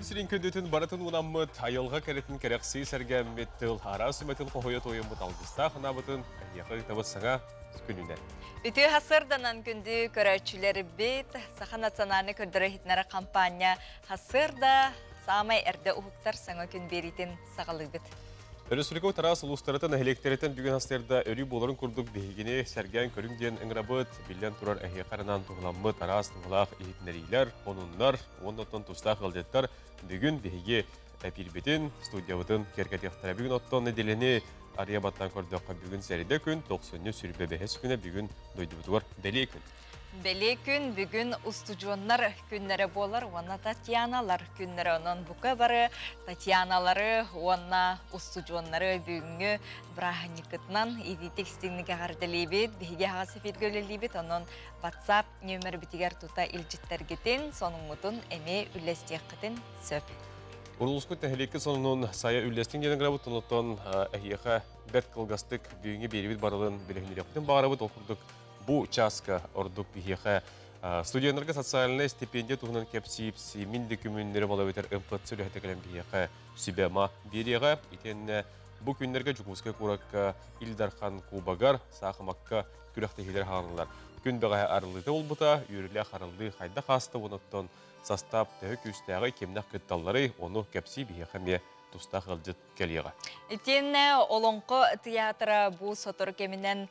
сирин күндүтүн барытын уунаммыт, айылҕа кэрэтин кэрэхсии сэргээммит, тыл араас сүмэтин хоһуйа туойуммут алгыстаах анаабытын эһиэхэ ыытабыт саҥа күнүнэн. Үтүө хасырданан күндү көрөөччүлэрбит, Саха национальнай көрдөрөр-иһитиннэрэр хампаанньа хасырда саамай эрдэ уһуктар саҥа күн биэриитин саҕалыыбыт. Өрөспүүбүлүкэ тараас улуустарыттан нэһилиэктэриттэн бүгүн хастыырда өрүү буоларын курдук биһигини сэргээн көрүҥ диэн ыҥырабыт. Биллэн турар, эһиэхэ анаан туһуламмыт араас туһалаах иһитиннэриилэр, сонуннар уонна оттон тустаах ыалдьыттар бүгүн биһиги эпиирбитин, студиябытын киэргэтиэхтэрэ. Бүгүн оттон нэдиэлэни арыйа баттаан көрдөххө, бүгүн сэрэдэ күн, тохсунньу сүрбэ бэһис күнэ, бүгүн дойдубутугар бэлиэ күн. Бэлиэ күн бүгүн устудьуоннар күннэрэ буолар уонна Татьяналар күннэрэ. Онон бука бары Татьяналары уонна устудьуоннары бүгүҥҥү бырааһынньыккытынан итиитик истиҥник эҕэрдэлиибит. Биһиги аһаҕас эфиргэ үлэлиибит. Онон WhatsApp нүөмэрбитигэр тута илдьиттэргитин, сонуҥҥутун эмиэ үллэстиэххитин сөп. Улууспут нэһилиэккэ сонунун сайа үллэстиҥ диэн ыҥырабыт. Онтон эһиэхэ бэрт кылгастык бүгүҥҥү биэрибит барылын билиһиннэриэхпитин баҕарабыт. Ол курдук Бу чааска ордук биһиэхэ студеннарга социальнай стипендия туһунан кэпсиип мин дөкүмүннэри балабытар МФЦ үлэһитэ кэлэн биһиэхэ сүбэ-ама биэриэҕэ. Итиэннэ бу күннэргэ Дьокуускай куоракка Ил Дархан Кубогар саахымакка күрэхтэһиилэр хаалаллар. Күн бэҕэһээ арыллыыта буолбута, үөрүүлээх арыллыы хайдах ааста уонна састаап төһө күүстээҕий, кимнэх кытталларый, ону кэпсии биһиэхэ эмиэ тустаах ыалдьыт кэлиэҕэ. Итиэннэ Олоҥхо театра бу сотору кэминэн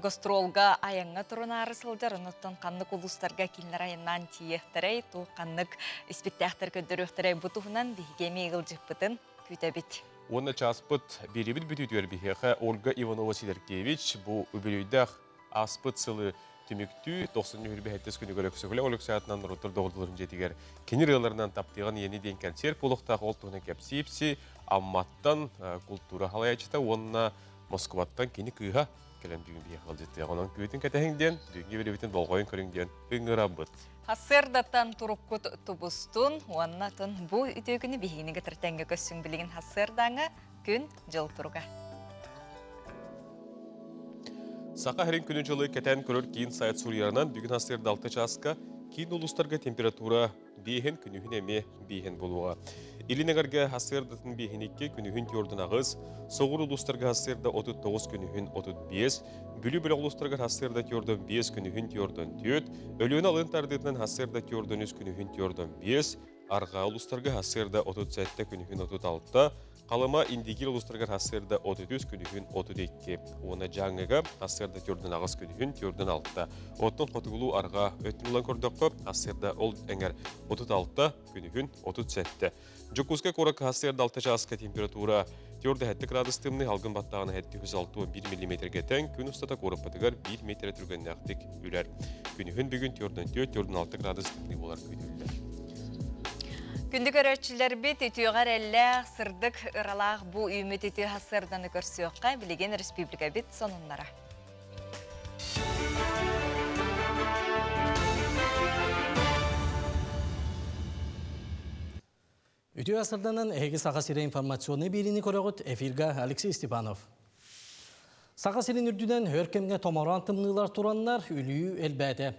гастролга айаҥҥа турунаары сылдьар. Онуттан ханнык улуустарга кинилэр айаннаан тиийиэхтэрэй, туох ханнык испиктээхтэр көрдөрүөхтэрэй бу туһунан биһиги эмиэ ыалдьыппытын күүтэбит. Уонна чааспыт биэрибит бүтүүтүгэр биһиэхэ Ольга Иванова-Сидоркевич бу үбүлүөйдээх ааспыт сылы түмүктүү 93 күнүгэр Өксөкүлээх Өлөксөй аатынан норуоттар доҕордууларын дьиэтигэр кини ырыаларынан таптыаҕын ийэни диэн кэнсиэр буолуохтаах ол туһунан кэпсиипси Амматтан култуура халайааччыта уонна Москваттан кини кыыһа кэлэн бүгүн биһиэхэ ыалдьыттыаҕа. Онон күүтүн кэтэһиҥ диэн, бүгүҥҥү биэрэбитин болҕойон көрүҥ диэн ыҥырабыт. Хассыардаттан туруккут тубустун уонна тун бу үтүө күнү биһигини кытары тэҥҥэ көссүҥ билигин хассыардааҥҥа күн-дьыл туруга. Саха сирин күнү-дьылы кэтээн көрөр киин сайт суруйарынан бүгүн сарсыарда 6 чааска киин улуустарга температура биэһин, күнүһүн эмиэ биэһин буолуоҕа. Илин эҥэргэ сарсыардатын биэһин 2, күнүһүн түөрдүн аҕыс, соҕуруу улуустарга сарсыарда 39, күнүһүн 35, Бүлүү бөлөх улуустарыгар сарсыарда түөрдөн 5, күнүһүн түөрдөн 4, Өлүөнэ алын тардыытынан сарсыарда түөрдөн 3, күнүһүн түөрдөн 5, Арҕаа улуустарга сарсыарда 37, күнүһүн 36, Халыма Индигир улуустарыгар сарсыарда 33, күнүһүн 32 уонна Дьааҥыга сарсыарда төрдүн аҕыс, күнүһүн төрдүн алта. Оттон хотугулуу арҕаа өттүн ылан көрдөххө, сарсыарда ол эҥэр 36, күнүһүн 37. Дьокуускай куоракка сарсыарда 6 чааска температура 47 градус тымныы, алгын баттааҕына 761 миллиметргэ тэҥ, күн устата куораппытыгар 1 метр түргэннээхтик үрэр. Күнүһүн бүгүн 4-4, 4-6 градус тымныы буолар күүтүллэр. Күндү көрөөччүлэрбит, үтүөҕэ эрэллээх, сырдык ыралаах бу үүммүт үтүө сарсыарданы көрсүөххэ билигин республикабыт сонуннара. Үтүө сырданан эһиги Саха сирэ информационнай биэриини көрөҕүт. Эфирга Алексей Степанов. Саха сирин үрдүнэн өр кэмҥэ томороон тымныылар тураннар үлүйүү элбээтэ.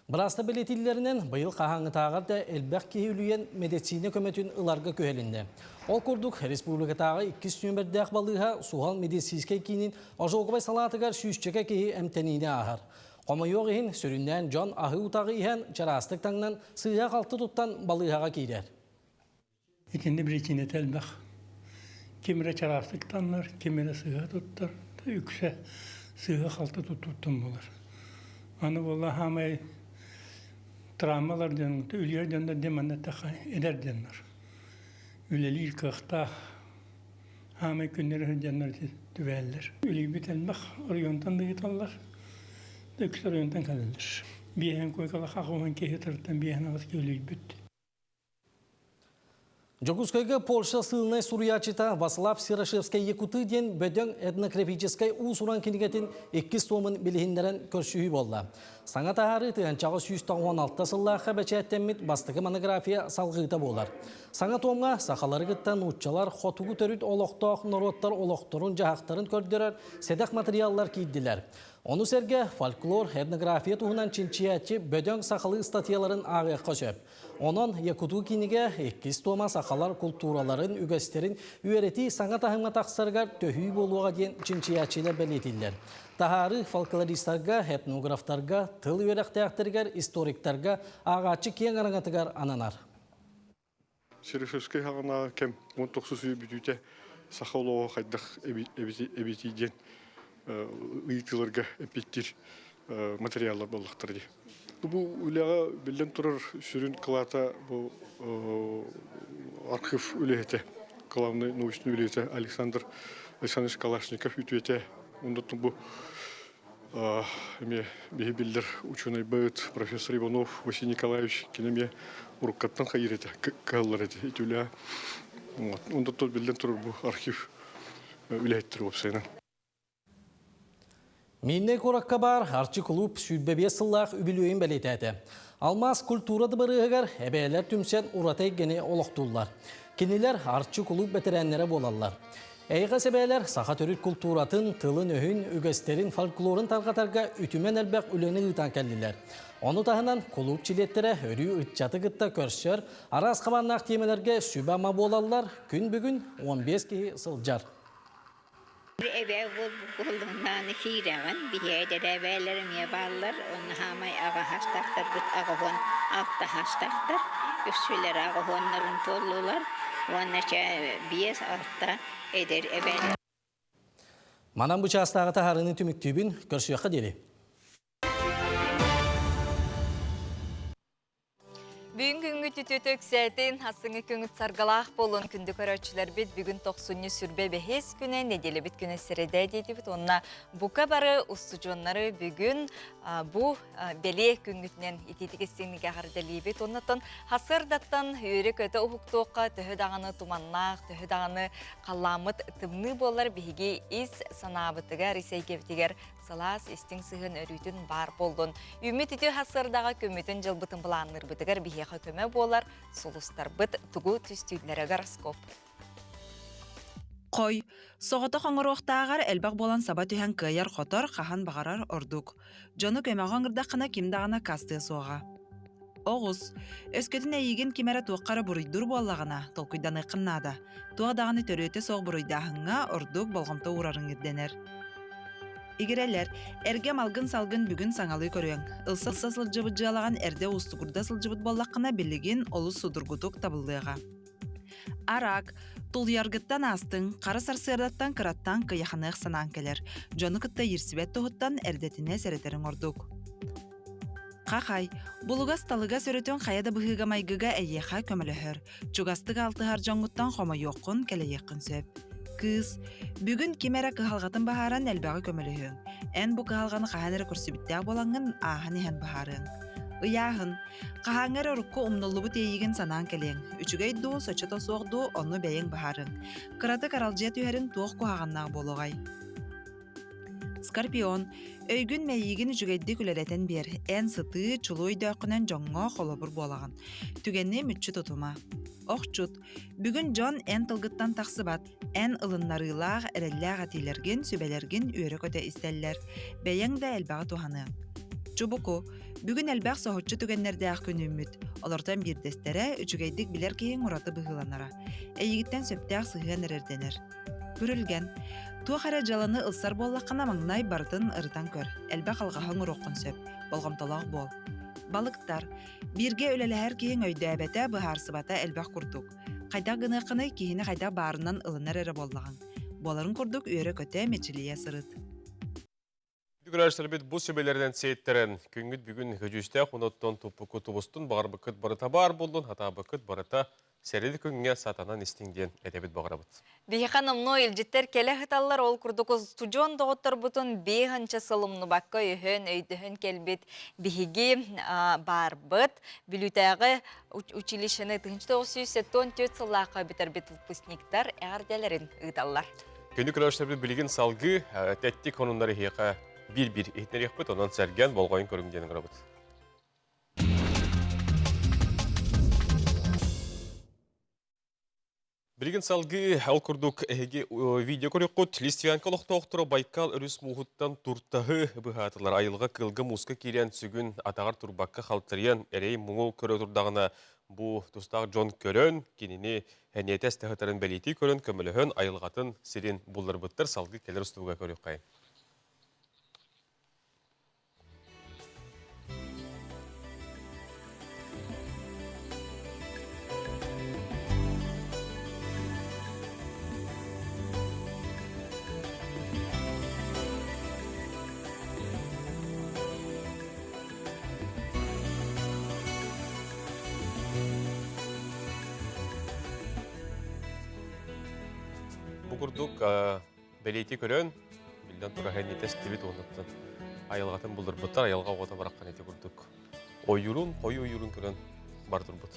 Бырааста бэлиэтииллэринэн, быйыл хаһааҥҥытааҕар да элбэх киһи үлүйэн медицина көмөтүн ыларга күһэлиннэ. Ол курдук, республикатааҕы иккис нүөмэрдээх балыыһа суһал медицинскэй киинин ожоговай салаатыгар сүүсчэкэ киһи эмтэниини ааһар. Хомойуох иһин, сүрүннээн дьон аһыы утаҕы иһэн, чараастык таҥнан, сыыһа-халты туттан балыыһаҕа киирэр. Итиннэ биричиинэтэ элбэх. Ким эрэ чараастык таннар, ким эрэ сыыһа туттар, үксэ сыыһа-халты туттууттан буолар. Аны буолла хаамай травмалар диэн, үлүйэр дьоннор диэн манна эттэххэ эдэр дьоннор. Үлэлиир кыахтаах хаамай күннэр сылдьаннар түбээллэр. Үлүйбүт элбэх оройуонтан да ыыталлар, үксэ оройуонтан кэлэллэр. Биэһэн куойкалаах аҕыс киһи тырыттан биэһэн аҕыс киһи үлүйбүт. Дьокуускайга Польша сыылынай суруйааччыта Васлав Серошевскай Якуты диэн бөдөҥ этнографическай уус-уран кинигэтин иккис туомун билиһиннэрэн көрсүһүү буолла. Саҥа таһаарыы тыһыынчаҕа 196 сыллаахха бэчээттэммит бастакы монография салҕыыта буолар. Саҥа туомҥа сахалары кытта нууччалар хотугу төрүт олохтоох норуоттар олохторун-дьаһахтарын көрдөрөр сэдэх матырыйааллар киирдилэр. Ону сэргэ фольклор, этнография туһунан чинчийээччи бөдөҥ сахалыы ыстатыйаларын ааҕыахха сөп. Онон Якутуу кинигэ иккис туома сахалар култуураларын, үгэстэрин үөрэтии саҥа таһымҥа тахсарыгар төһүү буолуоҕа диэн чинчийээччилэр бэлиэтииллэр. Таһаарыы фольклористарга, этнографтарга, тыл үөрэхтээхтэригэр, историктарга ааҕааччы киэҥ араҥатыгар ананар. Серышевскай хаҕынааҕы кэм 19 үйэ бүтүүтэ саха олоҕо хайдах эбитий диэн ыйытыыларга эппиэттиир материаллар буоллахтара дии. Бу үлэҕэ биллэн турар сүрүн кылаата бу архив үлэһитэ, главный научный үлэһитэ Александр Александрович Калашников үтүөтэ. Оннуттан бу Эмиэ биһи биллэр учуонайбыт профессор Иванов Василий Николаевич кини эмиэ уруккаттан хайыыр этэ, кыһаллар этэ ити үлэ. Онтон биллэн турар бу архив үлэһиттэр уопсайынан. Мииннэй куоракка баар Арчы кулууп 25 сыллаах үбүлүөйүн бэлиэтээтэ. Алмаас культура дыбарыаһыгар эбээлэр түмсэн ураты эйгэни олохтууллар. Кинилэр Арчы кулууп бэтэрээннэрэ буолаллар. Эйэҕэс эбээлэр саха төрүт култууратын, тылын-өһүн, үгэстэрин, фольклорун тарҕатарга үтүмэн элбэх үлэни ыытан кэллилэр. Ону таһынан кулууп чилиэттэрэ өрүү ыччаты кытта көрсөр, араас хабааннаах тиэмэлэргэ сүбэ-ама буолаллар, күн бүгүн 15 киһи сылдьар. Эбээ буоллуннааны киирэҕин, биһиэдэр эбээлэр эмиэ бааллар, онно хаамай аҕаһастаахтарбыт аҕыһуон алтаһастаахтар, үксүлэрэ аҕыһуоннарын туоллулар уонна чэ 5-6 эдэр эбээлэр. Манан бу чаастааҕы таһаарыыны түмүктүүбүн, көрсүөххэ диэри. Бүгүн күҥҥүт үтүөтэ үксээтин, ассыҥы күҥүт саргалаах буолун күндү көрөөччүлэрбит бүгүн тохсунньу сүрбэ бэһис күнэ, нэдиэлэбит күнэ сэрэдэ диэтибит уонна бука бары устудьуоннары бүгүн бу бэлиэ күҥҥүтүнэн итиитик истиҥник эҕэрдэлиибит. Оннотон хасыардаттан үөрэ-көтө уһуктуохха төһө даҕаны туманнаах, төһө даҕаны халлааммыт тымныы буолар биһиги ис санаабытыгар, ис эйгэбитигэр сылаас, истиҥ сыһыан өрүүтүн баар буоллун. Үүммүт үтүө сарсыардаҕа күммүтүн дьылбытын былаанныырбытыгар биһиэхэ көмө буолар сулустарбыт тугу түстүүллэрэ гороскоп. Хой, соҕотох оҥоруохтааҕар элбэх буолан саба түһэн кыайар-хотор хаһан баҕарар ордук. Дьону көмөҕө ыҥырдаххына ким даҕаны аккаастыа суоҕа. Оҕус, өскөтүн эйигин ким эрэ туохха эрэ буруйдуур буоллаҕына, толкуйданыаххын наада. Туох даҕаны төрүөтэ суох буруйдааһыҥҥа ордук болҕомто уурарыҥ ирдэнэр. Игирэлэр, эргэ малгын-салгын бүгүн саҥалыы көрүөҥ. Ылса сылдьыбыт дьыалаҕын эрдэ уустугурда сылдьыбыт буоллаххына, билигин олус судургутук табыллыаҕа. Араак, тулуйаргыттан аастыҥ, хара сарсыардаттан кыраттан кыйаханыах санаан кэлэр. Дьону кытта иирсибэт туһуттан эрдэтинэ сэрэтэриҥ ордук. Хахай, булугас-талыгас өрүтүн хайа да быһыыга-майгыга эйиэхэ көмөлөһөр. Чугастык алтыһар дьоҥҥуттан хомойуоххун, кэлэйиэххин сөп. Кыыс, бүгүн ким эрэ кыһалҕатын быһааран элбэҕи көмөлөһүөҥ. Эн бу кыһалҕаны хаһан эрэ көрсүбүттээх буолаҥҥын ааһан иһэн быһаарыаҥ. Ыйааһын, хаһааҥҥы эрэ урукку умнуллубут иэйиигин санаан кэлиэҥ. Үчүгэй дуу, соччото суох дуу, ону бэйэҥ быһаарыаҥ. Кыратык аралдьыйа түһэриҥ туох куһаҕаннаах буолуоҕай? Скорпион, өйгүн-мэйиигин үчүгэйдик үлэлэтэн биэр. Эн сытыы, чулуу өйдөөххүнэн дьоҥҥо холобур буолаҕын. Түгэни мүччү тутума. Охчут, бүгүн дьон эн тылгыттан тахсыбат. Эн ылыннарыылаах, эрэллээх этиилэргин, сүбэлэргин үөрэ-көтө истэллэр. Бэйэҥ да элбэҕи туһаныаҥ. Чубуку, бүгүн элбэх соһуччу түгэннэрдээх күн үүммүт. Олортон биирдэстэрэ үчүгэйдик билэр киһиҥ ураты быһыыланара. Эйигиттэн сөптөөх сыһыан эрэрдэнэр. Күрүлгэн. Туох эрэ дьыаланы ылсар буоллаххына маҥнай барытын ырытан көр, элбэх алҕаһы оҥоруоххун сөп, болҕомтолоох буол. Балыктар. Бииргэ үлэлэһэр киһиҥ өйдөөбөтө, быһаарсыбата элбэх курдук. Хайдах гыныаххыный, киһини хайдах баарынан ылынар эрэ буоллаҕыҥ. Буоларын курдук үөрэ-көтө, мичилийэ сырыт. Күрээччилэрбит бу сүбэлэринэн сиэттэрэн, күҥҥүт бүгүн көдьүүстээх уноттон туппуккут тубустун, баҕарбыккыт барыта баар буоллун, хатаабыккыт барыта сэрил күҥҥэ сатанан истиҥ диэн этэбит баҕарабыт. Биһиэхэ номнуо илдьиттэр кэлэ сыталлар, ол курдук устудьуон доҕотторбутун биэһынча сыл умнубакка өйөһөн, өйдөһөн кэлбит биһиги баарбыт. Бүлүүтээҕи училищены 1974 сыллаахха бүтэрбит выпускниктар эҕэрдэлэрин ыыталлар. Күнү көрөөччүлэрбит билигин салгыы тэттик хонуннар иһиэхэ биир-биир иһитинэриэхпит, онон сэргэн болҕойун көрүҥ диэн ыҥырабыт. Билигин салгыы ол курдук эһиги видео көрүөххүт. Листвянка олохтоохторо Байкал өрүс мууһуттан туртаһы быһаатылар. Айылҕа кыылга мууска киирэн сүгүн атаҕар турбакка халтарыйан эрэй муҥу көрө турдаҕына бу тустаах дьон көрөн кинини эниэтэ эстэһытарын бэлиэтии көрөн көмөлөһөн айылҕатын сирин булларбыттар салгыы кэлэр устууга көрүөххэйин. Бу курдук бэлиэтии көрөн, биллэн турар тэстибит уонуттан айылҕатын булдурбуттар, айылҕа оҕото бараххан ити курдук ойуурун, хойуу ойуурун көрөн бар турбут.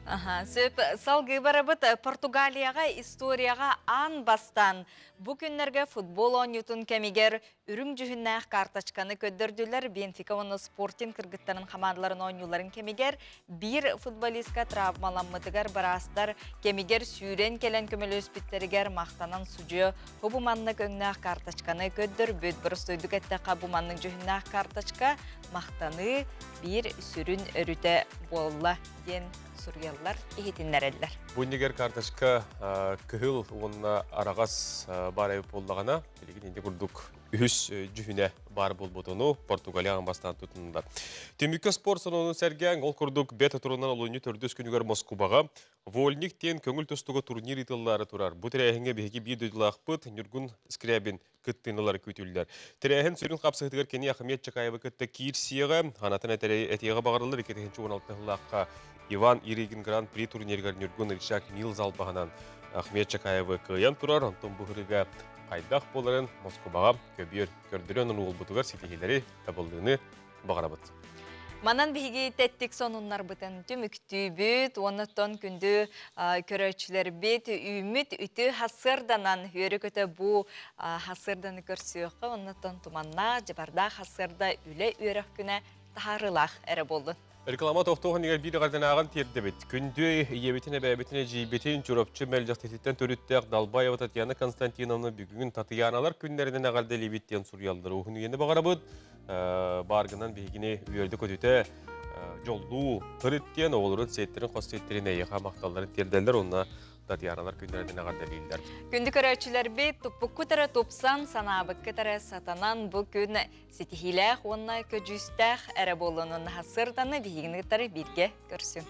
Аха, сөп. Салгыы барабыт Португалияҕа историяҕа аан бастаан бу күннэргэ футбол оонньуутун кэмигэр үрүҥ дьүһүннээх карточканы көрдөрдүлэр. Бенфика уонна Спортинг кыргыттарын хамаандаларын оонньууларын кэмигэр биир футболистка травмаламмытыгар быраастар кэмигэр сүүрэн кэлэн көмөлөспүттэригэр махтанан судьуйа бу маннык өҥнөөх карточканы көрдөрбүт. Боростуойдук эттэххэ, бу маннык дьүһүннээх карточка махтаныы биир сүрүн өрүтэ буолла диэн суруйаллар, иһитиннэрэллэр. Бу иннигэр карточка кыһыл уонна араҕас баар эбит буоллаҕына, билигин инди курдук үһүс дьүһүнэ баар буолбутуну Португалия аан бастаан тутуннулар. Түмүккэ спорт сонунун сэргээн, ол курдук бэт турунан олунньу төрдүс күнүгэр Москубаҕа Вольник диэн көҥүл тустууга турнир ыытыллаары турар. Бу тэрээһиҥҥэ биһиги биир дойдулаахпыт Ньургун Скрябин кыттыыны ылара күүтүллэр. Тэрээһин сүрүн хапсыһытыгар кини Ахмед Чакаевы кытта киирсиэҕэ, анатын этиэҕэ баҕарыллар 2016 сыллаахха Иван Иригин Гран-при турнирыгар Ньургун Рычаг Мил залбаһынан Ахмед Чакаевы кыайан турар, онтон бу ырыга хайдах буоларын Москубаҕа көбүөр көрдөрөн уолбутугар ситиһиилэри, табыллыыны баҕарабыт. Манан биһиги тэттик сонуннарбытын түмүктүүбүт, уонна күндү көрөөччүлэрбит үүммүт үтү хасыарданан үөрэ-көтө бу хасыарданы көрсүөххэ, оннуттан туманнаах, дьыбардаах хасыарда үлэ үөрэх күнэ таһаарыылаах эрэ буоллун. Реклама тохтуоҕун игэр биир эҕэрдэнааҕын тиэрдэбит. Күндү ийэбитин, эбээбитин, эдьиийбитин Чурапчы мэлдьэхтититтэн төрүттээх Далбаева Татьяна Константиновна бүгүн Татьяналар күннэринэн эҕэрдэлиибит диэн суруйаллар. Уһун үйэни баҕарабыт. Бааргынан биһигини үөрдэ-көтүтэ дьоллуу ырыт диэн оҕолорун сиэттэрин, хос сиэттэрин эйиэхэ махталларын тиэрдэллэр уонна Татьяналар күннэринэн эҕэрдэлииллэр. Күндү көрөөччүлэрбит, туппуккут эрэ тупсан, санаабыккыт эрэ сатанан бу күн Ситиһиилээх уонна көдьүүстээх эрэ буолуонун сырданы биһигини кытары бииргэ көрсүҥ.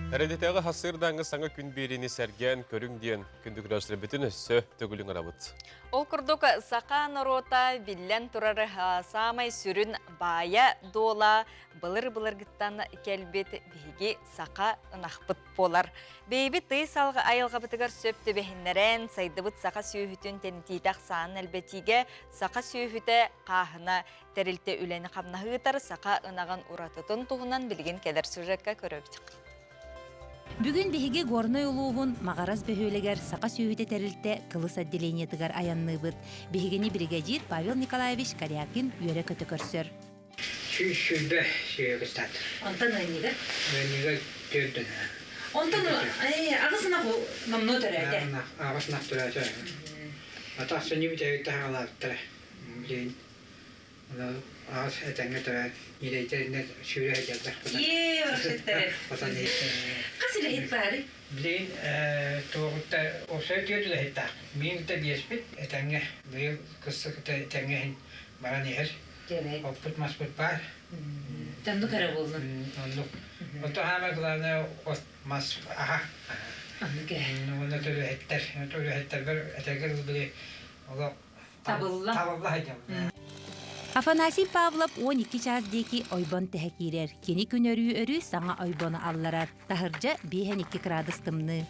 Эрэдитээҕи хасыырдааҥҥы саҥа күн биэриини сэргээн көрүҥ диэн күндү көрөөччүлэрбитин өссө төгүлүн ырабыт. Ол курдук саха норуота биллэн турар саамай сүрүн баайа дуола былыр-былыргыттан кэлбит биһиги саха ынахпыт буолар. Бэйэбит тыйыс айылҕабытыгар сөп түбэһиннэрэн, сайдыбыт саха сүөһүтүн тэнитиитэ ахсаанын элбэтиигэ саха сүөһүтэ хааһына тэрилтэ үлэни-хамнаһы ыытар саха ынаҕын уратытын туһунан билигин кэлэр сюжекка көрөбүт. Бүгүн биһиги Горнай улууһун Маҕарас бөһүөлэгэр саха сүөһүтэ тэрилтэ Кылыс отделениетыгар айанныыбыт. Биһигини биригэдьиир Павел Николаевич Корякин үөрэ-көтө көрсөр. 120 сүөһү Онтон ыанньыга? Ыанньыга төрдүн. Онтон аҕыс ынах номнуо төрөөтө. Аҕыс ынах төрөөтө. Атах сөнньү бүтэһик таһаалаабыттара. Билигин аҕыс этэҥҥэ төрөөт ньирэйдэринэн сүүрэ сылдьаллар. Ээ, барахсаттары. Хас үлэһит баарый? Билигин туоҕутта уопсай түөрт үлэһиттээх. Миин да биэспит этэҥҥэ быйыл кыстык этэҥҥэ иһин баран иһэр. Оппут маспыт баар. Оннук эрэ буоллун. Оннук. Ото хаама главное от мас аха. Оннук ээ. Уонна төлөһүттэр. Төлөһүттэрбэр этэргэ били олох табылла. Табылла сылдьабын. Афанасий Павлов 12 чаас диэки ойбон тэһэ киирэр. Кини күн өрүү-өрүү саҥа ойбону алларар. Таһырдьа 5-2 кыраадыс тымныы.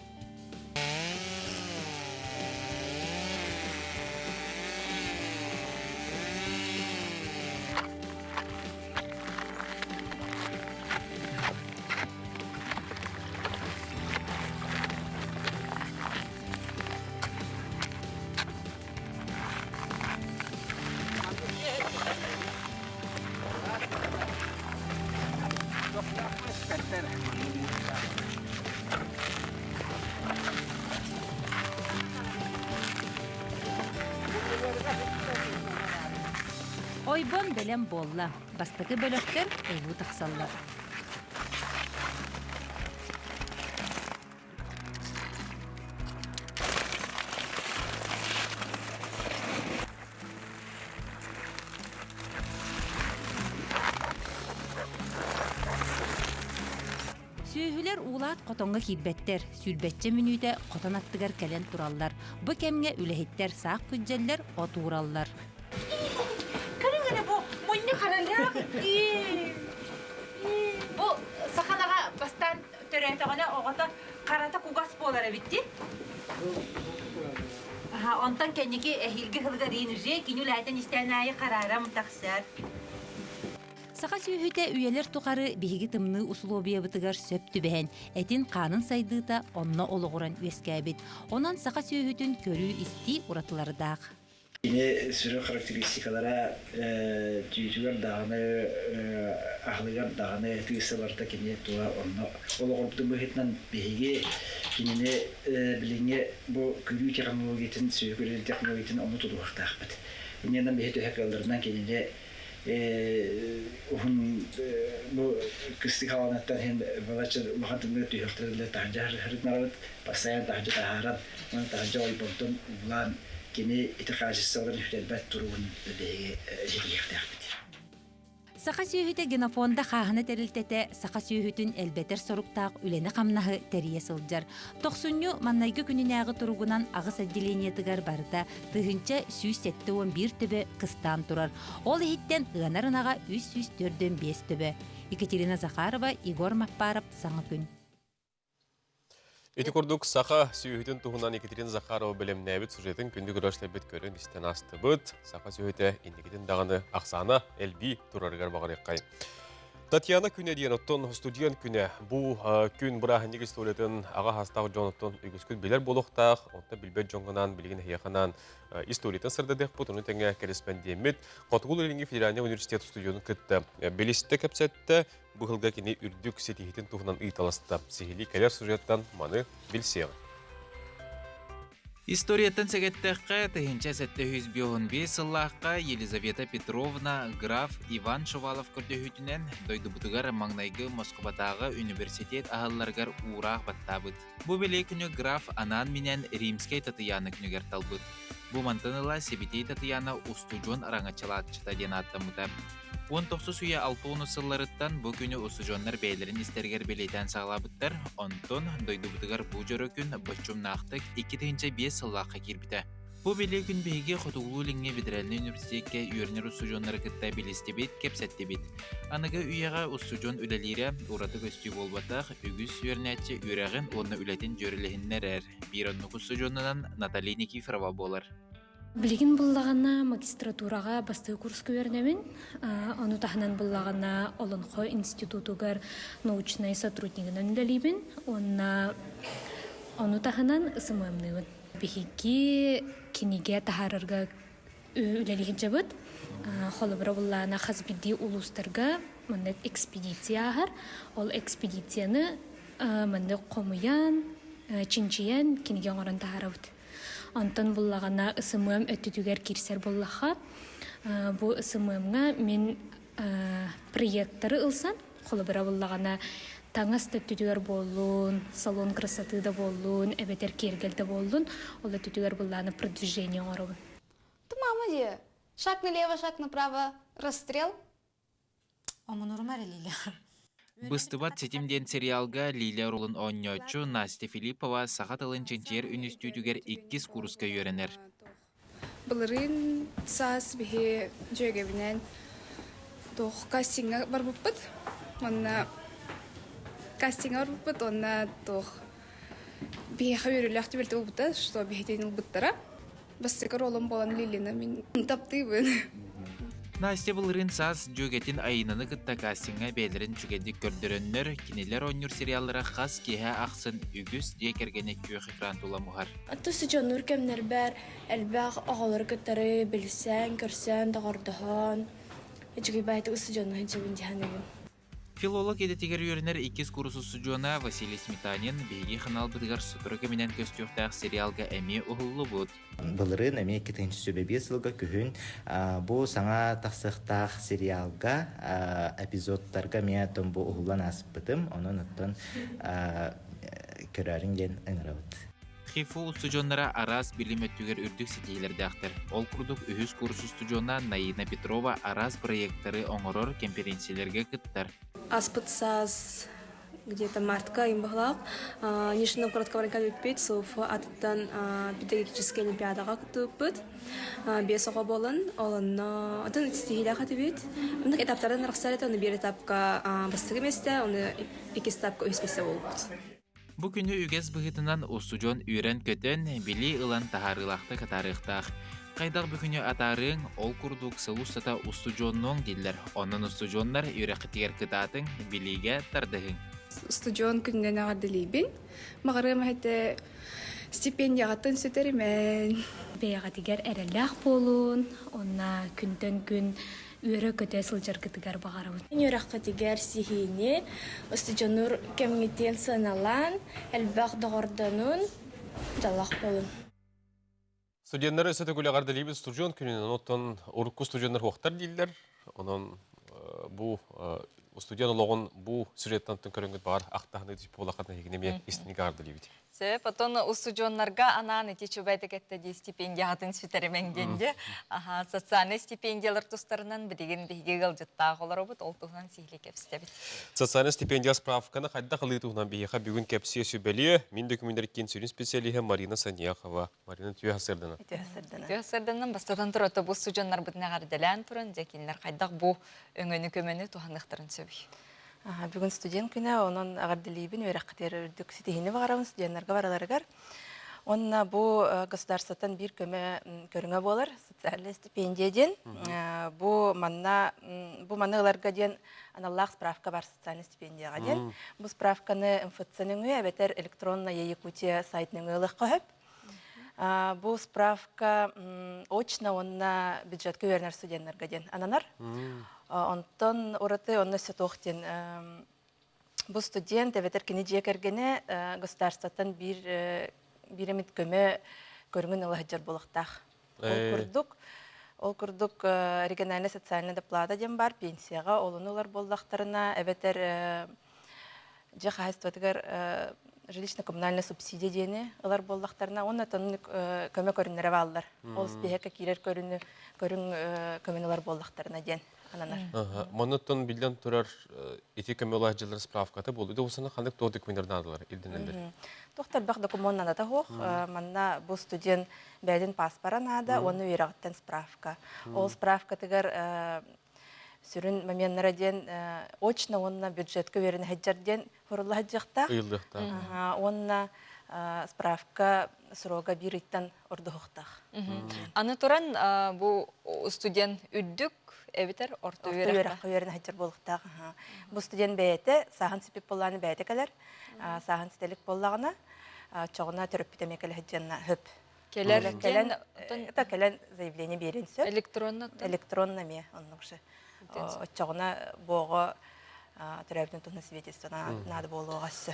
Ойбон бэлэм буолла. Бастакы бөлөхтөр ылуу тахсаллар. Сүөһүлэр уулаат хотоҥҥо киирбэттэр, сүүрбэччэ мүнүүтэ хотон аттыгар кэлэн тураллар. Бу кэмҥэ үлэһиттэр саах күддьэллэр, от уураллар. Көрүҥ эрэ бу мунньу харалаах Бу саханаҕа бастаан төрөөтөҕүнэ оҕото харата кугас буолар эбит дии. Онтон кэнники эһиилги сылыгар иин уже кини үлээтин истээн аайы хараарам тахсар. Саха сүөһүтэ үйэлэр тухары биһиги тымныы усулуобуйабытыгар сөп түбэһэн, этин-хаанын сайдыыта онно олоҕуран үөскээбит. Онон саха сүөһүтүн көрүү-истии уратылардаах. Кини сүрүн характеристикалара түүтүгэр даҕаны, аһылыгар даҕаны тыырса барыта кини тула онно олоҕурбутун быһыытынан биһиги кинини билиҥҥи бу күлүү технологиятын, сүөһү көрүү технологиятын ону тутуһуохтаахпыт. Иннинэн биһи төһө кыалларынан кинини уһун бу кыстык халаныттан иһин балачча улахан тымныы түһүөхтэрин таһырдьа сырытынарабыт, постоянно таһырдьа таһааран, уонна таһырдьа ойбонтон уулаан кини ити хаачыстыбаларын сүтэрбэт туругун биһиги ситиһиэхтээхпит. Саха сүөһүтэ генофонда хааһына тэрилтэтэ саха сүөһүтүн элбэтэр соруктаах үлэни-хамнаһы тэрийэ сылдьар. Тохсунньу маннайгы күнүнээҕи туругунан аҕыс отделениетыгар барыта 1171 төбө кыстаан турар. Ол иһиттэн ыанар ынаҕа 345 төбө. Екатерина Захарова, Егор Маппаров «Саҥа күн». Ити курдук саха сүөһүтүн туһунан Екатерина Захарова бэлэмнээбит сюжетын күндү көрөөччүлэрбит көрөн истэн аастыбыт. Саха сүөһүтэ инникитин даҕаны ахсаана элбии турарыгар баҕарыаххай. Татьяна күнэ диэн оттон студент күнэ. Бу күн бырааһынньык историятын аҕа саастаах дьонуттан үгүскүт билэр буолуохтаах. Онтон билбэт дьоҥҥунаан билигин эһиэхэ историятын сырдатыахпыт. Ону тэҥэ кэрэспэндиэммит Хотугу-Илиҥҥи федеральнай университет студенын кытта билистэ кэпсэттэ. Бу сылга кини үрдүк ситиһиитин туһунан ыйыталаста. Сиһилии кэлэр сюжеттан маны билсиэҕиҥ. Историяттан сэгэттэххэ, 1705 сыллаахха Елизавета Петровна граф Иван Шувалов көрдөһүүтүнэн дойдубутугар маҥнайгы Москубатааҕы университет аһылларыгар уураах баттаабыт. Бу бэлиэ күнү граф анаан-минээн Римскэй Татыйаана күнүгэр талбыт. Бу мантан ыла Сибитий Татыйаана устудьуон араҥаччылааччыта диэн ааттаммыта. 19 үйэ 60 сылларыттан бу күнү устудьуоннар бэйэлэрин истэригэр бэлиэтээн саҕалаабыттар, онтон дойдубутугар бу дьоро күн боччумнаахтык 2005 сыллаахха киирбитэ. Бу бэлиэ күн биһиги Хотугулуу-Илиҥҥи федеральнай университекка үөрэнэр устудьуоннары кытта билистибит, кэпсэттибит. Аныгы үйэҕэ устудьуон үлэлиирэ ураты көстүү буолбатах, үгүс үөрэнээччи үөрэҕин уонна үлэтин дьүөрэлэһиннэрэр. Биир оннук устудьуонунан Наталья Никифорова буолар. Билигин буллаҕына магистратураҕа бастакы курска үөрэнэбин. Ону таһынан буллаҕына Олоҥхо институтугар научнай сотруднигынан үлэлиибин уонна ону таһынан СММ-ныыбын. Биһиги кинигэ таһаарарга үлэлии сылдьабыт. Холобура буллаҕына хас биирдии улуустарга маннык экспедиция ааһар. Ол экспедицияны маннык хомуйан, чинчийэн кинигэ оҥорон таһаарабыт. Онтон буллаҕына СММ өттүтүгэр киирсэр буоллахха, бу СММ-ҥа мин проекторы ылсан, холобура буллаҕына таҥас да өттүтүгэр буоллун, салон красоты да буоллун, эбэтэр киэргэл да буоллун, ол өттүтүгэр буллаҕына продвижение оҥоробун. Ты мама дии. Шаг налево, шаг направо, расстрел. Омунурумар Лиля. Быстыбат ситим диэн сериалга Лиля ролун оонньооччу Настя Филиппова саха тылын чинчийэр үнүстүүтүгэр иккис курска үөрэнэр. Былырыын саас биһи дьүөгэбинэн туох кастиҥҥа барбыппыт. Онно кастиҥҥа барбыппыт уонна туох биһиэхэ үөрүүлээх түбэлтэ буолбута, что биһитин ылбыттара. Бастакы ролум буолан Лилина мин таптыыбын. Настя былырыын саас дьүөгэтин Айыынаны кытта кастиҥҥа бэйэлэрин үчүгэйдик көрдөрөннөр, кинилэр оонньуур сериаллара хас киэһэ ахсын үгүс дьиэ кэргэни күөх экран тула муһар. Тус дьоннуур кэмнэрбэр элбэх оҕолору кытары билсэн, көрсөн, доҕордоһон, үчүгэй баайдык устудьуоннаһан дьиэбин дьаһанабын. Филолог идэтигэр үөрэнэр иккис курс устудьуона Василий Сметанин биһиги ханаалбытыгар сотору кэминэн көстүөхтээх сериалга эмиэ уһуллубут. Былырыын эмиэ 2005 сылга күһүн бу саҥа тахсыахтаах сериалга эпизодтарга эмиэ бу уһуллан ааспытым. Онон оттон көрөөрүҥ диэн ыҥырабыт. ХИФУ устудьуоннара араас билим өттүгэр үрдүк ситиһиилэрдээхтэр. Ол курдук үһүс курс устудьуона Наина Петрова араас проектары оҥорор кэмпириэнсийэлэргэ кыттар. Аспыт саас где-то мартка ыйын баһылаах Нижний Новгородка баран кэлбиппит, СУФУ атыттан педагогическай олимпиадаҕа кыттыбыппыт. Биэс оҕо буолан, ол онно атын ситиһиилээх этибит. Оннук этаптардан арахсар этэ, ону биир этапка бастакы миэстэ, ону иккис этапка үһүс миэстэ буолбут. Бу күнү үгэс быһыытынан устудьуон үөрэн-көтөн, билии ылан таһаарыылаахтык атаарыахтаах. Хайдах бу күнү атаарыаҥ, ол курдук сыл устата устудьуоннуоҥ дииллэр. Онон устудьуоннар үөрэххитигэр кытаатыҥ, билиигэ тардыһыҥ. Устудьуон күнүнэн эҕэрдэлиибин. Маҕарыам эһэтэ стипендияҕыттан сүтэримэн. Бэйэҕитигэр эрэллээх буолун, уонна күнтэн күн үөрэ-көтө сылдьаргытыгар баҕарабын. Үөрэххитигэр сиһиини, устудьоннуур кэмҥитин сыаналаан, элбэх доҕордонун, дьоллоох буолун. Студеннары өссө төгүл эҕэрдэлиибит студент күнүнэн оттон урукку студеннар хуохтар дииллэр. Онон бу студент олоҕун бу сюжеттан көрөнгүт баҕар ахтаһыны буолахат нэһигини эмиэ истиник эҕэрдэлиибит. Сөп, отон устудьуоннарга анаан ити чубайдык этте дии стипендиятын сүтэримэҥ диэн дии. Аха, социальнай стипендиялар тустарынан билигин биһиги ыалдьыттаах олоробут, ол туһунан сиһилии кэпсэтэбит. Социальнай стипендия справканы хайдах ылыы туһунан биһиэхэ бүгүн кэпсиэ сүбэлиэ. Мин дөкүмүннэр киин сүрүн специалиһа Марина Саньяхова. Марина үтүө сырдана. Үтүө сырдана. Үтүө сырданан бастатан турар бу устудьуоннарбытын эҕэрдэлээн туран, дьэ кинилэр хайдах бу өҥөнү көмөнү туһаныахтарын сөбүй? Бүгүн студент күнэ, онон эҕэрдэлиибин үөрэххитигэр үрдүк ситиһиини баҕарабын студеннарга барыларыгар. Уонна бу государствоттан биир көмө көрүҥэ буолар социальная стипендия диэн. Бу манна бу маны ыларга диэн аналлаах справка бар социальная стипендияҕа диэн. Бу справканы МФЦ нөҥүө эбэтэр электронная Якутия сайт нөҥүө ылыахха сөп. Бу справка очно уонна бюджетка үөрэнэр студеннарга диэн ананар. Онтон ураты онно өссө туох диэн бу студент эбэтэр кини дьиэ кэргэнэ государствоттан биир биир эмит көмө көрүҥүн ыла сылдьар буолуохтаах. Ол курдук ол курдук региональная социальная доплата диэн баар пенсияҕа олону ылар буоллахтарына эбэтэр дьиэ хаһаайыстыбатыгар жилищно-коммунальная субсидия диэни ылар буоллахтарына уонна тоннук көмө көрүннэрэ бааллар. Ол спиһэккэ киирэр көрүнү көрүҥ көмөнү ылар буоллахтарына диэн ананар. Манныттан биллэн турар ити көмө ылааччылар справката буолду. Да усана ханнык туох документар наадалар ирденеллер? Туох да элбэх документ наадата суох. Манна бу студент бэйэтин паспора наада уонна үөрэҕиттэн справка. Ол справкатыгар сүрүн моменнара диэн очно уонна бюджетка үөрэнэ сылдьар диэн сурулла сылдьыахтаах. Ыйыллыахтаах. Уонна справка срога биир ыйтан ордуһуохтаах. Аны туран бу студент үрдүк эбитэр орто үөрэххэ үөрэнэ сылдьар буолуохтаах. Бу студент бэйэтэ сааһын сиппит буоллаҕына бэйэтэ кэлэр. Сааһын ситэлик буоллаҕына чоҕуна төрөппүт эмиэ кэлэ сылдьыанна хөп. Кэлэр кэлэн это кэлэн заявление биэрин сөп. Электронно электронно эмиэ оннук же. Оччоҕуна буоҕа төрөөбүтүн туһунан свидетельство наада буолуоҕа өссө.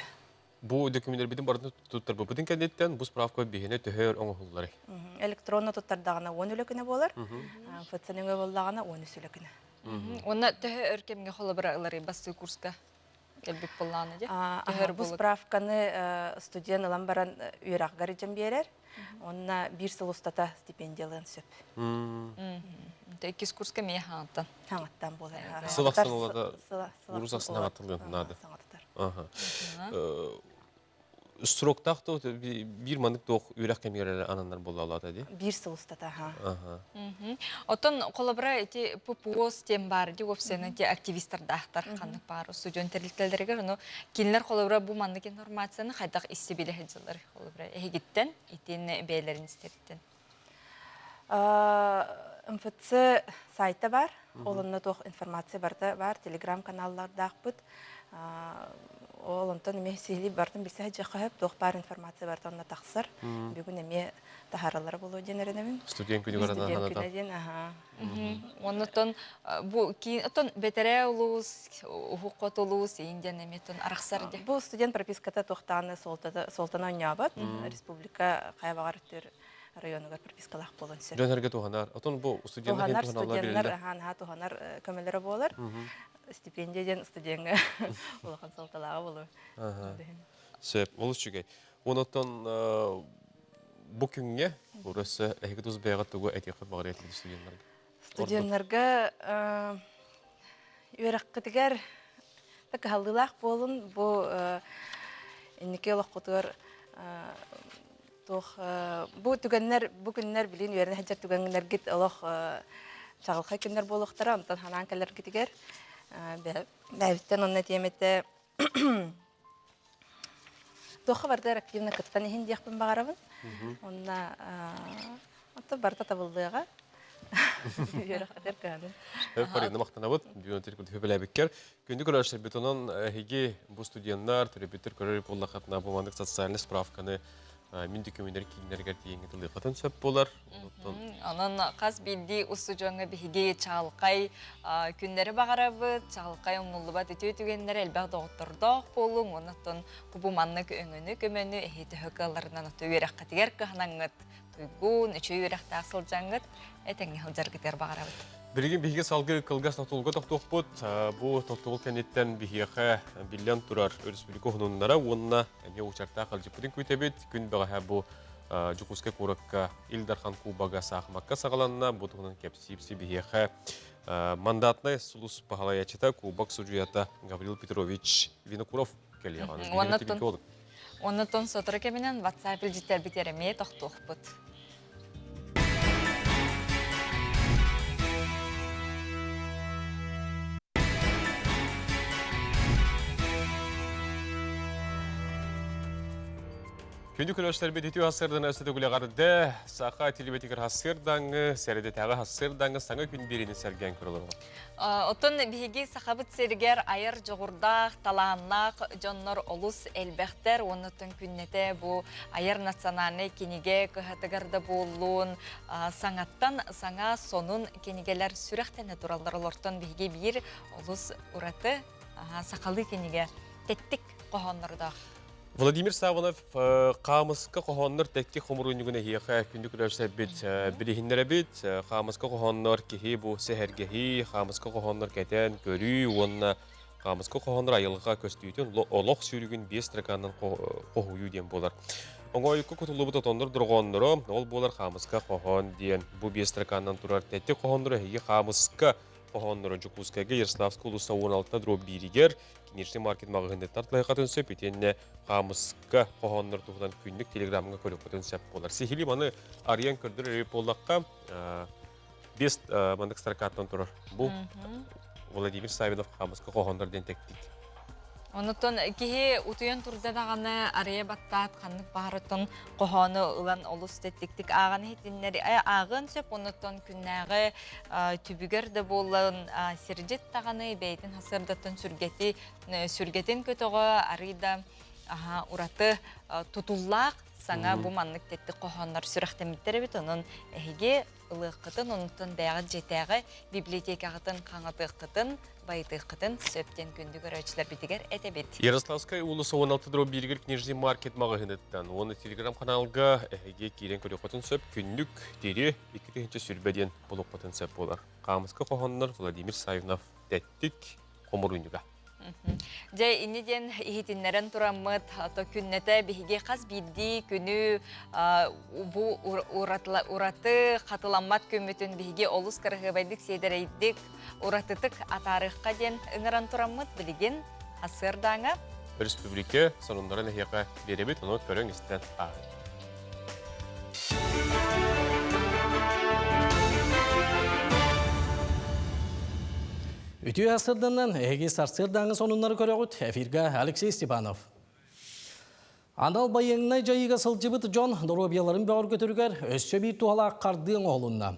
Бу документарбытын барытын туттарбыппытын кэнниттэн бу справка биһиэнэ төһө оҥоһулларый? Электронно туттардаҕына 10 үлэ күнэ буолар. ФЦ нөҥүө буоллаҕына 13 үлэ күнэ. Уонна төһө өр кэмҥэ холобура ыларый бастыы курска? кэлбит буоллаҕына дии. Бу справканы студент ылан баран үөрэҕигэр илдьэн биэрэр. Уонна биир сыл устата стипендиялыан сөп. Иккис курска эмиэ хаҥаттан. Хаҥаттан буолар. Сыл ахсын олата урус ахсын хаҥаттылыан наада. Сроктаах то биир маннык туох үөрэх кэмигэр ананар буоллаалаата дии. Биир сыл устата, аха. Оттон холобура ити ППОС диэн баар дии уопсайынан ити активистардаахтар ханнык баар устудьуон тэрилтэлэригэр ону кинилэр холобура бу маннык информацияны хайдах истибилэ сылдьаллар холобура эһигиттэн итин бэйэлэрин истэриттэн. МФЦ сайта бар, ол онно туох информация барыта бар, телеграм-каналлардаахпыт. Ол онтон эмиэ сиһилии бартын билсэ сылдьыахха сөп, туох баар информация барыта онно тахсар. Бүгүн эмиэ таһаараллара буолуо диэн эрэнэбин. Студент күнүгэр Студент күнэ диэн, аха. Оннуттан бу киин оттон бэтэрээ улуус, уһук хот улуус иин диэн эмиэ арахсар дии. Бу студент прописката туохтааны суолтаны оонньообот. Республика хайа баҕар өттүгэр районугар пропискалаах буолуон сөп. Дьон эргэ туһанар. Отон бу студеннар туһанар студеннар аха туһанар көмөлөрө буолар. Стипендия диэн студеҥҥа улахан суолталааҕа буолуо. Сөп, олус үчүгэй. Онон бу күҥҥэ урысы эһиги тус бэйэҕит тугу этиэххит баҕарыа этигит студеннарга? Студеннарга үөрэххитигэр да кыһаллыылаах буолун. Бу инники олоххутугар туох бу түгэннэр бу күннэр билин үөрэнэ сылдьар түгэннэргит олох чаҕылхай күннэр буолуохтара. Онтон ханаан кэлэргитигэр бэйэбиттэн онно этиэм этэ туохха барытыгар активно кыттан иһин диэхпин баҕарабын. Онно оттон барыта табыллыаҕа. Үөрэх кыһанын. Парина махтанабыт. Бүгүн күндү Күндү көрөөччүлэрбит, онон эһиги бу студеннар, төрөппүттэр көрөр буоллаххытына бу маннык социальнай справканы мин дөкүмүннэр кииннэригэр тиийиҥҥэ тылыаххытын сөп буолар. Онон хас биирдии устудьуоҥҥа биһиги чаҕылхай күннэри баҕарабыт, чаҕылхай умнуллубат үтүө түгэннэри элбэх доҕоттордоох буолуҥ, онон бу маннык өҥөнү, көмөнү эһи төһө кыалларынан ото үөрэххитигэр кыһанаҥҥыт, туйгун, үчүгэй үөрэхтээх сылдьаҥҥыт этэҥҥэ сылдьаргытыгар баҕарабыт. Билигин биһиги салгыы кылгас тохтобулга тохтуохпут. Бу тохтобул кэнниттэн биһиэхэ биллэн турар өрөспүүбүлүкэ уһунуннара уонна эмиэ уочардаах алдьыппытын күүтэбит. Күн бэҕэһээ бу Дьокуускай куоракка Ил Дархан Кубога саахымакка саҕаланна. Бу туһунан кэпсиипси биһиэхэ мандатнай сулус баһылайаччыта Кубок судьуйата Гаврил Петрович Винокуров кэлиэҕэ. Оннуттан сотору кэминэн WhatsApp илдьиттэрбит эмиэ тохтуохпут. Күндү көрөөччүлэрбит үтүө хассырдан өссө төгүлэҕэрдэ саха телебитигэр хассырдаҥы, сэрэдэтээҕи хассырдаҥы саҥа күн биэриини сэргээн көрөлөр. Оттон биһиги сахабыт сиригэр айар дьоҕурдаах, талааннаах дьоннор олус элбэхтэр. Уонна күннэтэ бу айар национальнай кинигэ кыһатыгар да буоллун, саҥаттан саҥа сонун кинигэлэр сүрэхтэнэ тураллар. Олортон биһиги биир олус ураты сахалыы кинигэ тэттик хоһооннордоох. Владимир Савонов хаамыска хоһооннор тэкки хомуруунньугун эһиэхэ күндү көрөөччүлэрбит билиһиннэрэбит. Хаамыска хоһооннор киһи бу сэһэргэһии, хаамыска хоһооннор кэтэн көрүү уонна хаамыска хоһооннор айылҕа көстүүтүн олох сүүрүгүн биэс строканан хоһуйуу диэн буолар. Оҥоойукка кутуллубут отоннор дорҕоонноро, ол буолар хаамыска хоһоон диэн. Бу биэс строканан турар тэттик хоһоонноро эһиги хаамыска хоһоонноро Дьокуускайга Ярославскай улууса 16 дроп бииригэр Книжный маркет маҕаһыыныттан тылайхатын сөп итиэннэ хаамыска хоһооннор туһунан күннүк телеграмҥа көрүөххүтүн сөп буолар. Сиһилии маны арыйан көрдөрөр буоллахха, без маннык строкаттан турар. Бу Владимир Савинов хаамыска хоһооннор диэн тэктик. Онутон киһи утуйан турда даҕаны арыйа баттаат ханнык баҕарыттан хоһоону ылан олус тэттиктик ааҕан иһитиннэри ааҕыан сөп онуттан күннээҕи түбүгэр да буоллан сирдьит даҕаны бэйэтин сарсыардаттан сүргэти сүргэтин көтөҕө арый да ураты тутуллаах саҥа бу маннык тэттик хоһооннор сүрэхтэммиттэр эбит онон эһиги ылыаххытын онуттан бэйэҕит дьиэтээҕи библиотекаҕытын хаҥатыаххытын байытыаххытын сөп диэн күндү көрөөччүлэрбитигэр этэбит. Ярославскай уулусса 16 дроп бииригэр Книжный маркет маҕаһыыныттан уонна телеграм-ханаалга эһиги киирэн көрүөххүтүн сөп күннүк тири 2020 диэн булуоххутун сөп буолар. Хаамыска хоһооннор Владимир Савинов тэттик хомуруунньуга. Дьэ, инни диэн иһитиннэрэн тураммыт, то күннэтэ биһиги хас биирдии күнү бу ураты хатыламмат күммүтүн биһиги олус кыраһыабайдык сиэдэрэйдик уратытык атаарыахха диэн ыҥыран тураммыт билигин сарсыардааҥа Өрөспүүбүлүкэ сонуннарын эһиэхэ биэрэбит, ону көрөн-истэн ааһыҥ. Үтүө сарсыарданан эһиги сарсыардааҥы сонуннары көрөҕүт. Эфиргэ Алексей Степанов. Анал байыаннай дьайыыга сылдьыбыт дьон доруобуйаларын бөҕөргөтөрүгэр өссө биир туһалаах хардыы оҥоһулунна.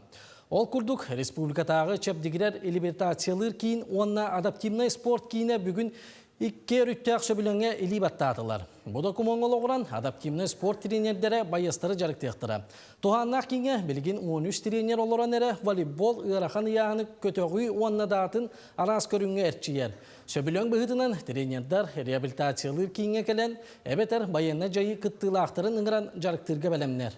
Ол курдук, республикатааҕы чэбдигирэр реабилитациялыыр киин уонна адаптивнай спорт киинэ бүгүн Икки өрүттээх сөбүлэҥҥэ илии баттаатылар. Бу докумуоҥҥа олоҕуран адаптивнай спорт тренердэрэ байыастары дьарыктыахтара. Туһааннаах кииҥҥэ билигин 13 тренер олорон эрэ волейбол ыарахан ыйааһыны көтөҕүү уонна даатын араас көрүҥҥэ эрчийэр. Сөбүлэҥ быһыытынан тренердэр реабилитациялыыр кииҥҥэ кэлэн, эбэтэр байыаннай дьайыы кыттыылаахтарын ыҥыран дьарыктыырга бэлэмнэр.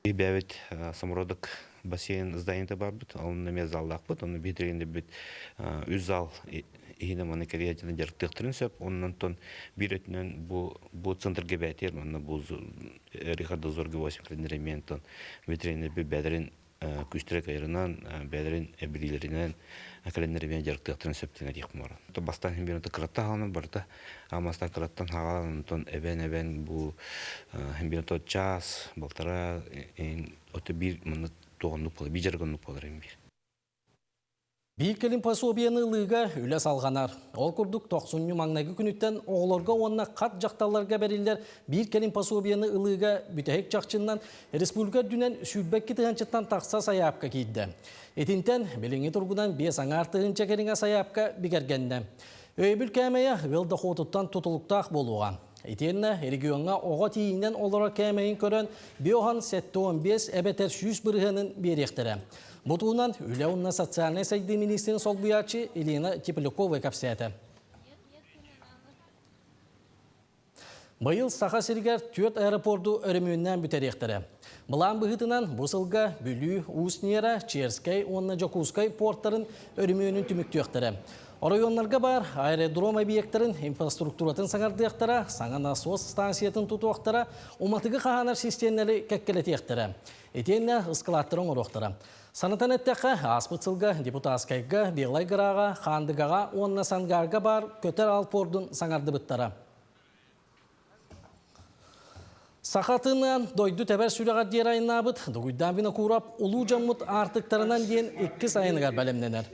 Бэбит самородок бассейн зданиета барбыт, онно эмиэ заллаахпыт, онно биһиги үс зал иһинэн манна кэлиһэтинэн дьарыктыахтарын сөп. Оннонтон биир өттүнэн бу бу центрга бээтиэр, манна бу Рихарда Зорге 8 кэлиннэр эмиэ онтон ветеринарбит бэйэлэрин күүстэрэ кайырынан, бэйэлэрин эбилиилэринэн кэлэннэр эмиэ дьарыктыахтарын сөп диэн этиэхпин баҕарабын. Бастаан иһин биир кыраттан хаалан барыта Амастан кыраттан хаалан онтон эбэн-эбэн бу биир час, балтараа ото биир манна туоҕуннук буолар, биир жаргоннук буолар биир. Биир кэлим пособиены ылыыга үлэ салҕанар. Ол курдук тохсунньу маҥнайгы күнүттэн оҕолорго уонна хат дьахталларга бэриллэр биир кэлим пособиены ылыыга бүтэһик чахчыннан республика үрдүнэн 22 тыһыынчаттан тахса сайаапка киирдэ. Итинтэн билиҥҥи туругунан биэс аҥаар тыһыынча кэриҥэ сайаапка бигэргэннэ. Өйөбүл кээмэйэ ыал дохуотуттан тутулуктаах буолуоҕа. Итиэннэ региоҥҥа оҕо тиийинэн олорор кээмэйин көрөн, биохан 75 эбэтэр 100 бырыһыанын биэриэхтэрэ. Бу туһунан Үлэ уонна социальнай сайдыы министрин солбуйааччы Елена Теплякова кэпсээтэ. Быйыл Саха сиригэр түөрт аэропорду өрөмүөннээн бүтэриэхтэрэ. Былаан быһыытынан бу сылга Бүлүү, Уус-Ньара, Черскэй уонна Дьокуускай пуортарын өрөмүөнүн түмүктүөхтэрэ. Оройуоннарга баар аэродром объектарын инфраструктуратын саҥардыахтара, саҥа насос станциятын тутуохтара, уматыгы хаһаанар систиэмэлэри кэккэлэтиэхтэрэ. Итиэннэ ыскылааттары оҥоруохтара. Санатан эттэххэ, ааспыт сылга Депутатскайга, Белай Граҕа, Хаандыгаҕа уонна Сангаарга баар көтөр аал пуордун саҥардыбыттара. Саха тыынан дойду тэбэр сүрэҕэр диэри айаннаабыт Дугуйдаан Винокуров улуу дьоммут аартыктарынан диэн иккис айаныгар бэлэмнэнэр.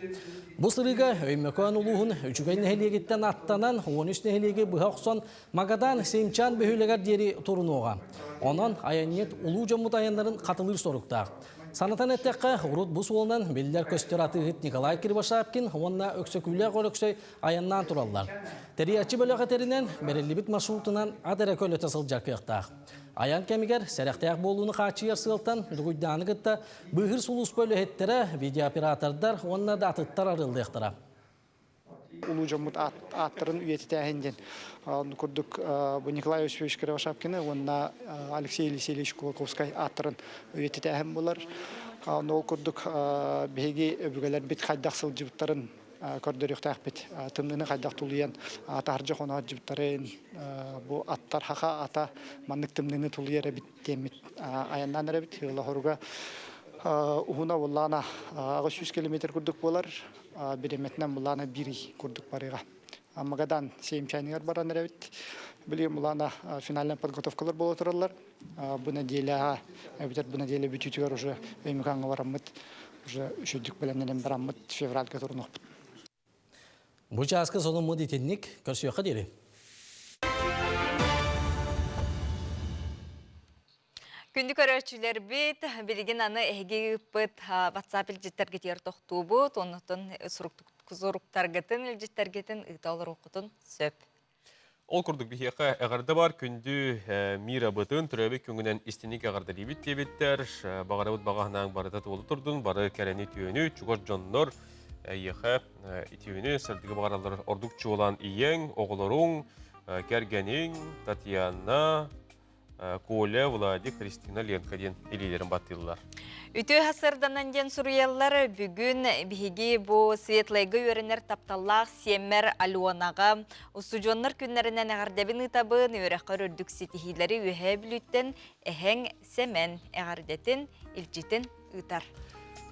Бу сырыыга Өймөкөөн улууһун Үчүгэй нэһилиэгиттэн аттанан 13 нэһилиэги быһа охсон Магадан Сеймчан бөһүөлэгэр диэри турунуоҕа. Онон айанньыт улуу дьоммут айаннарын хатылыыр соруктаах. Санатан эттэххэ, урут бу суолунан биллэр-көстөр атыыһыт Николай Кривошапкин уонна Өксөкүүлээх Өлөксөй айаннаан тураллар. Тэрийээччи бөлөх этэринэн, бэриллибит маршрутунан ат эрэ көлөтө сылдьар кыахтаах. Айан кэмигэр сэрэхтээх буолууну хааччыйар сыалтан Дугуйдааны кытта быыһыыр сулууспа үлэһиттэрэ, видеооператордар уонна да атыттар арыллыахтара. Улуу дьоммут ааттарын үйэтитээһин диэн курдук бу Николай Осипович Кривошапкины уонна Алексей Елисеевич Кулаковскай ааттарын үйэтитээһин буолар. Ол курдук биһиги өбүгэлэрбит хайдах сылдьыбыттарын көрдөрүөхтээхпит. Тымныыны хайдах тулуйан таһырдьа хоноһордьубуттарын, бу аттар хаха ата маннык тымныыны тулуйар эбит диэммит айаннаан эрэбит. Ыалаһоруга уһуна буллаана 800 километр курдук буолар. Бириэмэтинэн буллаана биир ый курдук барыаҕа. Магадан Сеймчайныгар баран эрэбит. Билигин булаана финальная подготовкалар буола тураллар. Бу нэдиэлэҕэ эбэтэр бу нэдиэлэ бүтүүтүгэр уже Өймөкөөҥҥө бараммыт уже үчүгдүк бэлэмнэнэн бараммыт февральга турунуохпут. Бу чааска сонуммут итинник көрсүөххэ диэри. Күндү көрөөччүлэрбит, билигин аны эһиги ыыппыт WhatsApp илдьиттэргитигэр тохтуубут, оннуттан суруктаргытын, илдьиттэргитин ыыта олоруоххутун сөп. Ол курдук биһиэхэ эҕэрдэ бар күндү Мирабытын төрөөбүт күҥүнэн истиник эҕэрдэлиибит диэбиттэр. Баҕарабыт баҕа санааҥ барыта туола турдун, бары кэрэни түөнү, чугас дьоннор эйиэхэ итиини сырдыгы баҕараллар ордук чуолаан ийэҥ, оҕолоруҥ, кэргэниҥ, Татьяна, Коля, Владик, Христина, Ленка диэн илиилэрин баттыыллар. Үтүө сырданан диэн суруйаллар. Бүгүн биһиги бу Светлайга үөрэнэр тапталлаах сиэммэр Аленаҕа устудьуоннар күннэринэн эҕэрдэбин ыытабын, үөрэххэр үрдүк ситиһиилэри Үөһээ Бүлүүттэн эһэҥ Сэмэн эҕэрдэтин, илдьитин ыытар.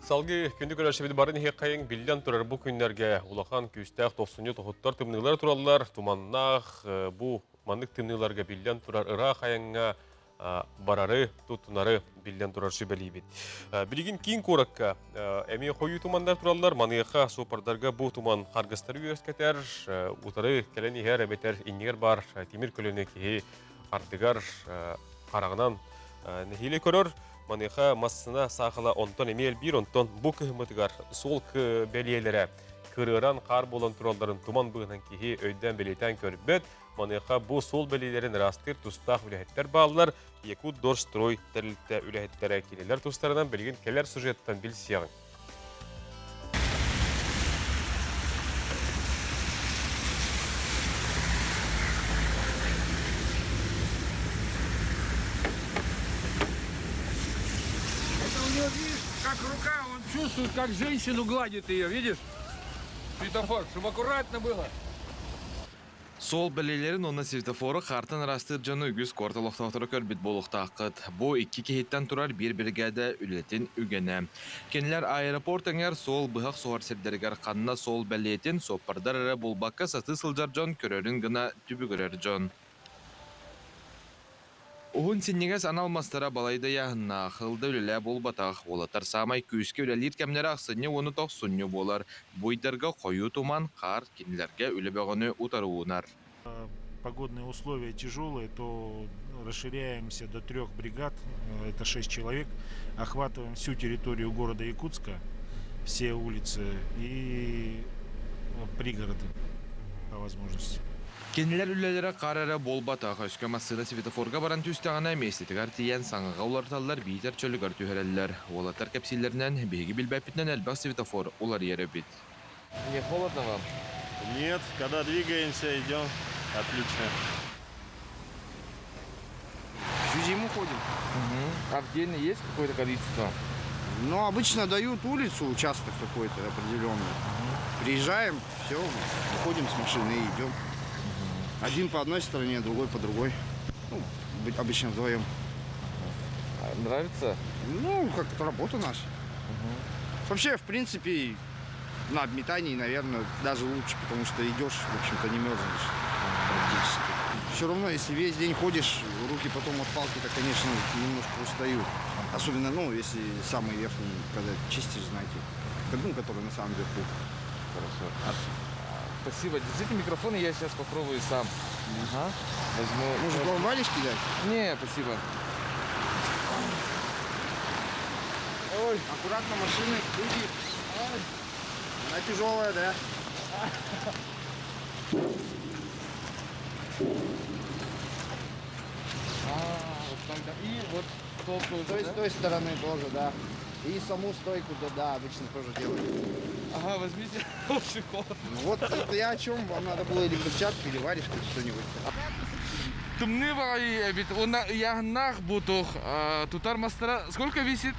Салгыы күндү көрөөччүбүт барын иһиэххэйиҥ биллэн турар бу күннэргэ улахан күүстээх тохсунньу тоһуттар тымныылар тураллар, туманнаах бу Маннык тымныыларга биллэн турар ыраах айаҥҥа барары, туттунары биллэн турар сүбэлиибит. Билигин киин куоракка эмиэ хойуу туманнар тураллар. Маныаха суоппардарга бу туман харгыстары үөскэтэр, утары кэлэн иһэр эбэтэр иннигэр баар тимир көлөнү киһи ардыгар хараҕынан нэһиилэ көрөр. Маныаха массыына саахала онтон эмиэ элбиир, онтон бу кыһыммытыгар суол бэлиэлэрэ. кырыаран хаар буолан туралларын туман быыһынан киһи өйдөөн бэлиэтээн көрбөт. Маныаха бу суол бэлиэлэрин ыраастыыр тустаах үлэһиттэр бааллар. Якутдорстрой тэрилтэ үлэһиттэрэ кинилэр тустарынан билигин кэлэр сюжеттан билсиэҕиҥ. Это у него, видишь, как рука, он чувствует, как женщину гладит ее, видишь? Светофор, чтобы аккуратно было. Суол бэлиэлэрин уонна светофору хаартан ыраастыыр дьону үгүс куорат олохтоохторо көрбүт буолуохтааххыт. Бу икки киһиттэн турар биир биригээдэ үлэтин үгэнэ. Кинилэр аэропорт эҥэр суол быһах суһар сирдэригэр ханна суол бэлиэтин суоппардар эрэ булбакка сатыы сылдьар дьон көрөрүн гына түбүгүрэр дьон. Уһун синньигэс анал мастара балайда ыйааһыннаах, ылда үлэлээ буолбатах, уолаттар саамай күүскэ үлэлиир кэмнэрэ ахсынньы уонна тохсунньу буолар. Бу ыйдарга хойуу туман, хаар кинилэргэ үлэ бөҕөнү утары уунар. Погодные условия тяжелые, то расширяемся до трех бригад, это шесть человек, охватываем всю территорию города Якутска, все улицы и пригороды по возможности. Кинилэр үлэлэрэ хаар эрэ буолбатах, өскө массыына светофорга баран түстэҕинэ, миэстэтигэр тиийэн саҥаҕа уларыталлар биитэр чөлүгэр түһэрэллэр. Уолаттар кэпсииллэринэн, биһиги билбэппитинэн элбэх светофор уларыйар эбит. Не холодно вам? Нет, когда двигаемся, идем. Отлично. Всю зиму ходим. Угу. А в день есть какое-то количество? Ну, обычно дают улицу, участок какой-то определенный. Угу. Приезжаем, все, выходим с машины и идем. Угу. Один по одной стороне, другой по другой. Ну, обычно вдвоем. А нравится? Ну, как это работа наша. Угу. Вообще, в принципе, на обметании, наверное, даже лучше, потому что идешь, в общем-то, не мерзнешь практически. Все равно, если весь день ходишь, руки потом от палки-то, конечно, немножко устают. Особенно, ну, если самый верхний, когда чистишь, знаете, ну, который на самом верху. Хорошо. Спасибо. Держите микрофон, и я сейчас попробую сам. Ага. Возьму. Может, вам варежки дать? Не, спасибо. Ой, аккуратно машины, люди. Ой. Она тяжелая, да? А, вот там, да. И вот столб тоже, да? С той стороны тоже, да. И саму стойку, да, да, обычно тоже делают. Ага, возьмите, очень холодно. Ну вот это я о чем, вам надо было или перчатки, или варежки, что-нибудь. Тымныы баҕайы эбит. Уонна ыйааһыннаах бутух тутар мастара сколько весит?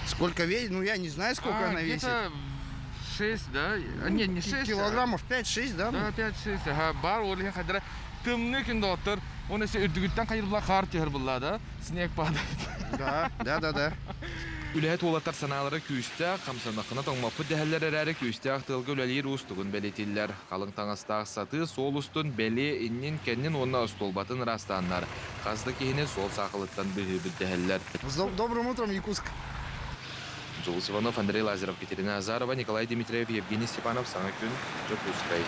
Сколько весит? Ну, я не знаю, сколько а, она весит. 6, да? А, нет, не 6. Килограммов 5-6, да? Да, 5-6. Ага, бар ол иһин хадара тымныы күн доҕоттор. Оны се үрдүгүттэн хайырла хаар түһэр булла да? Снег падает. Да, да, да, да. Үлэһит уолаттар санаалара күүстээх, хамсанаххына тоҥмоппут дэһэллэр эрээри күүстээх тыалга үлэлиир уустугун бэлиэтииллэр. Халыҥ таҥастаах сатыы суол устун бэлиэ иннин-кэннин уонна остуолбатын ыраастааннар, хас да киһини суол саахалыттан быыһыыбыт дэһэллэр. С добрым утром, Якутск! Дьулус Иванов, Андрей Лазарев, Екатерина Азарова, Николай Дмитриев, Евгений Степанов, Саҥа күн, Дьокуускай.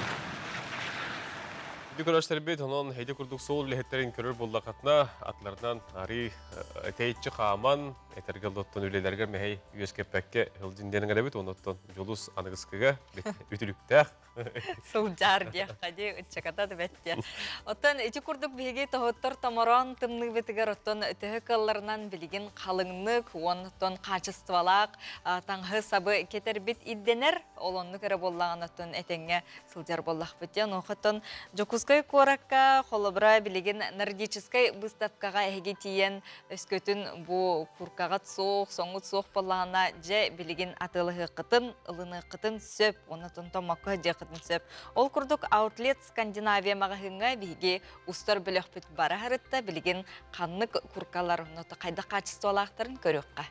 Үтү көрөштөрбүт, онон эти курдук суол үлэһиттэрин көрөр буллахатына, атларынан арыы тэйиччи хааман, этэргэ оттон үлэлэргэ мэһэй үөскэппэккэ сылдьын диэн эрэбит, онуттан Дьулус аныгыскыга үтүлүктээх сылдьар диэххэ дии ыччаката да бэттиэ. Оттон ити курдук биһиги тоһуттар томороон тымныыбытыгар оттон төһө кыалларынан билигин халыҥнык уонтон хаачыстыбалаах таҥаһы сабы кэтэрбит ирдэнэр. Ол оннук эрэ буоллаҕына оттон этэҥҥэ сылдьар буоллахпыт диэн. Онуоха Дьокуускай куоракка холобура билигин нордическай выставкаҕа эһиги тиийэн өскөтүн бу куркаҕыт суох, соҥҥут суох буоллаҕына дьэ билигин атыылаһыаххытын, ылыныаххытын сөп, уонна томмокко сылдьыаххытын сөп. Ол курдук Outlet Скандинавия маҕаһыыҥҥа биһиги устар бөлөхпүт бара сырытта билигин ханнык куркалар хайдах хаачыстыбалаахтарын көрүөххэ.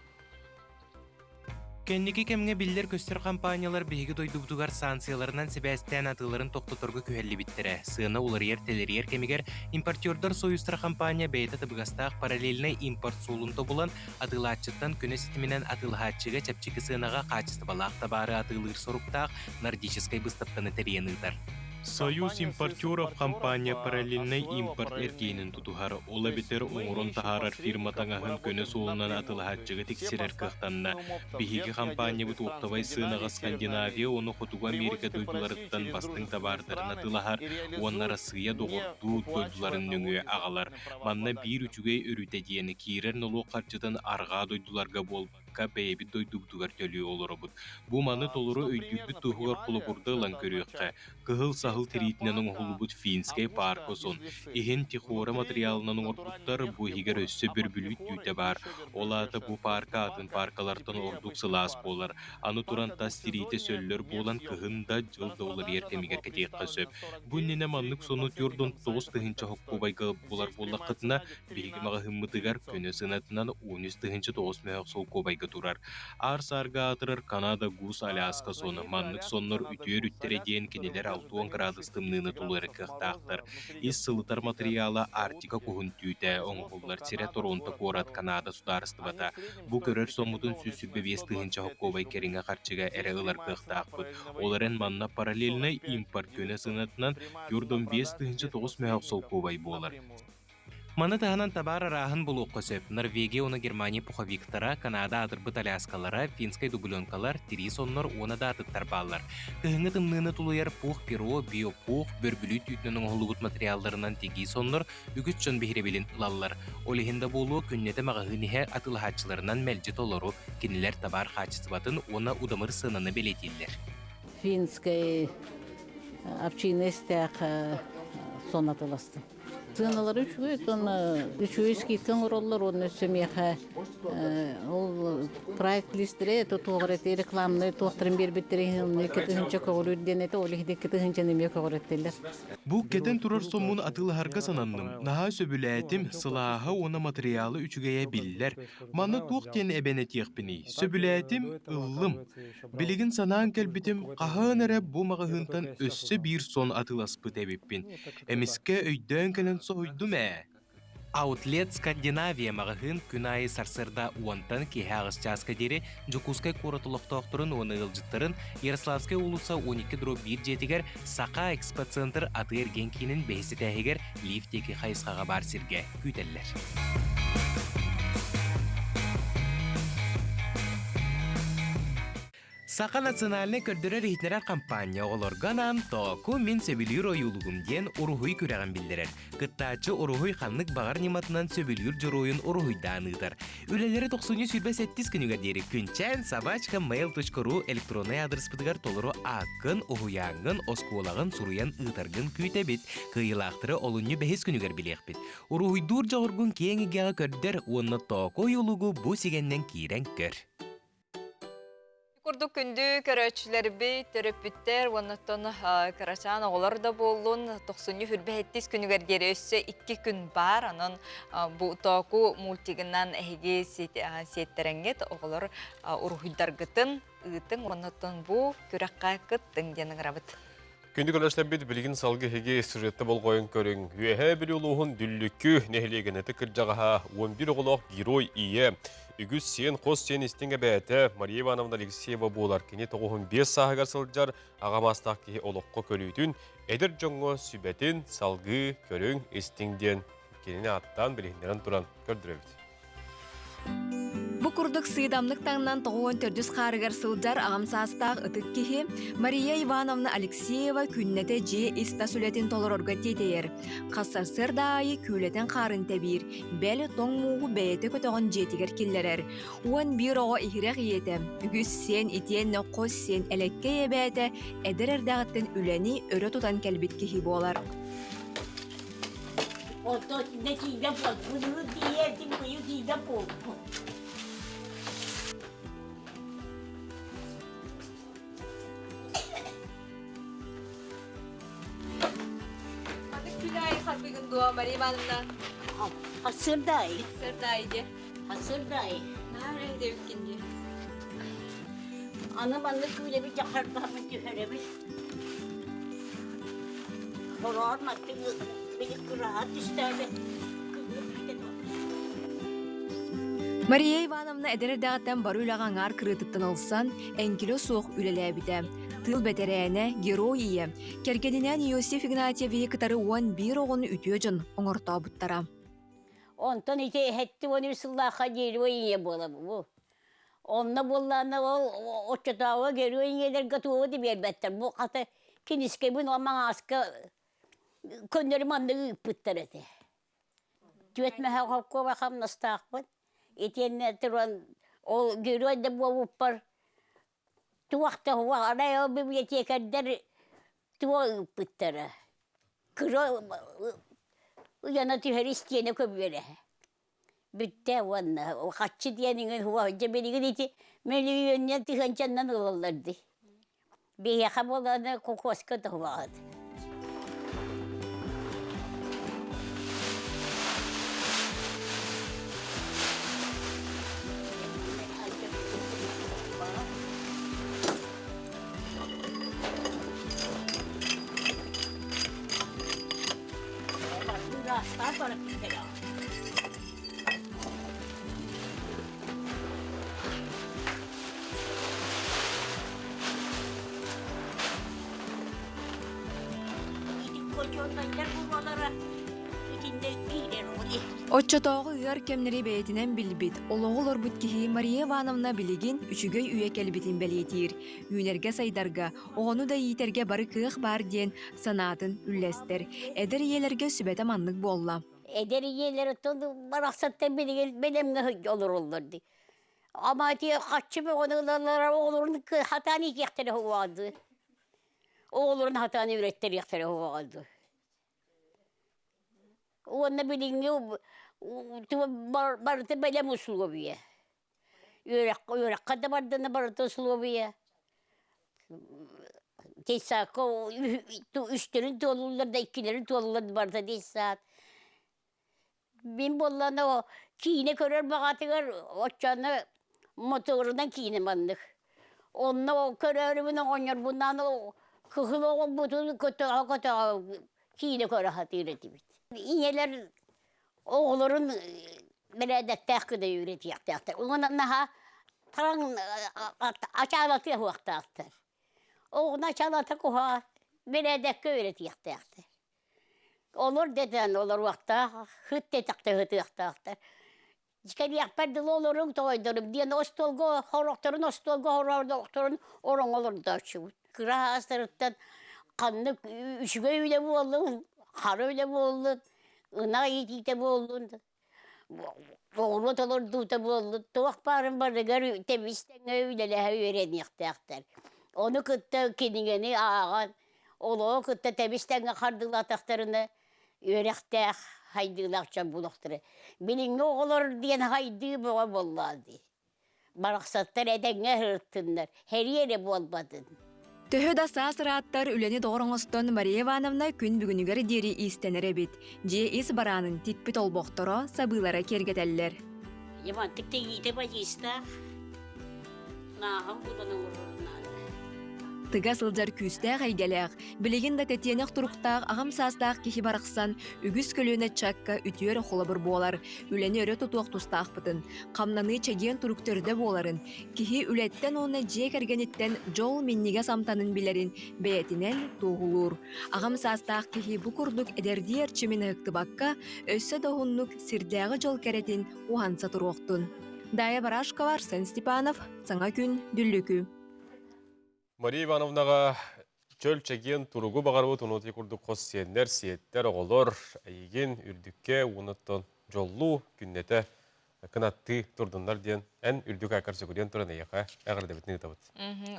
Кэнники кэмҥэ биллэр-көстөр компаниялар биһиги дойдубутугар санкцияларынан сибээстээн атыыларын тохтоторго күһэллибиттэрэ. Сыана уларыйар-тэлэрийэр кэмигэр импортердар союзтара компания бэйэтэ табыгастаах параллельнай импорт суолун тобулан, атыылааччыттан көнө ситиминэн атыылаһааччыга чэпчэки сыанаҕа хаачыстыбалаах табаары атыылыыр соруктаах нордическай быыстапканы тэрийэн ыытар. Союз импортеров хампаанньа параллельнай импорт эргиэнин тутуһар, ол эбэтэр оҥорон таһаарар фирма таҥаһын көнө суолунан атыылаһааччыга тиксэрэр кыахтанна. Биһиги хампаанньабыт оптовай сыанаҕа Скандинавия уонна Хотугу Америка дойдуларыттан бастыҥ табаардарын атыылаһар уонна Арассыыйа доҕордуу дойдуларын нөҥүө аҕалар. Манна биир үчүгэй өрүтэ диэн, киирэр нолуок харчытын арҕаа дойдуларга буолбакка, бэйэбит дойдубутугар төлүү олоробут. Бу маны толору өйдүүрбүт туһугар холобурда ылан көрүөххэ. Кыһыл саһыл тириитинэн оҥоһуллубут финскэй паарка сон, иһин техора матырыйаалынан оҥорбуттар, бу иһигэр өссө бөрбүлүүт түүтэ баар. Ол аата бу паарка атын пааркалартан ордук сылаас буолар. Аны туран тас тириитэ сөллөр буолан кыһын да, дьыл да уларыйар кэмигэр кэтиэххэ сөп. Бу иннинэ маннык сону 49 тыһыынча сокуобайга булар буоллаххытына, биһиги маҕаһыыммытыгар көнө сыанатынан 13 тыһыынча 9 мөһөх солкуобайга турар. Аар-саарга аатырар Канада Гус Аляска соно маннык соннор үтүө өрүттэрэ диэн кинилэр 60 градус тымныыны тулуйар кыахтаахтар. Ис сылытар матырыйаала Арктика куһун түүтэ, оҥоһуллар сирэ Торонто куорат Канада судаарыстыбата. Бу көрөр соммутун 125 тыһыынча сокуобай кэриҥэ харчыга эрэ ылар кыахтаахпыт. Ол эрэн манна параллельнай импорт көнө сыанатынан 45 тыһыынча 9 мөһөх солкуобай буолар. Маны таһынан табаар арааһын булуохха сөп. Норвегия уонна Германия пуховиктара, Канада аатырбыт аляскалара, финскай дубленкалар, тирии соннор уонна да атыттар бааллар. Кыһыҥҥы тымныыны тулуйар пух перо, биопух, бөрбүлүүт түүтүнэн оҥоһуллубут материалларынан тигии соннор үгүс дьон биһирэбилин ылаллар. Ол иһин да буолуо, күннэтэ маҕаһыын иһэ атыылаһааччыларынан мэлдьи толору, кинилэр табаар хаачыстыбатын уонна удамыр сыананы бэлиэтииллэр. Финскэй овчина истээх сон атыластым. Сыаналары үчүгэй, оттон үчүгэй скидка оҥороллор уонна өссө миэхэ ол прайс листэрэ это туох эрэ рекламнай туохтарын биэрбиттэрин иһин 2000 көҕүлүүр диэн этэ, ол иһин 2000-ны эмиэ көҕүрэттилэр. Бу кэтэн турар соммун атыылаһарга сананным. Наһаа сөбүлээтим, сылааһа уонна матырыйаала үчүгэйэ биллэр. Манна туох диэн эбэн этиэхпиний? Сөбүлээтим, ыллым. Билигин санаан кэлбитим, хаһан эрэ бу маҕаһыынтан өссө биир сон атыыласпыт эбиппин. Эмискэ өйдөөн кэлэн соһуйдум ээ. Аутлет Скандинавия маҕаһыын күн аайы сарсыарда уонтан киэһэ аҕыс чааска диэри Дьокуускай куорат олохтоохторун уонна ыалдьыттарын Ярославскай уулусса 12 дробь 1 дьиэтигэр Саха экспоцентр атыы-эргиэн киинин бэһис этээһигэр лифт диэки хайысхаҕа баар сиргэ күүтэллэр. Саха национальнай көрдөрөр-иһитиннэрэр хампаанньа оҕолорго анаан «Тооку мин сөбүлүүр ойуулугум» диэн уруһуй күрэҕин биллэрэр. Кыттааччы уруһуй ханнык баҕар ньыматынан сөбүлүүр дьоруойун уруһуйдаан ыытар. Үлэлэри тохсунньу 27 күнүгэр диэри күнчээн собачка mail.ru электроннай аадырыспытыгар толору ааккын, уһуйааҥҥын, оскуолаҕын суруйан ыытаргын күүтэбит. Кыайыылаахтары олунньу бэһис күнүгэр билиэхпит. Уруһуйдуур дьоҕургун киэҥ эйгэҕэ көрдөр уонна тооку ойуулугу бу сигэннэн киирэн көр. Курдук күндү көрөөччүлэрбит, төрөппүттэр уонна оттон кырачаан оҕолор да буоллун, тохсунньу хүрбэһэттис күнүгэр диэри өссө икки күн баар. Онон бу Тооку мультигынан эһиги сиэттэрэҥҥит оҕолор уруһуйдаргытын ыытыҥ уонна оттон бу күрэххэ кыттыҥ диэн ыҥырабыт. Күндү көрөөччүлэрбит билигин салгыы эһиги сюжетта болҕойон көрүҥ. Үөһээ Бүлүү улууһун Дүллүкү нэһилиэгин ытык кырдьаҕаһа 11 оҕолоох герой ийэ, үгүс сиэн, хос сиэн истиҥ эбээтэ Мария Ивановна Алексеева буолар. Кини 95 сааһыгар сылдьар аҕа маастаах киһи олоххо көрүүтүн, эдэр дьоҥҥо сүбэтин салгыы көрүҥ, истиҥ диэн кинини ааттаан билиһиннэрэн туран көрдөрөбүт. Бу курдук сыыдамнык таҥнан 94 хаарыгар сылдьар аҕам саастаах ытык киһи Мария Ивановна Алексеева күннэтэ дьиэ ис-тас үлэтин толорорго тиэтэйэр. Хас сарсыарда аайы күүлэтин хаарын тэбиир, бэл тоҥ мууһу бэйэтэ көтөҕөн дьиэтигэр киллэрэр. 11 оҕо иһирэх ийэтэ, үгүс сиэн итиэннэ хос сиэн элэккэй эбээтэ эдэр эрдэҕиттэн үлэни өрө тутан кэлбит киһи буолар. Ото нэкиидэ буолбут, тиийэрдим быйыл тиийдэ буолбут. Маннык күн аайы харбыгын дуо, Мария Ивановна? Хасырдай. Хасырдай де. Хасырдай. Наар эдебиккин дии. Аны маннык күүлэбит дьахарбаһаммын түһэрэбит. Хороон маттыҥ били кыраһа түстээбит Мария Ивановна эдэр эрдэҕиттэн бары үлэҕэ аҥаар кырыытыттан ылсан, эҥкилэ суох үлэлээбитэ. Тыыл бэтэрээнэ, герой ийэ, кэргэнинээн Иосиф Игнатьевиһы кытары 11 оҕону үтүө дьон оҥортообуттара. Онтон ити 73 сыллаахха герой ийэ буолабын. Онно буоллаҕына ол оччотооҕу герой ийэлэргэ тугу да биэрбэттэр. Бу хата кинискэбин ол маҥааска көннөрү маннык ыыппыттар этэ. Түөрт мэһэ холкуоба хамнастаахпын. Итиэннэ туран ол герой да буолбуппар туох да суох арай ол библиотекардар туох ыыппыттара. Кыра ыйана түһэр истиэнэ көбүөрэ. Бүттэ уонна хаччы диэн иҥин суох. Дьэ билигин ити мөлүйүөннэн тыһыынчаннан ылаллар дии. Биһиэхэ буоллаҕына кокоска туһулаҕыт. Оччотооҕу ыар кэмнэри бэйэтинэн билбит, олоҕу олорбут киһи Мария Ивановна билигин үчүгэй үйэ кэлбитин бэлиэтиир. Үүнэргэ-сайдарга, оҕону да иитэргэ бары кыах баар диэн санаатын үллэстэр. Эдэр ийэлэргэ сүбэтэ маннык буолла. Эдэр ийэлэр оттон барахсаттар билигин бэлэмҥэ сылдьа олороллор дии. Ама ити хаччы бөҕөнү ылаллара оҕолорун хатаан иитиэхтэрэ уһуоҕа дуу. Оҕолорун хатаан үөрэттэриэхтэрэ уһуоҕа дуу. Уонна билиҥҥи барыта бэлэм условие. Үөрэххэ да бардына барыта условие. Детсадка үстэрин туолуллар да иккилэрин туолуллар да барыта детсад. Мин буоллаҕына киинэ көрөр баҕатыгар оччону моторунан киинэ маннык. Онно көрөөрүбүн оҕонньорбунаан кыһыл оҕолбутун көтөҕө-көтөҕө киинэ көрө сатыыр этибит. Ийэлэр оҕолорун бэрээдэктээх гына үөрэтиэхтээхтэр. Уонна наһаа тараҥ ачаалатыа суохтаахтар. Оҕону ачаалата куһаҕан бэрээдэккэ үөрэтиэхтээхтэр. Олор дэтэн олоруохтаах, хыт диэтэхтэ хытыахтаахтар. Кэлиэхпэр дылы олоруҥ тоҕойдорум диэн остуолга хорохторун остуолга хорохторун ороҥ олордооччубут. Кыра аастарыттан ханнык үчүгэй үлэ буоллун, хара үлэ буоллун, ынах иитиитэ буоллун, оҕуруот олордуута буоллун, туох баарын барыгар тэбис тэҥҥэ үлэлэһэ үөрэниэхтээхтэр. Ону кытта кинигэни ааҕан, олоҕу кытта тэбис тэҥҥэ хардыылаатахтарына үөрэхтээх, хайдыылаах дьон буолуохтара. Билиҥҥи оҕолор диэн хайдыы бөҕө буоллаҕа дии. Барахсаттар этэҥҥэ сырыттыннар, һэрии эрэ буолбатын. Төһө да саас ырааттар үлэни доҕор оҥостон Мария Ивановна күн бүгүнүгэр диэри иистэнэр эбит. Дьиэ ис бараанын тикпит олбохторо, сабыылара киэргэтэллэр. Ивантык тигиитэ бадьыыстаах, нааһын булан оҥорорун наада. Тыга сылдьар күүстээх эйгэлээх, билигин да тэтиэнэх туруктаах аҕам саастаах киһи барахсан үгүс көлүөнэ ыччакка үтүө эрэ холобур буолар, үлэни өрө тутуох тустаахпытын, хамнаныы чэгиэн турук төрдө буоларын, киһи үлэттэн уонна дьиэ кэргэниттэн дьол минньигэс амтанын билэрин бэйэтинэн туоһулуур. Аҕам саастаах киһи бу курдук эдэрдии эрчимин ыһыктыбакка, өссө да уһуннук сирдээҕи дьол кэрэтин уһанса туруохтун. Дая Барашкова, Арсен Степанов, Саҥа күн, Дүллүкү. Мария Ивановнаҕа чөл чэгиэн туругу баҕарабыт унуутуй курдук хос сиэннэр, сиэттэр, оҕолор эйигин үрдүккэ уонуттан дьоллуу күннэтэ кынаттыы турдуннар диэн эн үрдүк айкар сүгүрүйэн туран эйиэхэ эҕэрдэбитин ыытабыт.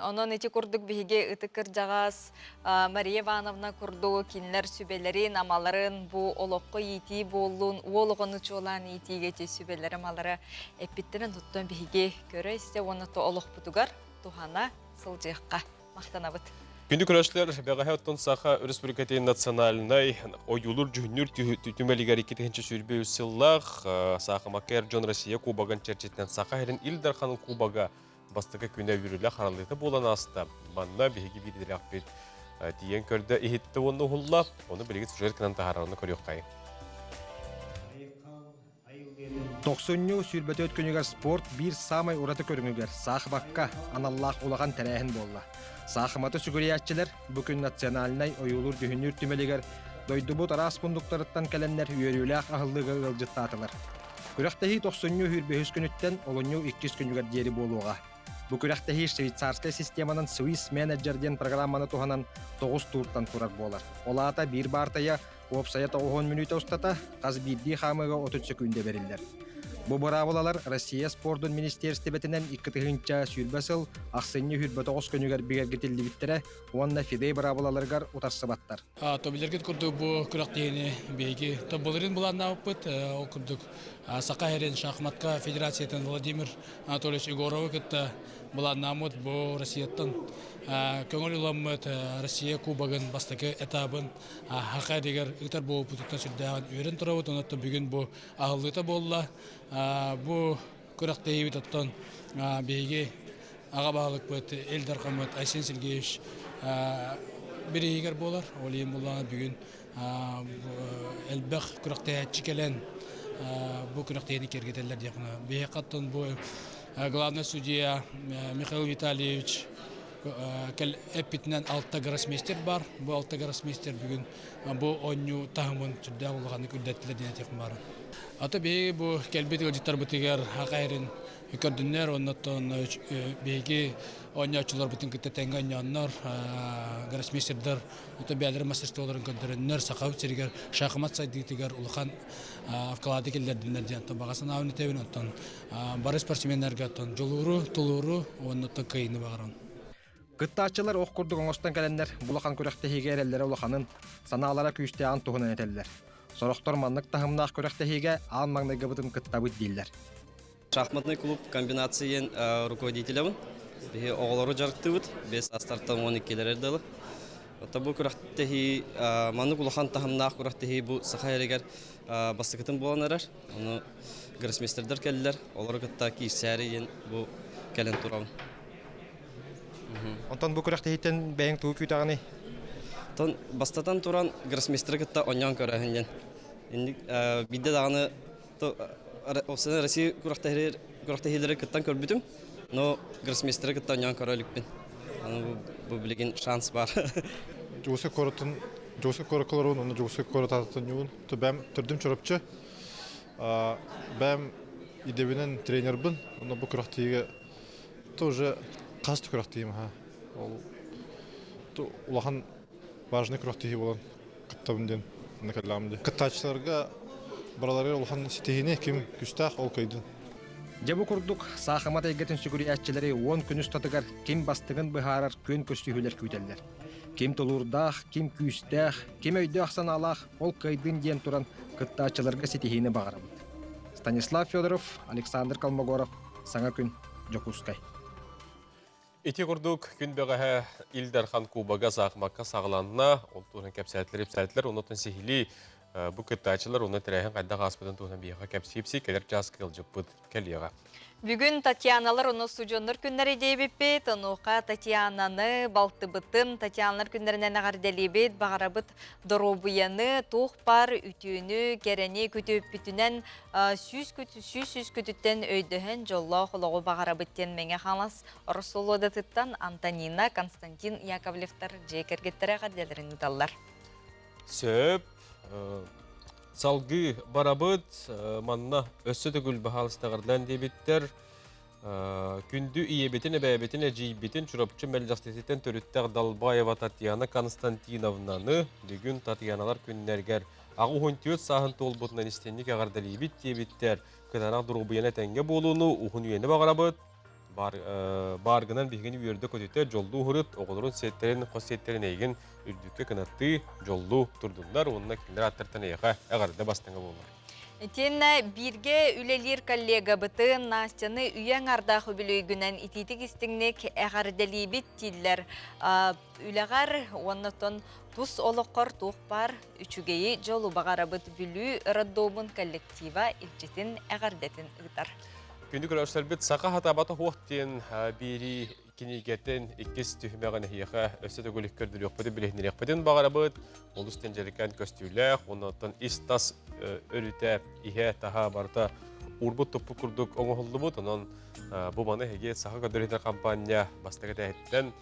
Онон ити курдук биһиги ытык кырдьаҕас Мария Ивановна курдук кинилэр сүбэлэрин, амаларын бу олоххо иитии буоллун, уол оҕону чуолаан иитиигэ ити сүбэлэри-амалары эппиттэрин туттан биһиги көрө-истэ уонна то олохпутугар туһана сылдьыахха махтанабыт. Күндү көрөөччүлэр, бэҕэһээ оттон Саха Өрөспүүбүлүкэтин национальнай ойуулуур-дьүһүннүүр түмэлигэр 2023 сыллаах Саахымакка эр дьон Россия Кубогын чэрчитинэн Саха сирин Ил Дарханын Кубога бастакы күнэ үөрүүлээх харалыыта буолан ааста. Манна биһиги биирдэлээхпит тиийэн көрдө, иһиттэ уонна уһулла. Ону билигин сюжет гынан таһаарарны көрүөххэйиҥ. Тохсунньу 24 күнүгэр спорт биир саамай ураты көрүҥүгэр саахыбакка аналлаах улахан тэрээһин буолла. Саахыматы сүгүрүйээччилэр бу күн национальнай ойуулуур-дьүһүннүүр түмэлигэр дойдубут араас муннуктарыттан кэлэннэр үөрүүлээх аһыллыыга ыалдьыттаатылар. Күрэхтэһии тохсунньу 25 күнүттэн олунньу иккис күнүгэр диэри буолуоҕа. Бу күрэхтэһии швейцарскай системанан Swiss Manager диэн программаны туһанан тоҕус тууртан турар буолар. Ол аата биир баартыйа уопсайа 90 мүнүүтэ устата хас биирдии хаамыыга 30 сөкүүндэ бэриллэр. Бу быраабылалар Россия спордун министиэристибэтинэн 2020 сыл ахсынньы 29 күнүгэр бигэргитиллибиттэрэ уонна ФИДЕ быраабылаларыгар утарсыбаттар. Тобилэргит курдук бу күрэхтэһиини биһиги тобуларын былааннаабыппыт. Ол курдук Саха сирин шахматка федерациятын Владимир Анатольевич Егоровы кытта былааннааммыт бу Россияттан көҥүл ыламмыт Россия Кубогын бастакы этабын Саха сиригэр ыытар буолбутуттан сүрдээҕин үөрэн турабыт. Онон бүгүн бу аһыллыыта буолла. Бу күрэхтэһиибит оттон биһиги аҕа баһылыкпыт Ил Дархаммыт Айсен Сергеевич бирииһигэр буолар. Ол иһин буллаҕына бүгүн элбэх күрэхтэһээччи кэлэн бу күрэхтэһиини киэргэтэллэр диэххэ. Биһиэхэ оттон бу главный судья Михаил Витальевич эппитинэн алта гроссмейстер бар. Бу алта гроссмейстер бүгүн бу оонньуу таһымын сүрдээх улаханнык үрдэттилэр диэн этиэхпин баҕарабын. Ата биһиги бу кэлбит ыалдьыттарбытыгар Хакайрын көрдүннэр, оннуттан биһиги оонньооччуларбытын кытта тэҥҥэ оонньооннор, гроссмейстердар ото бэйэлэрин мастерстволарын көрдөрөннөр, Сахабыт сиригэр шахмат сайдыытыгар улахан вклады киллэрдиннэр диэн баҕа санаабын этэбин. Оттон бары спортсменнарга оттон дьулууру, тулууру уонна оттон кыайыыны баҕарабын. Кыттааччылар ох курдук оҥостон кэлэннэр бу улахан күрэхтэһиигэ эрэллэрэ улаханын, санаалара күүстээҕин туһунан этэллэр. Сорохтор маннык таһымнаах күрэхтэһиигэ аан маҥнайгыбытын кыттабыт дииллэр. Шахматный клуб комбинациян руководителябын. Биһи оҕолору дьарыктыыбыт. Бес астартан 12-лер дылы. Ота бу күрэхтэһии маннык улахан таһымнаах күрэхтэһии бу саха эригэр бастакытын буолан эрэр. Ону гроссмейстердэр кэллилэр. Олору кытта киирсээри диэн бу кэлэн турабын. Онтон бу күрэхтэһииттэн бэйэҥ тугу күүтэҕиний? Оттон бастатан туран гроссмейстеры кытта онньоон көрөөһүн диэн. Инник биирдэ даҕаны Осына Россия күрэхтэһиилэри кыттан көрбүтүм, но гроссмейстеры кытта онньоон көрө иликпин. Аны бу билигин шанс бар. Дьокуускай куоратын Дьокуускай куоракка олоробун уонна Дьокуускай куорат аатыттан ньугун. Бэм төрдүм Чурапчы. Бэм идэбинэн тренербин. Онно бу күрэхтэһиигэ тоже хас да күрэхтэһиим аха. Ол улахан важный күрэхтэһии буолан кыттабын диэн накаллаам дии. Кыттааччыларга бараларыгар улахан ситиһиини ким күстээх ол кыайдын. Дьэ бу курдук саахымат эйгэтин сүгүрүйээччилэри 10 күн устатыгар ким бастыҥын быһаарар күөн көрсүһүүлэр күүтэллэр. Ким тулуурдаах, ким күүстээх, ким өйдөөх-санаалаах ол кыайдын диэн туран кыттааччыларга ситиһиини баҕарабыт. Станислав Федоров, Александр Колмогоров, Саҥа күн, Дьокуускай. Ити курдук күн бэҕэһээ Ил Дархан Кубога саахымакка саҕаланна. Ол туһунан кэпсээтилэр, ипсээтилэр. Оннуттан сиһилии бу кыттааччылар уонна тэрээһин хайдах ааспытын туһунан биһиэхэ кэпсиипси кэлэр чаас кыалдьыппыт кэлиэҕэ. Бүгүн Татьяналар уонна устудьуоннар күннэрэ диэбиппит. Онуоха Татьянаны, балтыбытын Татьяналар күннэринэн эҕэрдэлиибит. Баҕарабыт доруобуйаны, туох баар үтүөнү, кэрэни күтүөппүтүнэн сүүс күтүттэн өйдөһөн дьоллоох олоҕу баҕарабыт диэн Мэҥэ Хаҥалас Ороссолуодатыттан Антонина, Константин Яковлевтар дьиэ кэргэттэрэ эҕэрдэлэрин ыыталлар. Сөп. Салгыы барабыт. Манна өссө төгүл баһаалыстаҕырдан диэбиттэр. Күндү ийэбитин, эбээбитин, эдьиийбитин Чурапчы мэлдьэхтититтэн төрүттээх Далбаева Татьяна Константиновнаны бүгүн Татьяналар күннэригэр 84 сааһын туолбутунан истинник эҕэрдэлиибит диэбиттэр. Кытаанах доруобуйаны этэҥҥэ буолууну, уһун үйэни баҕарабыт. Бар, бааргынан биһигини үөрдэ-көтүтэ дьоллуу уһурут, оҕолорун сиэттэрин, хос сиэттэрин эйигин үрдүккэ кынаттыы, дьоллуу турдуннар уонна кинилэр ааттартан эйиэхэ эҕэрдэ бастыҥа буолар. Итиэннэ бииргэ үлэлиир коллегабытын Настяны үйэ аҥаардаах үбүлүөйгүнэн итиитик-истиҥник эҕэрдэлиибит дииллэр. Үлэҕэр уонна оттон тус олоххор туох баар үчүгэйи дьолу баҕарабыт Бүлүү роддомун коллектива илдьитин эҕэрдэтин ыытар. Күндү көрөөччүлэрбит Саха хатаабата суох диэн биэрии кинигэтин иккис түһүмэҕин эһиэхэ өссө төгүл көрдөрүөхпүтүн билиһиннэриэхпитин баҕарабыт. Олус дьэрэкээн көстүүлээх, оннуттан ис-тас өрүтэ, иһэ-таһа барыта. уурбут туппут курдук оҥоһуллубут. Онон бу маны эһиги Саха көрдөрүүтэ компания бастакы этээһиттэн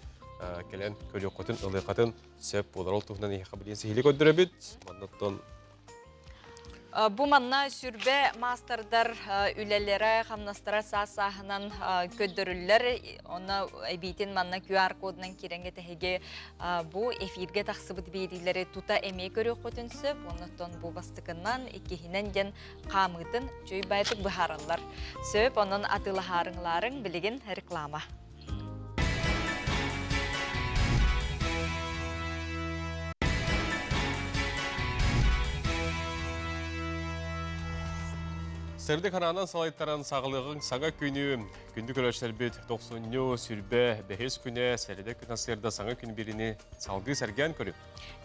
кэлэн көрүөххүтүн, ылыаххытын сөп буолар. Ол туһунан эһиэхэ билигин сиһилии көрдөрөбүт. Маннаттан Бу манна сүрбэ маастардар үлэлэрэ, хамнастара саас-сааһынан көрдөрүллэр. Онно эбиитин манна QR-кодунан киирэнгэ тэһиги бу эфиргэ тахсыбыт биэриилэри тута эмиэ көрүөххүтүн сөп. Оннуттан бу бастакынан, иккиһинэн диэн хаамыытын чүй баайтык быһаараллар. Сөп, онон атыылаһаарыҥлаарыҥ билигин реклама. Сырдык хараанан салайтаран саҕалыаҕыҥ саҥа күнү күндү көрөөччүлэрбит тохсунньу сүрбэ бэһис күнэ сэрэдэ күн сырда саҥа күн биrini салгыы сэргээн көрү.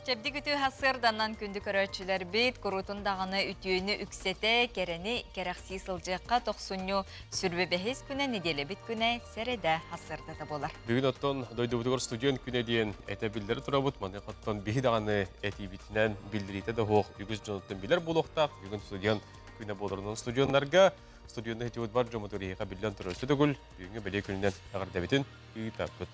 Чэбдик үтүө сарсыарданан күндү көрөөччүлэрбит, куруутун даҕаны үтүөнү үксэтэ, кэрэни кэрэхсии сылдьыахха тохсунньу сүрбэ бэһис күнэ, нэдиэлэбит күнэ, сэрэдэ сарсыардата буолар. Бүгүн оттон дойдубутугар студент күнэ диэн этэ биллэри турабыт. Маныаха оттон биһи даҕаны этиибитинэн биллэриитэ да суох үгүс дьонуттан билэр буолуохтаах. Бүгүн студент күнэ буоларынан студеннарга студенты хитибит бар дьоммутугар эһиэхэ биллэн турар өссө төгүл бүгүҥҥү бэлиэ күнүнэн эҕэрдэбитин ыытабыт.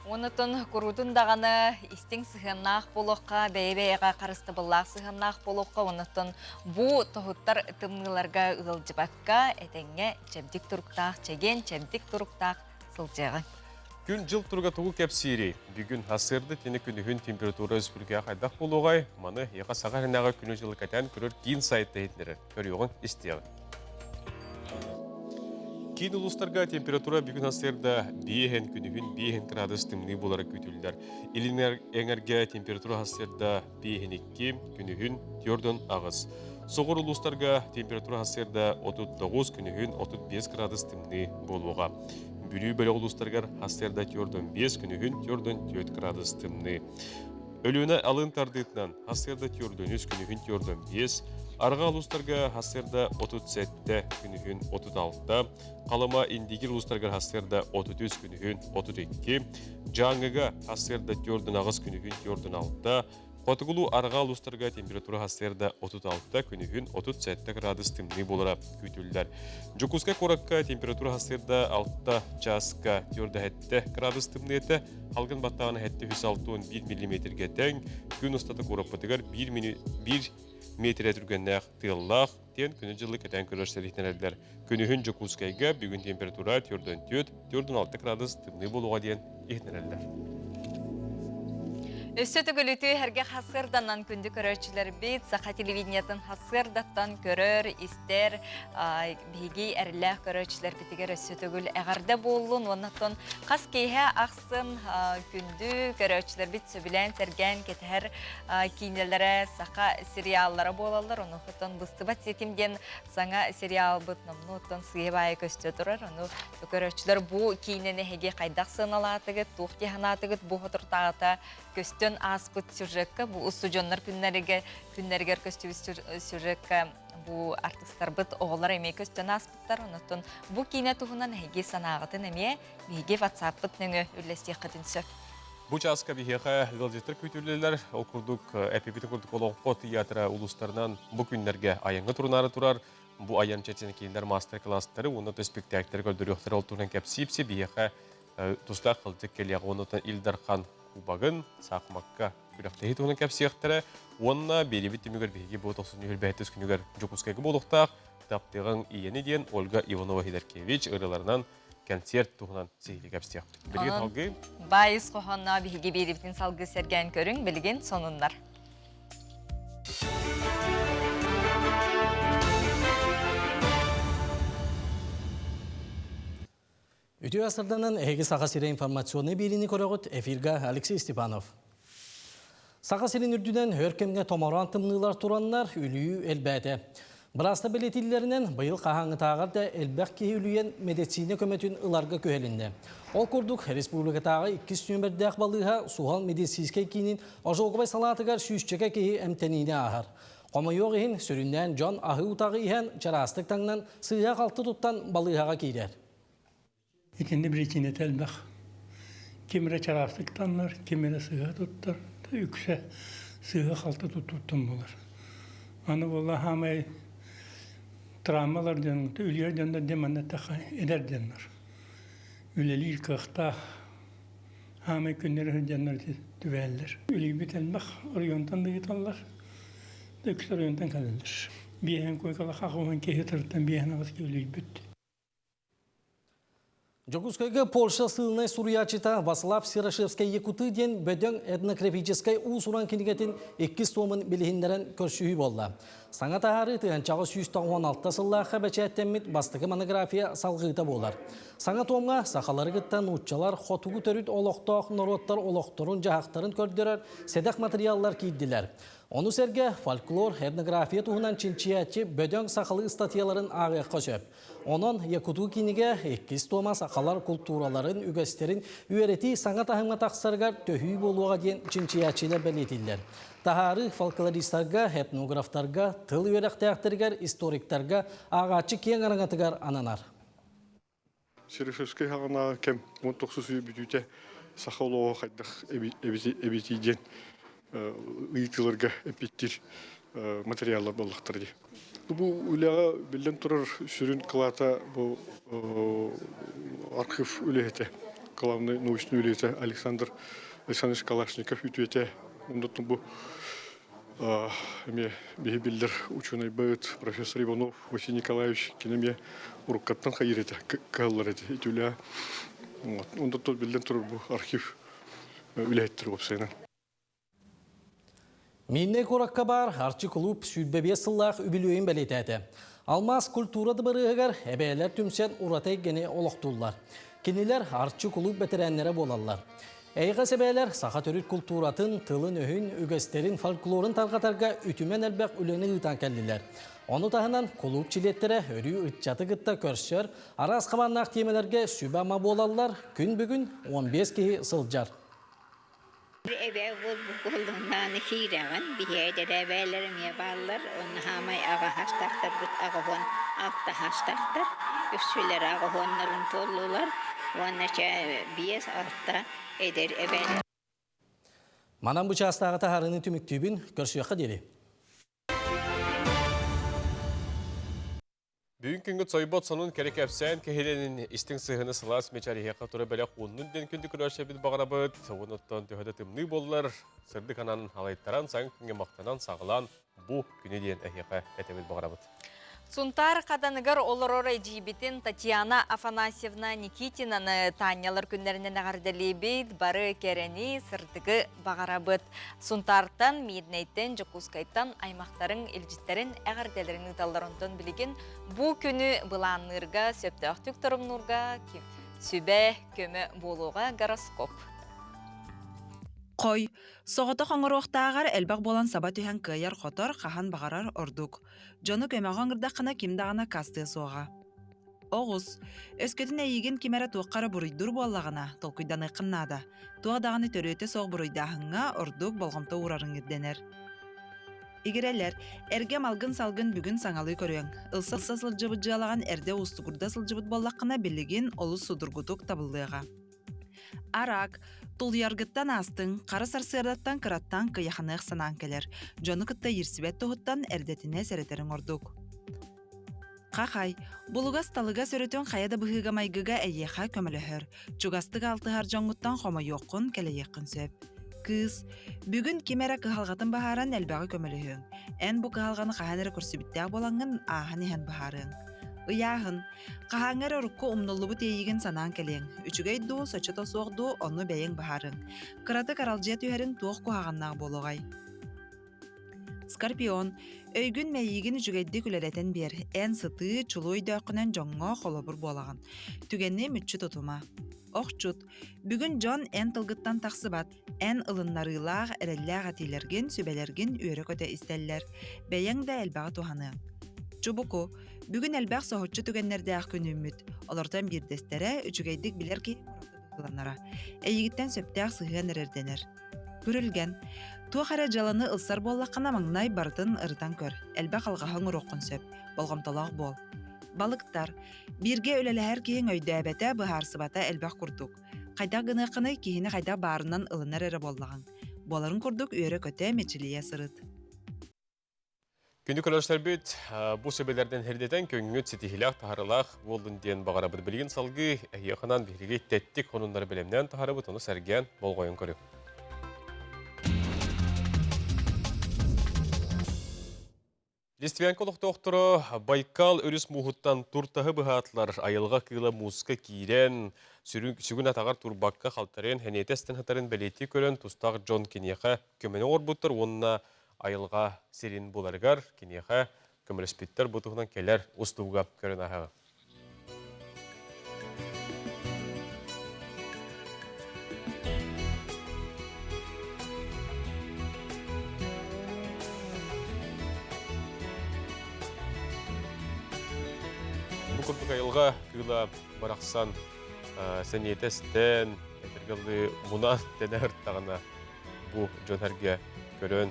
Онутун куруутун даҕаны истиҥ сыһыаннаах буолуохха, бэйэ-бэйэҕэ харыстабыллаах сыһыаннаах буолуохха, онуттан бу тоһуттар тымныыларга ыалдьыбакка, этэҥҥэ чэбдик туруктаах, чэгиэн чэбдик туруктаах сылдьыаҕыҥ. Күн-дьыл туруга тугу кэпсиирий? Бүгүн сарсыарда итини күнүһүн температура республикаҕа хайдах буолуоҕай? Маны эһиэхэ саха иһинээҕи күнү-дьылы кэтээн көрөр киин сайтта иһитиннэрэр. Көрүөҕүҥ, истиэҕиҥ. Киин улуустарга температура бүгүн сарсыарда биэһин, күнүһүн биэһин градус тымныы буолара күүтүллэр. Илин эҥэргэ температура сарсыарда биэһин икки, күнүһүн түөрдөн аҕыс. Соҕур улуустарга температура сарсыарда 39, күнүһүн 35 градус тымныы буолуоҕа. Бүлүү бөлөх улуустарыгар сарсыарда түөрдөн биэс, күнүһүн түөрдөн түөрт градус тымныы. Өлүөнэ алын тардыытынан сарсыарда түөрдөн үс, күнүһүн түөрдөн биэс, арҕаа улуустарга сарсыарда 37, күнүһүн 36, Халыма Индигир улуустарыгар сарсыарда 33, күнүһүн 32, Дьааҥыга сарсыарда түөрдөн аҕыс, күнүһүн түөрдөн алта, Хотугулуу арҕаа улуустарга температура сарсыарда 36, күнүһүн 37 градус тымныы буолара күүтүллэр. Дьокуускай куоракка температура сарсыарда 6 чааска 47 градус тымныы этэ, Халгын баттаҕына 761 миллиметргэ тэҥ, күн устата куораппытыгар 1 метрэ түргэннээх тыаллаах диэн күнү-дьылы кэтээн көрөр сэриитинэллэр. Күнүһүн Дьокуускайга бүгүн температура 4,4, 4,6 градус тымныы буолуоҕа диэн иһитиннэрэллэр. Өссө төгүлүтүү эргэ хасыарданан күндү көрөөччүлэрбит саха телевидениетын хасыардаттан көрөр, истэр, биһиги эрэллээх көрөөччүлэрбитигэр өссө төгүл эҕэрдэ буоллун уонна оттон хас киэһэ ахсын күндү көрөөччүлэрбит сөбүлээн сэргээн кэтэһэр киинэлэрэ саха сериаллара буолаллар ону оттон быстыбат ситим диэн саҥа сериалбыт номнуо оттон сыыйа баайа көстө турар ону көрөөччүлэр бу киинэни эһиги хайдах сыаналаатыгыт туох дии санаатыгыт бу соторутааҕыта көстөн ааспыт сюжекка бу устудьуоннар күннэригэр күннэригэр көстүбүт сюжекка бу артыыстарбыт оҕолор эмиэ көстөн ааспыттар. Онон бу киинэ туһунан эһиги санааҕытын эмиэ биһиги WhatsApp-пыт нөҥүө үллэстиэххитин сөп. Бу чааска биһиэхэ ыалдьыттар күүтүллэллэр. Ол курдук, эпипити курдук олоҥхо тыйаатыра улуустарынан бу күннэргэ айаҥҥа турунаары турар. Бу айан чечен кинилэр маастар-кылаастары уонна спектакльтары көрдөрүөхтэрэ. Ол туһунан кэпсиипси биһиэхэ тустаах кылдьык кэлиэҕэ уонна Ил Дархан Кубогын саахымакка күрэхтэһии туһунан кэпсиэхтэрэ уонна биэриибит түмүгэр биһиги бу 93 күнүгэр Дьокуускайга буолуохтаах Таптыаҕыҥ ийэни диэн Ольга Иванова-Хидеркевич ырыаларынан концерт туһунан сиһилии кэпсиэхпит. Билигин салгыы. Баайыс хоһоонно биһиги биэриибитин салгыы сэргээн көрүҥ, билигин сонуннар. Үтүө асырданан эһиги Саха сирэ информационнай биэриини көрөҕүт. Эфирга Алексей Степанов. Саха сирин үрдүнэн өр кэмҥэ томороон тымныылар тураннар үлүйүү элбээтэ. Бырааста бэлиэтииллэринэн, быйыл хаһааҥҥытааҕар да элбэх киһи үлүйэн медицина көмөтүн ыларга күһэлиннэ. Ол курдук, республикатааҕы иккис нүөмэрдээх балыыһа суһал медицинскэй киинин ожоговай салаатыгар сүүсчэкэ киһи эмтэниини ааһар. Хомойуох иһин, сүрүннээн дьон аһыы утаҕы иһэн, чараастык таҥнан, сыыһа-халты туттан балыыһаҕа киирэр. Итиннэ биричиинэтэ элбэх. Ким эрэ чараастык таннар, ким эрэ сыыһа туттар, үксэ сыыһа-халты туттууттан буолар. Аны буолла хаамай Травмалар диэн үлүйэр дьоннор диэн манна эттэххэ эдэр дьоннор. Үлэлиир кыахтаах аамай күннэр сылдьаннар түбэһэллэр. Үлүйбүт элбэх оройуонтан да ыыталлар, үкс оройуонтан кэлэллэр. Биэһэн куойкалаах аҕыһын киһи тырыттан биэһэн аҕыс киһи үлүйбүт. Дьокуускайга Польша сыылынай суруйааччыта Васлав Серошевскай Якуты диэн бөдөҥ этнографическай уус-уран кинигэтин иккис туомун билиһиннэрэн көрсүһүү буолла. Саҥа таһаарыы тыһыынчаҕа 196 сыллаахха бэчээттэммит бастакы монография салҕыыта буолар. Саҥа туомҥа сахалары кытта нууччалар хотугу төрүт олохтоох норуоттар олохторун-дьаһахтарын көрдөрөр сэдэх матырыйааллар киирдилэр. Ону сэргэ фольклор, этнография туһунан чинчийээччи бөдөҥ сахалыы ыстатыйаларын ааҕыахха сөп. Онон Якутуу кинигэ иккис туома сахалар култуураларын, үгэстэрин үөрэтии саҥа таһымҥа тахсарыгар төһүү буолуоҕа диэн чинчийээччилэр бэлиэтииллэр. Таһаарыы фольклористарга, этнографтарга, тыл үөрэхтээхтэригэр, историктарга ааҕааччы киэҥ араҥатыгар ананар. Серышевскай хаҕынааҕы кэм 19 үйэ бүтүүтэ саха олоҕо хайдах эбитий диэн ыйытыыларга эппиэттиир материаллар буоллахтара дии. Бу үлэҕэ биллэн турар сүрүн кылаата бу архив үлэһитэ, главный научный үлэһитэ Александр Александрович Калашников үтүөтэ. Оннуттан бу эмиэ биһи биллэр учуонайбыт профессор Иванов Василий Николаевич кини эмиэ уруккаттан хайыр этэ, кыһаллар этэ ити үлэ. Оннуттан биллэн турар бу архив үлэһиттэр уопсайынан. Мииннэй куоракка баар Арчы кулууп 25 сыллаах үбүлүөйүн бэлиэтээтэ. Алмаас культура дыбарыаһыгар эбээлэр түмсэн ураты эйгэни олохтууллар. Кинилэр Арчы кулууп бэтэрээннэрэ буолаллар. Эйэҕэс эбээлэр саха төрүт култууратын, тылын-өһүн, үгэстэрин, фольклорун тарҕатарга үтүмэн элбэх үлэни ыытан кэллилэр. Ону таһынан кулууп чилиэттэрэ өрүү ыччаты кытта көрсөр, араас хабааннаах тиэмэлэргэ сүбэ-ама буолаллар. Күн бүгүн 15 киһи сылдьар. Эбээ буоллуннааны киирэҕин, биһиэдэр эбээлэр эмиэ бааллар, уонна хаамай аҕа хастаахтарбыт аҕыһуон алта хастаахтар, үксүлэрэ аҕыһуоннарын туоллулар уонна чэ биэс алта эдэр эбээлэр. Манан бу чаастааҕы таһаарыыны түмүктүүбүн, көрсүөххэ диэри. Бүгүн күнгүт сойбот сонун кэрэ кэпсээн кэһиленин истиҥ сыһыны сылаас мечариһиэхэ тура бэлэх ууннун диэн күндү көрөөччүбүт баҕарабыт. Онуттан төһө да тымныы буоллар, сырдык анан алайтаран, саҥ күҥҥэ махтанан, саҕалаан бу күнү диэн эһиэхэ этэбит баҕарабыт. Сунтаар Хаданыгар олорор эдьиийбитин Татьяна Афанасьевна Никитинаны Таанньалар күннэринэн эҕэрдэлиибит, бары кэрэни, сырдыгы баҕарабыт. Сунтаартан, Миирнэйтэн, Дьокуускайтан аймахтарыҥ илдьиттэрин, эҕэрдэлэрин ыыталлар. Онтон билигин бу күнү былаанныырга, сөптөөхтүк торумнуурга сүбэ, көмө буолуоҕа гороскоп. Хой, соҕотох оҥоруохтааҕар элбэх буолан саба түһэн кыайар-хотор хаһан баҕарар ордук. Дьону көмөҕө ыҥырдаххына ким даҕаны аккаастыа суоҕа. Оҕус, өскөтүн эйигин ким эрэ туохха эрэ буруйдуур буоллаҕына, толкуйданыаххын наада. Туох даҕаны төрүөтэ суох буруйдааһыҥҥа ордук болҕомто уурарыҥ ирдэнэр. Игирэлэр, эргэ малгын-салгын бүгүн саҥалыы көрүөҥ. Ылса сылдьыбыт дьыалаҕын эрдэ уустугурда сылдьыбыт буоллаххына, билигин олус судургутук табыллыаҕа. Араак, тулуйаргыттан аастыҥ, хара сарсыардаттан кыраттан кыйаханыах санаан кэлэр. Дьону кытта иирсибэт туһуттан эрдэтинэ сэрэтэриҥ ордук. Хахай, булугас-талыгас өрүтүн хайа да быһыыга-майгыга эйиэхэ көмөлөһөр. Чугастык алтыһар дьоҥҥуттан хомойуоххун, кэлэйиэххин сөп. Кыыс, бүгүн ким эрэ кыһалҕатын быһааран элбэҕи көмөлөһүөҥ. Эн бу кыһалҕаны хаһан эрэ көрсүбүттээх буолаҥҥын ааһан иһэн быһаарыаҥ. Ыйааһын, хаһааҥҥы эрэ урукку умнуллубут иэйиигин санаан кэлиэҥ. Үчүгэй дуу, соччото суох дуу, ону бэйэҥ быһаарыаҥ. Кыратык аралдьыйа түһэриҥ туох куһаҕаннаах буолуоҕай? Скорпион, өйгүн-мэйиигин үчүгэйдик үлэлэтэн биэр. Эн сытыы, чулуу өйдөөххүнэн дьоҥҥо холобур буолаҕын. Түгэни мүччү тутума. Охчут, бүгүн дьон эн тылгыттан тахсыбат. Эн ылыннарыылаах, эрэллээх этиилэргин, сүбэлэргин үөрэ-көтө истэллэр. Бэйэҥ да элбэҕи туһаныаҥ. Чубуку, бүгүн элбэх соһуччу түгэннэрдээх күн үүммүт. Олортон биирдэстэрэ үчүгэйдик билэр киһи быһыыланара. Эйигиттэн сөптөөх сыһыан эрэрдэнэр. Күрүлгэн. Туох эрэ дьыаланы ылсар буоллаххына маҥнай барытын ырытан көр, элбэх алҕаһы оҥоруоххун сөп, болҕомтолоох буол. Балыктар. Бииргэ үлэлэһэр киһиҥ өйдөөбөтө, быһаарсыбата элбэх курдук. Хайдах гыныаххыный, киһини хайдах баарынан ылынар эрэ буоллаҕыҥ. Буоларын курдук үөрэ-көтө, мичилийэ сырыт. Күндү көрөөччүлэрбит, бу сүбэлэрдэн хэрдэтэн көҥҥүт ситиһилээх таһарылаах буоллун диэн баҕарабыт. Билигин салгыы эһиэханан биһиги тэттик хонуннары бэлэмнээн таһарабыт, ону сэргээн болҕойон көрүҥ. Листвянка олохтоохторо Байкал өрүс мууһуттан туртаһы быһаатылар. Айылҕа кыыла мууска киирэн, сүгүн атаҕар турбакка халтарыйан хэниэтэ эстэн сытарын бэлиэтии көрөн, тустаах дьон киниэхэ көмөнү оҥорбуттар уонна айылҕа сирин буларыгар киниэхэ көмөлөспүттэр. Бу туһунан кэлэр устууга көрөн ааһаҕын. Бу курдук айылҕа кыыла барахсан сэниэтэ эстэн, этэргэ мунан тэнэ ыртаҕына бу дьон эргэ көрөн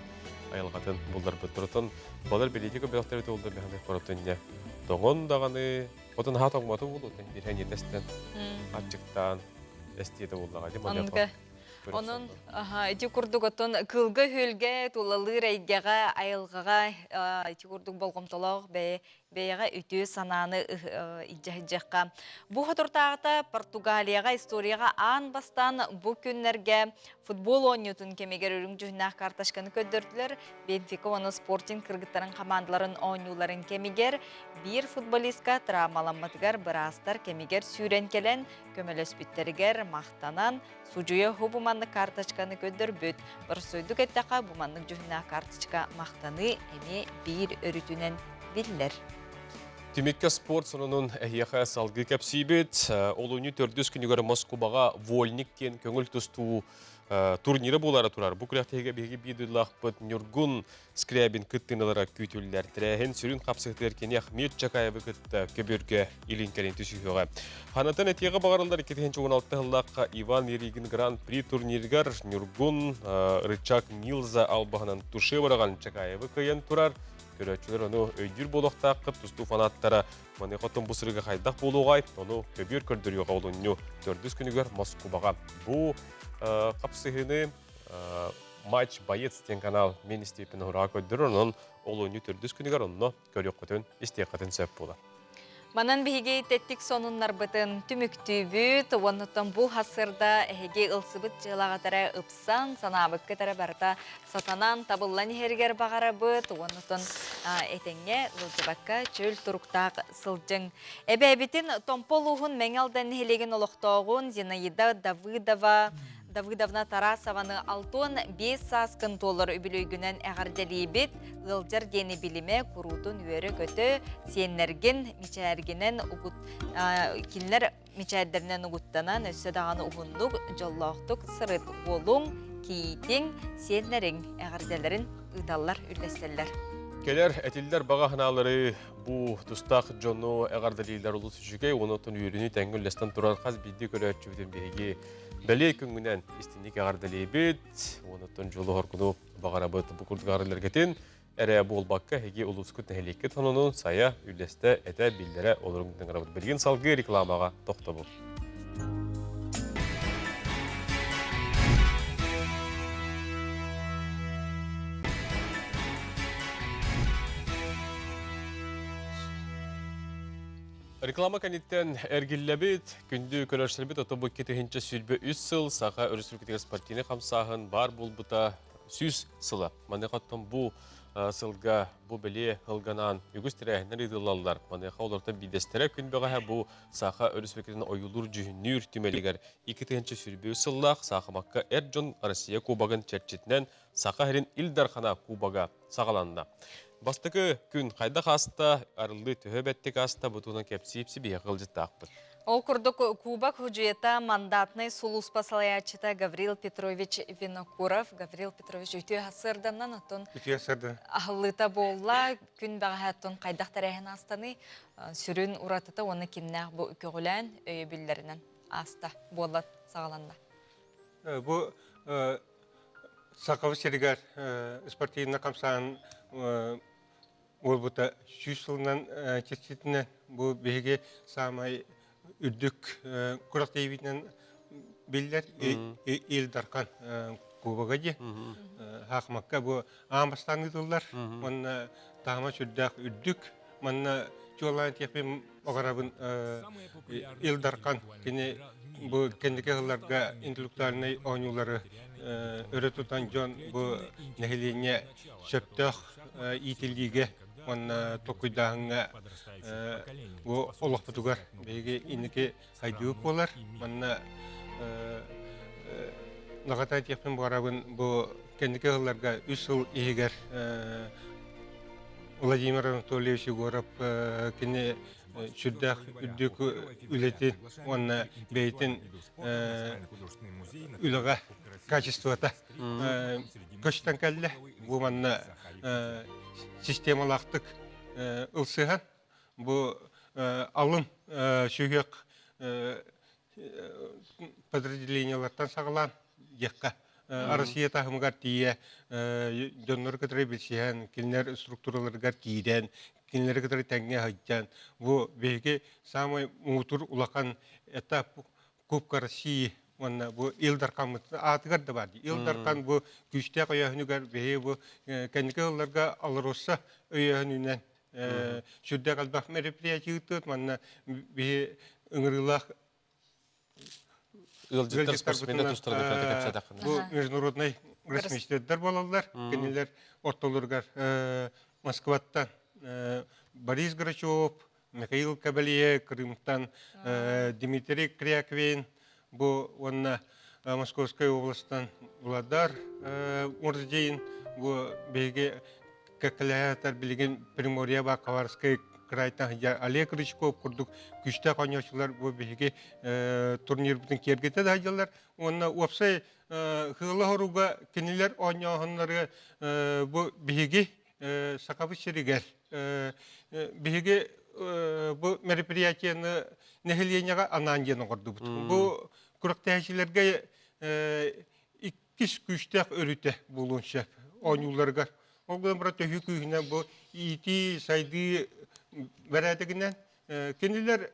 айылҕатын булларбыт. Турутун балар билиити көбөөхтөрү туолда бэһаны коротуння. Тоҥон даҕаны отун хаат оҥмоту буолуутун биирһэн иэтэстэн аччыктаан эстиэтэ буоллаҕа ди Оннуга Онон ити курдук оттон кылга-хүлгэ тулалыыр эйгэҕэ, айылҕаҕа ити курдук болҕомтолоох бэйэ бэйэҕэ үтүө санааны илдьэ Бу соторутааҕыта Португалияҕа историяҕа аан бастаан бу күннэргэ футбол оонньуутун кэмигэр үрүҥ дьүһүннээх карточканы көрдөрдүлэр. Бенфика уонна Спортинг кыргыттарын хамаандаларын оонньууларын кэмигэр биир футболистка травмаламмытыгар быраастар кэмигэр сүүрэн кэлэн көмөлөспүттэригэр махтанан судьуйа бу маннык карточканы көрдөрбүт. Боростуойдук эттэххэ, бу маннык дьүһүннээх карточка махтаныы эмиэ биир өрүтүнэн биллэр. Түмүккэ спорт сонунун эһиэхэ салгыы кэпсиибит. Олунньу төрдүс күнүгэр Москубаҕа Вольник диэн көҥүл тустуу турнира буолара турар. Бу күрэхтэһиигэ биһиги биир дойдулаахпыт Ньургун Скрябин кыттыыналара күүтүллэр. Тэрээһин сүрүн хапсыһытыгар кини Ахмед Чакаевы кытта көбүөргэ илин-кэлин түсүһүөҕэ. Ханатан этиэҕэ баҕарыллар 2016 сыллаахха Иван Еригин Гран-при турнирыгар Ньургун Рычаг Нилза албаһынан туше быраҕан Чакаевы кыайан турар. Көрөөччүлэр ону өйдүүр буолуохтааххыт, тустуу фанаттара маныаха оттон бу сырыыга хайдах буолуоҕай, ону көбүөр көрдөрүөҕэ олунньу төрдүс күнүгэр Москубаҕа. Бу хапсыһыыны Матч боец диэн канал мин истиэппин уһураҕа көрдөрөр, онон олунньу төрдүс күнүгэр онно көрүөххүтүн, истиэххитин сөп буолар. Манан биһиги тэттик сонуннарбытын түмүктүүбүт, уоннуттан бу хасырда эһиги ылсыбыт дьыалаҕытара ыпсан, санаабыккыт эрэ барыта сатанан, табыллан иһэригэр баҕарабыт, уоннуттан этэҥҥэ ыалдьыбакка чөл туруктаах сылдьыҥ. Эбээбитин Томпо улууһун Мэҥэ Алдан нэһилиэгин олохтооҕун Зинаида Давыдова Давыдовна Тарасованы 65 сааскын туолар үбүлүөйгүнэн эҕэрдэлиибит. Ыалдьар диэни билимэ, куруутун үөрэ-көтө, сиэннэргин мичээргинэн угут, кинилэр мичээрдэринэн угуттанан, өссө даҕаны уһуннук, дьоллоохтук сырыт уолуҥ, кийиитиҥ, сиэннэриҥ эҕэрдэлэрин ыыталлар, үллэстэллэр. Кэлэр этиллэр баҕа санаалары бу тустаах дьону эҕэрдэлииллэр олус үчүгэй, онон үөрүүнү тэҥҥэ үллэстэн турар хас биирдии көрөөччүбүтүн биһиги Бэлиэ күҥҥүнэн истинник эҕэрдэлиибит, уонуттан дьулуһоргуну баҕарабыт. Бу курдук эҕэрдэлэргитин эрэ буолбакка, эһиги улуускут нэһилиэккит сонунун сайа, үллэстэ, этэ, биллэрэ олоруҥ ыҥырабыт. Билигин салгыы рекламаҕа тохтобул. Реклама кэнниттэн эргиллэбит, күндү көрөөччүлэрбит отобу 2023 сыл Саха Өрөспүүбүлүкэтигэр спортивнай хамсааһын баар буолбута 100 сыла. Маныаха оттон бу сылга бу бэлиэ ылганаан үгүс тэрээһиннэр ыытыллаллар. Маныаха олортон биирдэстэрэ күн бөҕөһө бу Саха Өрөспүүбүлүкэтин ойуулуур дьүһүннүүр түмэлигэр 2023 сыллаах Саахымакка эр дьон Россия Кубогын чэрчитинэн Саха сирин Ил Дархана Кубога саҕаланна. Бастакы күн хайдах ааста, арыллыы төһө бэттик ааста, бу туһунан кэпсиипси биһиэхэ ыалдьыттаахпыт. Ол курдук Кубок худьуйата мандатнай сулууспа салайааччыта Гаврил Петрович Винокуров. Гаврил Петрович үтүө сырданнан оттон Үтүө сырдан. аһыллыыта буолла. Күн бэҕэһээ оттон хайдах тэрээһин аастаны сүрүн уратыта уонна кимнээх бу көҕүлээн өйөбүллэринэн ааста буолла саҕаланна. Бу Сахабыт сиригэр спортивнай хамсааһын буолбута 100 сылынан чэрчитинэн бу биһиги саамай үрдүк күрэхтэһиибитинэн биллэр Ил Дархан. кубога дии. Хаахмакка бу аан бастаан ыытыллар. Уонна таһыма сүрдээх үрдүк. Манна чуолаан этиэхпин баҕарабын Ил Дархан кини бу кэнники сылларга интеллектуальнай оонньуулары өрө тутан дьон бу нэһилиэнньэ сөптөөх иитиллиигэ уонна толкуйдааһыҥҥа бу олохпутугар биһиги инники сайдыы буолар. Манна наҕата этиэхпин баҕарабын бу кэнники сылларга үс сыл иһигэр Владимир Анатольевич Егоров кини сүрдээх үрдүк үлэтин уонна бэйэтин үлэҕэ качествота көстөн кэллэ. Бу манна системалаахтык ылсыһан бу алын сүһүөх подразделениелартан саҕалаан диэххэ Россия таһымыгар тиийэ дьоннору кытары билсиһэн, кинилэр структураларыгар киирэн, кинилэри кытары тэҥҥэ сылдьан, бу биһиги самый муҥутуур улахан этап Кубка России уонна бу Ил Дархаммыт аатыгар да бар дии. Ил Дархан бу күүстээх өйөөһүнүгэр биһиги бу кэнники сылларга АЛРОСА өйөөһүнүнэн сүрдээх элбэх мероприятие ыыттыбыт. Манна биһи ыҥырыылаах ыалдьыттар спортсменнар тустарынан бу международный гроссмейстердер буолаллар. Кинилэр ортолоругар Москваттан Борис Грачев, Михаил Кабалье, Крымтан Дмитрий Кряквин, бу уонна Московскай областан Владар Мурздейн, бу биһиги кэккэлэһэ билигин Приморье Хабаровскай крайтан Олег Рычков курдук күүстээх оонньооччулар бу биһиги турнирбытын киэргэтэ да сылдьаллар. Уонна уопсай Хыла хоруга кинилэр оонньооһуннары бу биһиги Сахабыт сиригэр биһиги бу мероприятиены нэһилиэнньэҕэ анаан диэн оҥордубут. Бу күрэхтэһээччилэргэ иккис күүстээх өрүтэ буолуон сөп оонньууларыгар. Ол гынан баран төһүү күүһүнэн бу иитии, сайдыы бэрээдэгинэн кинилэр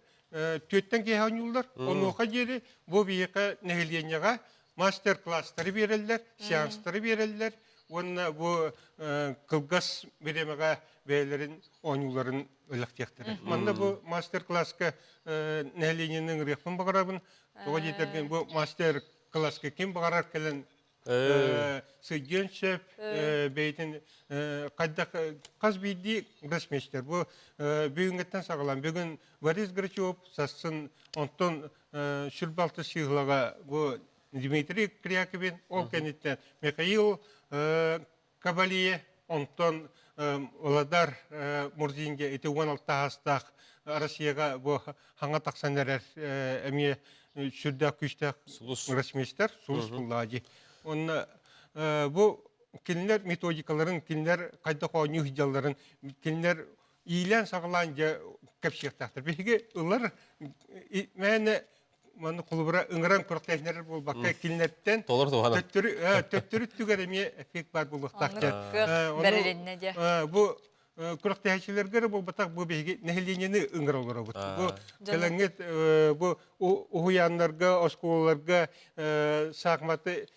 түөттэн киэһэ оонньууллар. Онуоха диэри бу биһиэхэ нэһилиэнньэҕэ мастер-класстары биэрэллэр, сеанстары биэрэллэр уонна бу кылгас бириэмэҕэ бэйэлэрин оонньууларын өлөхтиэхтэрэ. Манна бу мастер-класска нэһилиэнньэни ыҥырыахпын баҕарабын. Тоҕо диэтэргин бу мастер-класска ким баҕарар кэлэн сылдьыан сөп, бэйэтин хайдах хас биирдии гроссмейстер бу бүгүҥҥүттэн саҕалаан бүгүн Борис Грачев сарсын онтон сүрбалты сыыһылаҕа бу Дмитрий Кряковин ол кэнниттэн Михаил Кабалие онтон Владар Мурзинге ити 16 аастаах Россияга бу хаҥа тахсан эрэр эмиэ сүрдээх күүстээх гроссмейстер сулус буллаадьы. Онно бу кинилэр методикаларын, кинилэр хайдах оонньуу сылдьалларын, кинилэр иилээн-саҕалаан дьэ кэпсиэхтээхтэр. Биһиги ылар мээнэ манна холобура ыҥыран күрэхтэһиннэрэр буолбакка кинилэртэн төттөрү төттөрү өттүгэр эмиэ эффект баар буолуохтаах бу күрэхтэһээччилэргэ эрэ буолбатах бу биһиги нэһилиэнньэни ыҥыра олоробут. Бу кэлэҥҥит бу уһуйааннарга, оскуолаларга саахыматы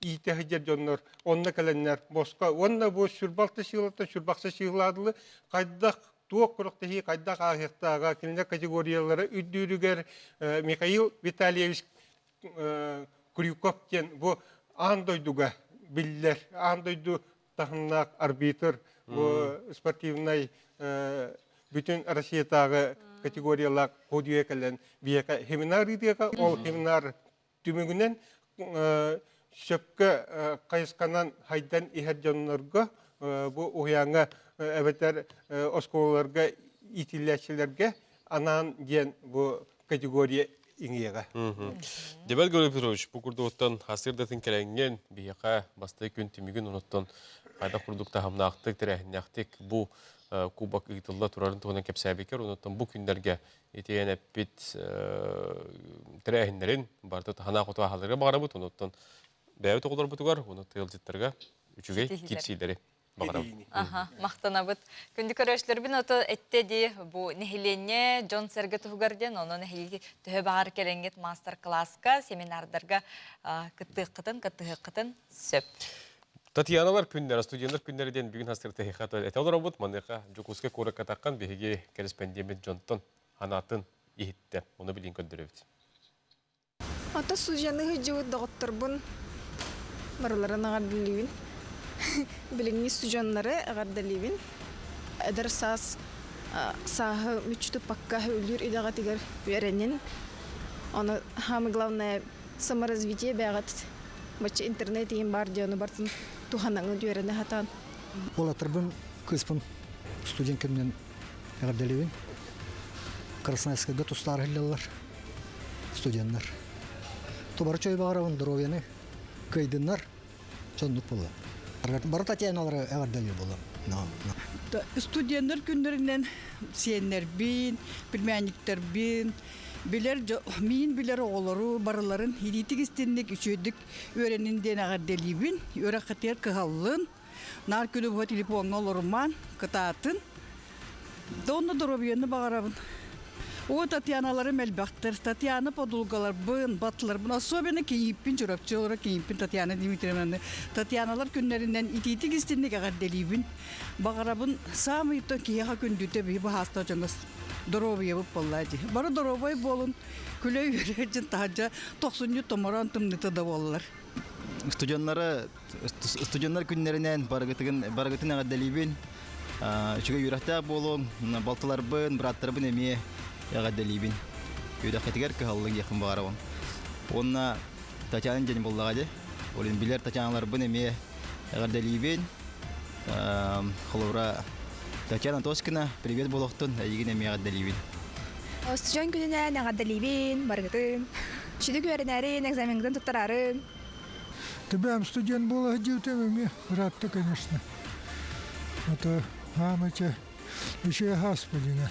иитэ сылдьар дьоннор онно кэлэннэр босхо уонна бу сүрбалты сыылаттан сүрбахса сыылаадылы хайдах туох күрэхтэһии хайдах ааһыахтааҕа кинилэр категориялара үрдүүрүгэр Михаил Витальевич Крюков диэн бу аан дойдуга биллэр аан дойду таһымнаах арбитр бу спортивнай бүтүн Россиятааҕы категориялаах ходуйа кэлэн биһиэхэ семинар ыытыаха ол семинар Түмүгүнэн сөпкө хайысханан хайдан иһэр дьоннорго бу уһуйааҥҥа эбэтэр оскуолаларга иитиллээччилэргэ анаан диэн бу категория иҥиэҕэ. Дебел Григорий Петрович, бу курдуктан хасырдатын кэлэҥҥин биһиэхэ бастакы күн түмүгүн онуттан хайдах курдук таһымнаахтык, тэрээһиннээхтик бу кубок ыытылла турарын туһунан кэпсээбиккэр, онуттан бу күннэргэ итиэн эппит тэрээһиннэрин барыта таһанаах хоту аһаларга баҕарабыт, онуттан бэйэбит оҕолорбутугар, уонна тыалдьыттарга үчүгэй киирсиилэри. Баҕарабын. Аха, махтанабыт. Күндү көрөөччүлэрбин ото этте дии бу нэһилиэнньэ дьон-сэргэ туһугар диэн, онон эһиги төһө баҕар кэлэҥҥит маастар-кылааска, семинардарга кыттыаххытын, кыттыһыаххытын сөп. Татьяналар күннэрэ, студенттар күннэрэ диэн бүгүн хастырта этэ олоробут. Маныаха Дьокуускай куоракка таххан биһиги кэрэспэндиэммит дьонтон анаатын иһиттэ. Ону билин көрдөрөбүт. Ото сужаны сылдьыбыт доҕотторбун барыларын эҕэрдэлиибин. Билиҥҥи сужаннары эҕэрдэлиибин. Эдэр саас сааһы мүччү туппакка өлүүр идэҕитигэр үөрэнин. Ону самое главное саморазвитие бэйэҕит бачча интернет иһин баар диэн барытын туһанаҥыт үөрэнэ сатаан. Уолаттарбын, кыыспын студент кэминэн эҕэрдэлиибин. Красноярскайга тустаары сылдьаллар студеннар. Тубары чөй баҕарабын здоровьяны кыайдыннар соннук буолла. Бары Татьяналары эҕэрдэлиир буоллам. Студеннар күннэринэн сиэннэрбин, племянниктэрбин, билэр миин билэр оҕолору барыларын илиитик истинник үчүгэйдик үөрэнин диэн эҕэрдэлиибин. Үөрэххитигэр кыһаллын, наар күнү быһа телефоҥҥа олорумаан, кытаатын. Да онно доруобуйаны баҕарабын. О, Татьяналарым элбэхтэр. Татьяна подулгаларбын, батларбын, особенно кийииппин, Чурапчы олоро кийииппин Татьяна Дмитриевнаны. Татьяналар күннэринэн итиитик истинник эҕэрдэлиибин. Баҕарабын саамай киһиэхэ күндүтэ биһи баһаастаах дьоҥҥо доруобуйабыт буоллаа дии. Бары доруобай буолун, күлэ-үөрэ дьин таһырдьа тохсунньу томороон тымныыта да буоллар. Студеннары студеннар күннэринэн барыгытын барыгытын эҕэрдэлиибин. Үчүгэй үөрэхтээх буолуҥ, балтыларбын, бырааттарбын эмиэ эҕэрдэлиибин. Үөрэххитигэр кыһаллыҥ диэхпин баҕарабын. Уонна Татьяна диэн буоллаҕа дии. Ол иһин билэр Татьяналарбын эмиэ эҕэрдэлиибин. Холобура, Татьяна Тоскина, привет буолуохтун, эйигин эмиэ эҕэрдэлиибин. Студент күнүнэн эҕэрдэлиибин, барыгытын. Үчүгэй үөрэнээрин, экзамеҥҥытын туттараарыҥ. Тебем студент буола сылдьыбытым эмиэ ыраатта, конечно. Это хаамыча еще хаспадина.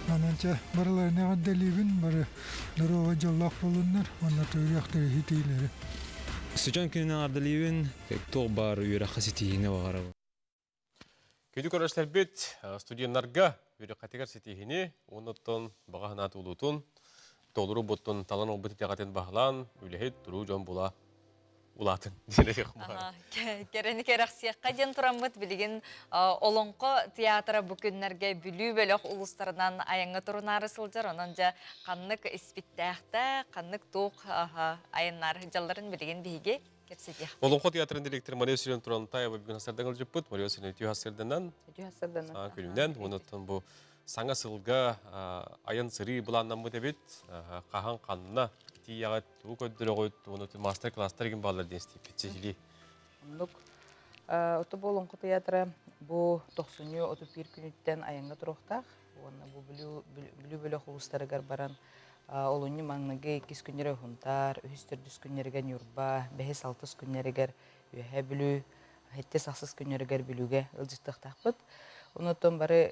Анан чэ барыларын эҕэрдэлиибин, бары доруобай дьоллоох буолуннар, уонна төрүөхтэрэ ситиилэри. Студент күнүнэн эҕэрдэлиибин, туох баар үөрэххэ ситиһиини баҕарабын. Күндү көрөөччүлэрбит, студеннарга үөрэххитигэр ситиһини, уонна баҕа санаа туолуутун, толору буттун талан ылбыт итэҕэтин баһылаан, үлэһит, туруу дьон була улаатын Кэрэни кэрэхсиэххэ диэн тураммыт билигин Олоҥхо театра бу күннэргэ Бүлүү бөлөх улуустарынан айаҥҥа турунаары сылдьар. Онон дьэ ханнык испиктээхтэ, ханнык туох айаннаары сылдьалларын билигин биһиги кэпсэтиэх. Олоҥхо театрын директор Мария Васильевна Турантаева бүгүн хасардан ылдьыппыт. Мария Васильевна үтүө хасырданан, Үтүө күнүнэн, онуттан бу саҥа сылга айан сырыы былааннаммыт эбит. Хаһан ханна тиийэҕит, тугу көрдөрөҕүт, уонна мастер-класстар игин бааллар диэн истиппит сиһилии. Оннук. Ото бу Олоҥхо театра бу тохсунньу 31 күнүттэн айаҥҥа туруохтаах. Уонна бу Бүлүү бөлөх улуустарыгар баран олунньу маҥнайгы иккис күннэрэ Уһунтаар, үһүс төрдүс күннэригэр Ньурба, бэһис алтыс күннэригэр Үөһээ Бүлүү, сэттис ахсыс күннэригэр Бүлүүгэ ыалдьыттыахтаахпыт. Онуттан бары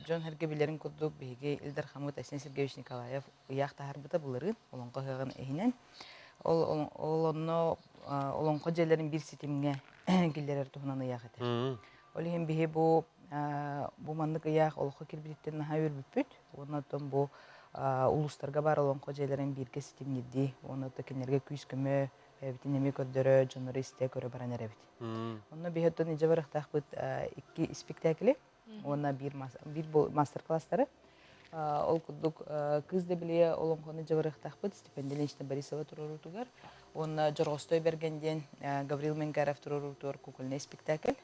дьон-сэргэ билэрин курдук биһиги Ил Дархаммыт Айсен Сергеевич Николаев ыйаах таһаарбыта былырыын Олоҥхо ыһыаҕын иһинэн. Ол, ол онно Олоҥхо дьиэлэрин биир ситимҥэ киллэрэр туһунан ыйаах этэ. Ол иһин биһи бу бу маннык ыйаах олоххо киирбититтэн наһаа үөрбүппүт. Уонна оттон бу улуустарга баар олоҥхо дьиэлэрин бииргэ ситимниирдии уонна оттон кинилэргэ күүс-көмө бэйэбитин эмиэ көрдөрө, дьоннору истэ көрө баран эрэбит. Онно биһи оттон илдьэ барыахтаахпыт икки испиктээкили уонна биир мастер-класстары. Ол курдук Кыыс Дэбилийэ олоҥхону илдьэ барыахтаахпыт Степан Ильинична Борисова туруоруутугар уонна Дьорҕостой Бэргэн диэн Гаврил Менкаров туруоруутугар кукольнай спектакль.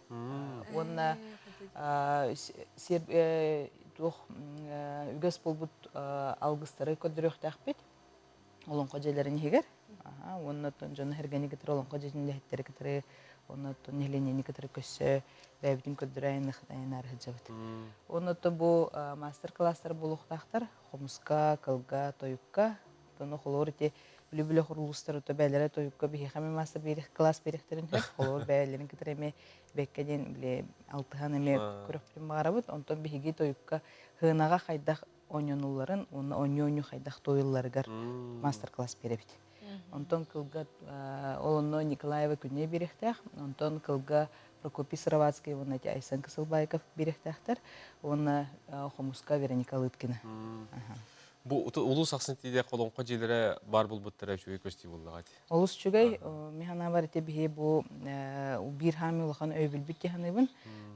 Уонна туох үгэс буолбут алгыстары көрдөрүөхтээхпит олоҥхо дьиэлэрин иһигэр. Уонна оттон дьону сэргэни кытары олоҥхо дьиэтин үлэһиттэри кытары уонна оттон нэһилиэнньэни кытары көссө бэйэбитин көрдөрө айаннаары сылдьабыт. Уонна оттон бу мастер-класстар буолуохтаахтар хомуска, кылга, тойукка. Оттон холобур ити бүлүү хоруулустар ото бэйэлэрэ тойукка биһиэхэ эмиэ мастер класс биэриэхтэрин сөп. Холобур бэйэлэрин кытары эмиэ бэккэ диэн били алтыһан эмиэ көрөхпүтүн баҕарабыт. Онтон биһиги тойукка хынаҕа хайдах оонньонулларын уонна оонньуу-оонньуу хайдах туойулларыгар мастер-класс биэрэбит. Онтон кылга ол онно Николаева күннэй биэриэхтээх. Онтон кылга Прокопий Сыроватский уонна Айсен Кысылбаиков биэриэхтээхтэр. Уонна хомуска Вероника Лыткина. Бу улуус ахсын тиийдэх олоҥхо дьиэлэрэ баар булбуттара үчүгэй көстүү буоллаҕа дии. Олус үчүгэй. Мин санаабар ити биһи бу биир хаамыы улахан өйөбүлбүт дии саныыбын.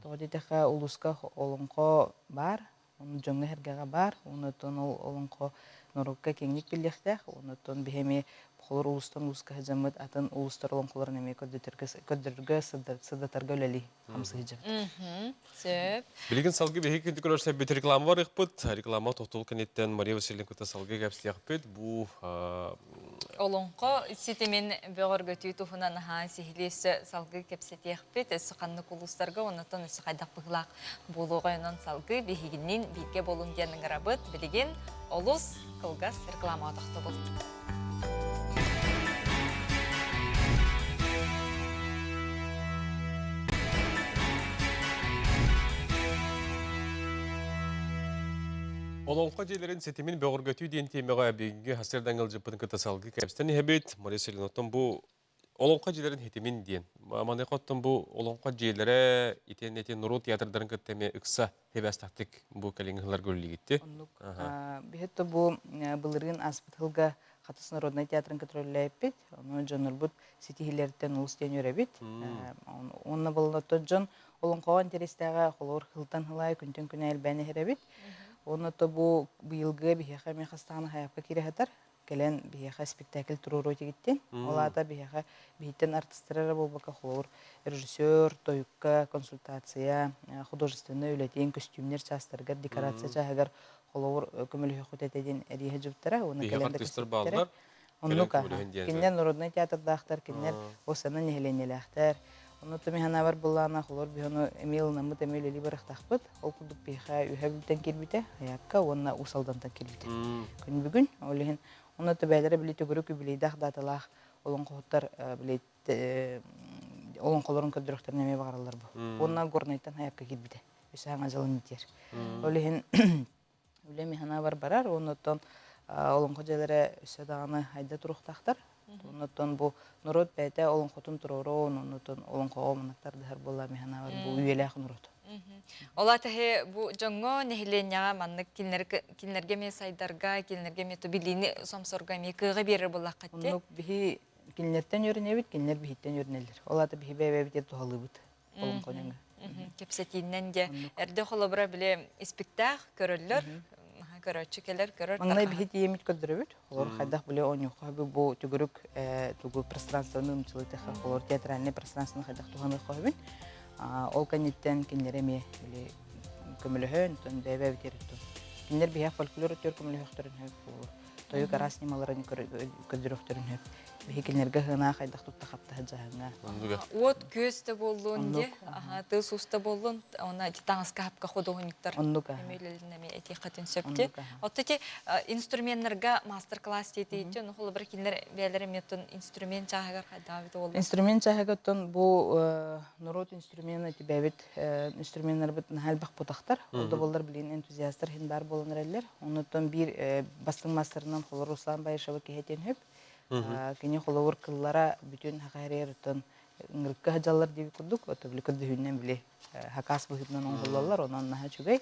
Тоҕо диэтэххэ улууска олоҥхо баар, Ону дьоҥҥо-сэргэҕэ баар, онуттан ол олоҥхо норуокка киэҥник биллиэхтээх, онуттан биһи эмиэ холор улуустан улууска сылдьаммыт атын улуустар олоҥхолорун эмиэ көрдөрөргө, сырдатарга үлэлии хамсыы сылдьабыт. Сөп. Билигин салгыы биһиги күндү көрөрсөбүт реклама барыахпыт. Реклама тохтол кэнниттэн Мария Васильевна кытта салгыы кэпсиэхпит. Бу Олоҥхо ситимин бөҕөргөтүү туһунан аһаан сиһилии өссө салгыы кэпсэтиэхпит. Өссө ханнык улуустарга, оннуттан өссө хайдах быһыылаах буолуоҕай онон салгыы биһигинниин бииргэ буолуҥ диэн ыҥырабыт. Билигин олус кылгас рекламаҕа тохтобул. Олоҥхо дьиэлэрин ситимин бөҕөргөтүү диэн тиэмэҕэ бүгүҥҥү сарсыардаҥ ыалдьыппытын кытта салгыы кэпсэтэн иһэбит. Мария Селеновтан бу Олоҥхо дьиэлэрин хитимин диэн. Маныаха оттон бу олоҥхо дьиэлэрэ итиэннэ ити норуот театрдарын кытта эмиэ ыкса сибээстээхтик бу кэлиҥҥи сылларга үлэлиигитти. Оннук. Биһиги бу былырыын ааспыт сылга Хатас народнай театрын кытары үлэлээбиппит. Ону дьоннорбут ситиһиилэриттэн олус диэн үөрэбит. Уонна болонотто дьон олоҥхоҕо интэриэстээҕэ холобур сылтан сылаай күнтэн күнэ элбээн иһэрэбит. Уонна то бу быйылгы биһиэхэ эмиэ хастаҕына хайапка киирэ сытар. кэлэн биһиэхэ спектакль туруоруо этигиттин. Ол аата биһиэхэ биһиттэн артыстара эрэ буолбакка холобур режиссер, тойукка консультация, художественнай үлэтин, көстүүмнэр чаастарыгар, декорация чааһыгар холобур көмөлөһүөххүт этэ диэн эриэһэ дьыбыттара уонна кэлэн да бааллар. Оннук кинилэр народнай театрдаахтар, кинилэр осана нэһилиэнньэлээхтэр. Онно мин санаабар былаана холор биһону эмиэ ылынаммыт эмиэ үлэлии барыахтаахпыт. Ол курдук биһиэхэ Үһэ Бүлтэн киирбитэ, Айаакка уонна Уус Алдантан киирбитэ. Күн бүгүн ол иһин онно төбээлэрэ били төгүрүк юбилейдаах дааталаах олоҥхоһуттар били олоҥхолорун көрдөрөхтөрүн эмиэ баҕараллар бу. Уонна Горнайтан Айаакка киирбитэ. Үс аҥа дьылын итиэр. Ол иһин үлэ миһана барар уонна оттон олоҥхо дьиэлэрэ өссө даҕаны айда туруохтаахтар. Оннуттан бу норуот бэйэтэ олоҥхотун туруоруон, оннуттан олоҥхоҕо манныктар буолла миһана бу үйэлээх норуот. Ол атаһы бу дьоҥҥо нэһилиэнньэҕэ маннык кинилэргэ эмиэ сайдарга, кинилэргэ эмиэ билиини сомсорго эмиэ кыаҕы биэрэр буоллаххыт дии. Оннук биһи кинилэртэн үөрэнэбит, кинилэр биһиттэн үөрэнэллэр. Ол аата биһи бэйэбэбитин туһалыыбыт олоҥхонуҥа. Кэпсэтииннэн дьэ эрдэ холобура били испиктээх көрөллөр, көрөөччү кэлэр, көрөр. Маҥнай биһи тиийэммит көрдөрөбүт. Холор хайдах били оонньуохха хөбү бу түгүрүк тугу пространствоны умчылытыха холор театральный пространствоны хайдах туһаныахха хөбүн. Ол кэнниттэн кинилэри эмиэ били көмөлөһөн, тон бэйэ-бэйэбит эрэ Кинилэр биһиэх фольклор өттүгэр көмөлөһөхтөрүн хөп буолуо. Тойук араас ньымаларын көрдөрүөхтөрүн сөп. Биһи кинилэргэ сыанаа хайдах тутта хаптаһа дьаһаҥҥа. Уот күөс да буоллун ди, тыас уус да буоллун, уонна ити таҥаска хапка худуоһунньуктар эмиэ эмиэ этиэххитин сөп ди. Отто ити инструменнарга мастер-класс диэтииччи, ону холобура кинилэр бэйэлэрэ эмиэ инструмент чааһыгар хайдах эбит буолла? Инструмент чааһыгар оттон бу норуот инструмена тибэбит инструменнарбыт наһаа элбэх бутахтар. Ол да буоллар билигин энтузиастар иһин баар буолан эрэллэр. Оннуттан биир бастыҥ маастарынан холобур Руслан Баишева киһи этиэн сөп. Кини холобур кыллара бүтүн хахаһырыйарыттан ыҥырыкка сылдьаллар диэбит курдук, ото били көрдөһүүнэн били хакаас быһыытынан оҥоһуллаллар, онон наһаа үчүгэй.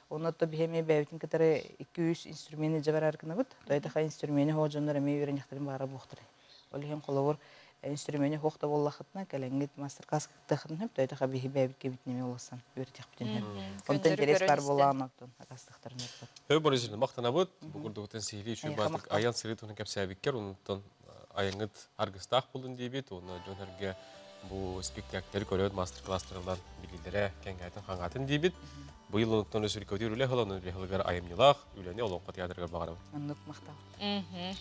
Онно биһи эмиэ бэйэбитин кытары 2-3 инструмены дьэ барар гынабыт. Тойтаха инструмени хоҕо дьоннор эмиэ үөрэниэхтэрин баҕара буохтарай. Ол иһин холобур инструмени суох да буоллаххытына кэлэҥҥит мастер-класс кыттыаххытын сөп, тойтаха биһи бэйэбит кэбитин эмиэ улассан үөрэтиэхпитин сөп. Онтон интерес баар буоллаҕына оттон акаастыахтарын сөп. Өй Борисовна, махтанабыт. Бу курдуктан сиһилии үчүгэй баатык айан сырыы туһунан кэпсээбиккэр, онтон айаҥҥыт аргыстаах буоллун диэбит уонна дьон эргэ бу спектакльтэри көрөөт мастер-класстар ылан билиилэрэ кэҥээтин хаҥаатын диибит. Быйыл онтон өсүркөтүр үлэ ылан үлэ айымньылаах үлэни Олоҥхо театрыгар баҕарабын. Оннук махтал.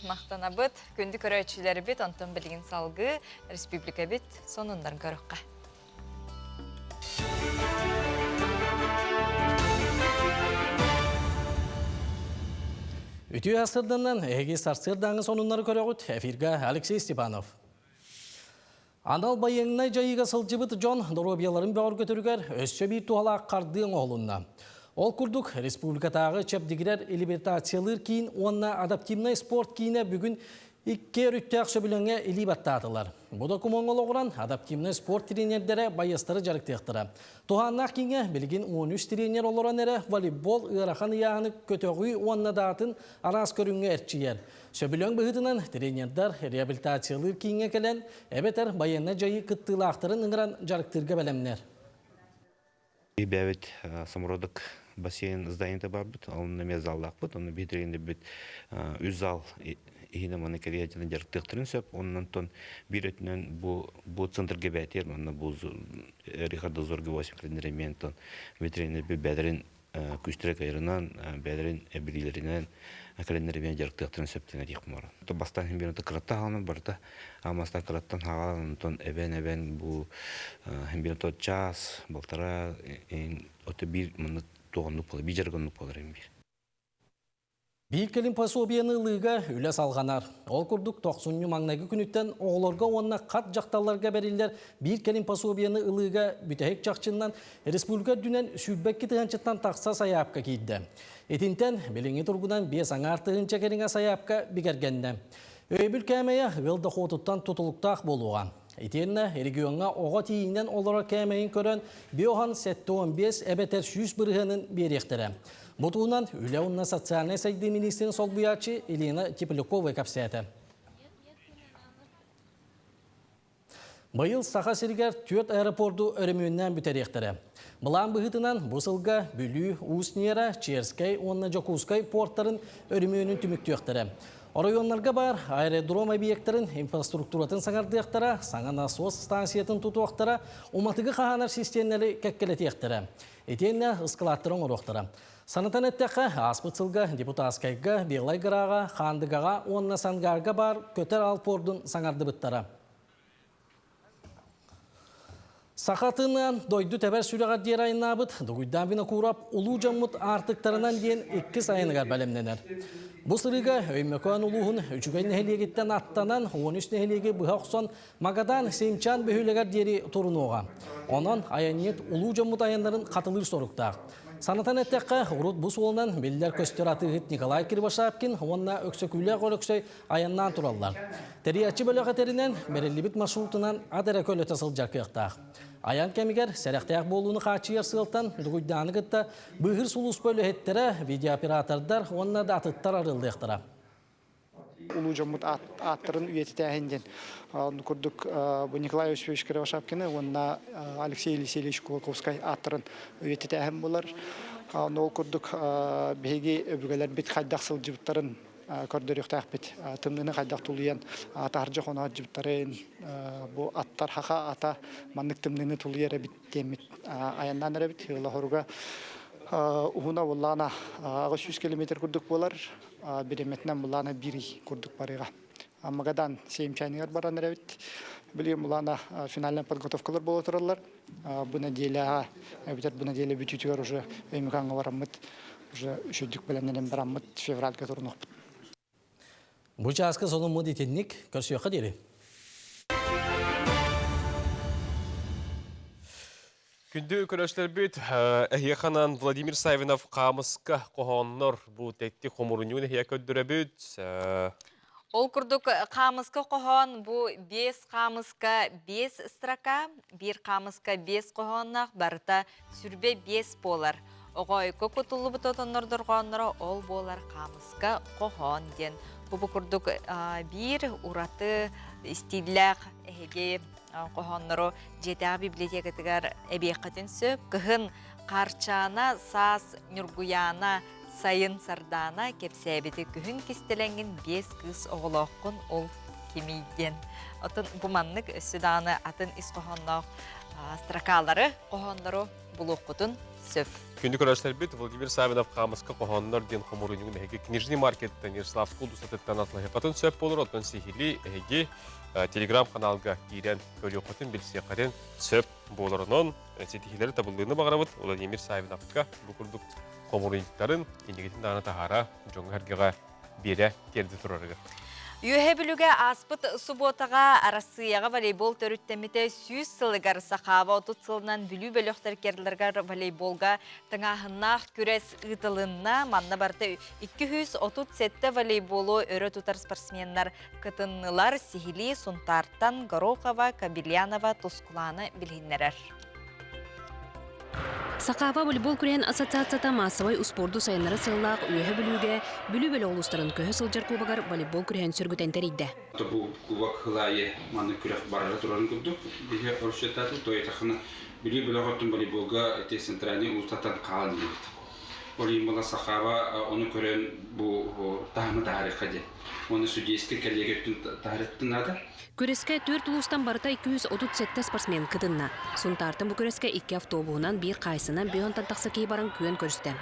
Махтанабыт. Күндү көрөөччүлэрбит, онтон билигин салгыы республикабит сонуннарын көрөххө. Үтүө сарсыарданан эһиги сарсыардааҥы сонуннары көрөҕүт. Эфиргэ Алексей Степанов. Анал байыаннай дьайыыга сылдьыбыт дьон доруобуйаларын бөҕөргөтөрүгэр өссө биир туһалаах хардыы оҥоһулунна. Ол курдук, республикатааҕы чэбдигирэр реабилитациялыыр киин уонна адаптивнай спорт киинэ бүгүн Икки өрүттээх сөбүлэҥҥэ илии баттаатылар. Бу докумуоҥҥа олоҕуран адаптивнай спорт тренердэрэ байыастары дьарыктыахтара. Туһааннаах кииҥҥэ билигин 13 тренер олорон эрэ волейбол ыарахан ыйааһыны көтөҕүү уонна даатын араас көрүҥҥэ эрчийэр. Сөбүлэҥ быһыытынан тренердэр реабилитациялыыр кииҥҥэ кэлэн, эбэтэр байыаннай дьайыы кыттыылаахтарын ыҥыран дьарыктыырга бэлэмнэр. Бэбит самородок бассейн зданиета барбыт, онно эмиэ заллаахпыт, онно биһиги үс зал иһинэн манна кэлиһэтинэн дьарыктыахтарын сөп. Оннонтон биир өттүнэн бу бу центрга бээтиэр, манна бу Рихарда Зорге 8 кэлиннэр эмиэ онтон ветеринарби бэдэрин күүстэрэ кайрынан, бэдэрин эбилиилэринэн кэлиннэр эмиэ дьарыктыахтарын сөп диэн этиэх мора. Бастаан хим биир кыратта хаалан барыта Амастан кыраттан хаалан онтон эбэн-эбэн бу биир час, балтараа ото биир манна туоҕуннук буолар, биир жаргоннук буолар эм биир. Биир кэлим пособиены ылыыга үлэ салҕанар. Ол курдук тохсунньу маҥнайгы күнүттэн оҕолорго уонна хат дьахталларга бэриллэр биир кэлим пособиены ылыыга бүтэһик чахчыннан республика үрдүнэн 22 тыһыынчаттан тахса сайаапка киирдэ. Итинтэн билиҥҥи туругунан биэс аҥаар тыһыынча кэриҥэ сайаапка бигэргэннэ. Өйөбүл кээмэйэ ыал дохуотуттан тутулуктаах буолуоҕа. Итиэннэ региоҥҥа оҕо тиийинэн олорор кээмэйин көрөн, биохан 75 эбэтэр 100 бырыһыанын биэриэхтэрэ. Бу туһунан Үлэ уонна социальнай сайдыы министрин солбуйааччы Елена Теплякова кэпсээтэ. Быйыл Саха сиригэр түөрт аэропорду өрөмүөннээн бүтэриэхтэрэ. Былаан быһыытынан бу сылга Бүлүү, Уус Ньара, Черскэй уонна Дьокуускай пуортарын өрөмүөнүн түмүктүөхтэрэ. Оройуоннарга баар аэродром объектарын инфраструктуратын саҥардыахтара, саҥа насос станциятын тутуохтара, уматыгы хаһаанар систиэмэлэри кэккэлэтиэхтэрэ. Итиэннэ ыскылааттары оҥоруохтара. Санатан эттэххэ, ааспыт сылга Депутатскайга, Белай Гораҕа, Хаандыгаҕа уонна Сангаарга баар көтөр аал пуордун саҥардыбыттара. Саха тыынан дойду тэбэр сүрэҕэр диэри айаннаабыт Дугуйдаан Винокуров улуу дьоммут аартыктарынан диэн иккис айаныгар бэлэмнэнэр. Бу сырыыга Өймөкөөн улууһун Үчүгэй нэһилиэгиттэн аттанан 13 нэһилиэги быһа охсон Магадан Сеймчан бөһүөлэгэр диэри турунуоҕа. Онон айанньыт улуу дьоммут айаннарын хатылыыр соруктаах. Санатан эттэххэ, урут бу суолунан биллэр-көстөр атыыһыт Николай Кривошапкин уонна Өксөкүүлээх Өлөксөй айаннаан тураллар. Тэрийээччи бөлөх этэринэн, бэриллибит маршрутунан ат эрэ көлөтө сылдьар кыахтаах. Айан кэмигэр сэрэхтээх буолууну хааччыйар сыалтан Дугуйдааны кытта быыһыыр сулууспа үлэһиттэрэ, видеооператордар уонна да атыттар арыллыахтара. Улуу дьоммут ааттарын үйэтитээһин диэн курдук бу Николай Осипович Кривошапкины уонна Алексей Елисеевич Кулаковскай ааттарын үйэтитээһин буолар. Ол курдук биһиги өбүгэлэрбит хайдах сылдьыбыттарын көрдөрүөхтээхпит. Тымныыны хайдах тулуйан таһырдьа хоноһордьубуттарын, бу аттар хаха ата маннык тымныыны тулуйар эбит диэммит айаннаан эрэбит. Ыалаһоруга уһуна буллаана 800 километр курдук буолар. Бириэмэтинэн буллаана биир ый курдук барыаҕа. Магадан Сеймчаныгар баран эрэбит. Билигин булаана финальная подготовкалар буола тураллар. Бу нэдиэлэҕэ эбэтэр бу нэдиэлэ бүтүүтүгэр уже Өймөкөөҥҥө бараммыт уже үчүгдүк бэлэмнэнэн бараммыт февральга турунуохпут. Бу чааска сонуммут итинник көрсүөххэ диэри. Күндү көрөөччүлэрбит, эһиэханан Владимир Савинов хаамыска хоһооннор бу тэттик хомурунньугун эһиэ көрдөрөбүт. Ол курдук хаамыска хоһоон бу биэс хаамыска биэс строка, биир хаамыска биэс хоһоонноох барыта сүрбэ биэс буолар. Оҕойко кутуллубут отоннор дорҕоонноро ол буолар хаамыска хоһоон диэн. Бу бу курдук биир ураты истииллээх эһиги хоһооннору дьиэтээҕи библиотекатыгар эбиэххитин сөп. Кыһын Хаарчаана, саас Ньургуйаана, сайын Сардаана кэпсээбити күһүн кистэлэҥҥин биэс кыыс оҕолооххун ол кимий диэн. Оттон бу маннык өссө даҕаны атын ис хоһоонноох строкалары, хоһооннору булуоххутун сөп. Күндү көрөөччүлэрбит Владимир Савинов хаамыска хоһооннор диэн хомуруунньугун эһиги Книжный маркеттан Ярославскай улуусатыттан атылаһыаххытын сөп буолар, оттон сиһилии эһиги телеграм-каналга киирэн көрүөххүтүн, билсиэххитин сөп буоларынан ситиһиилэри табыллыыны баҕарабыт Владимир Савиновка бу курдук хомуруйдарын иннигитин даҕаны таһаара дьоҥҥо-сэргэҕэ биэрэ тиэрдэ турарыгар. Үөһэ Бүлүүгэ ааспыт субуотаҕа Арассыыйаҕа волейбол төрүттэммитэ 100 сылыгар Сахаава 30 сылынан Бүлүү бөлөхтөр керларыгар волейболга тыҥааһыннаах күрэс ыытылынна. Манна барыта 237 волейболу өрө тутар спортсменнар кытыннылар. Сиһилии Сунтаартан Горохова, Кабельянова Тускулааны билиһиннэрэр. Сахаава волейбол күрэһин ассоциацията маассабай успуорду сайыннарар сыаллаах Үөһэ Бүлүүгэ Бүлүү бөлөх улуустарын көһө сылдьар кубогар волейбол күрэһин сөргүтэн тэрийдэ. Бу кубок сыл аайы маннык күрэх барара турарын курдук биһи расчеттаатыбыт. Тойтахына Бүлүү бөлөх оттон волейболга ити центральный улуустартан хаалан иһэбит. Ол иһин була Сахаава ону көрөн бу таһымы таһаарыахха диэн. Уонна судейскай коллегия өттүн таһаарыахпытын наада. Күрэскэ түөрт улуустан барыта 237 спортсмен кытынна. Сунтаартан бу күрэскэ икки автобуһунан, биир хаайсынан биир онтон тахса киһи баран күөн көрүстэ.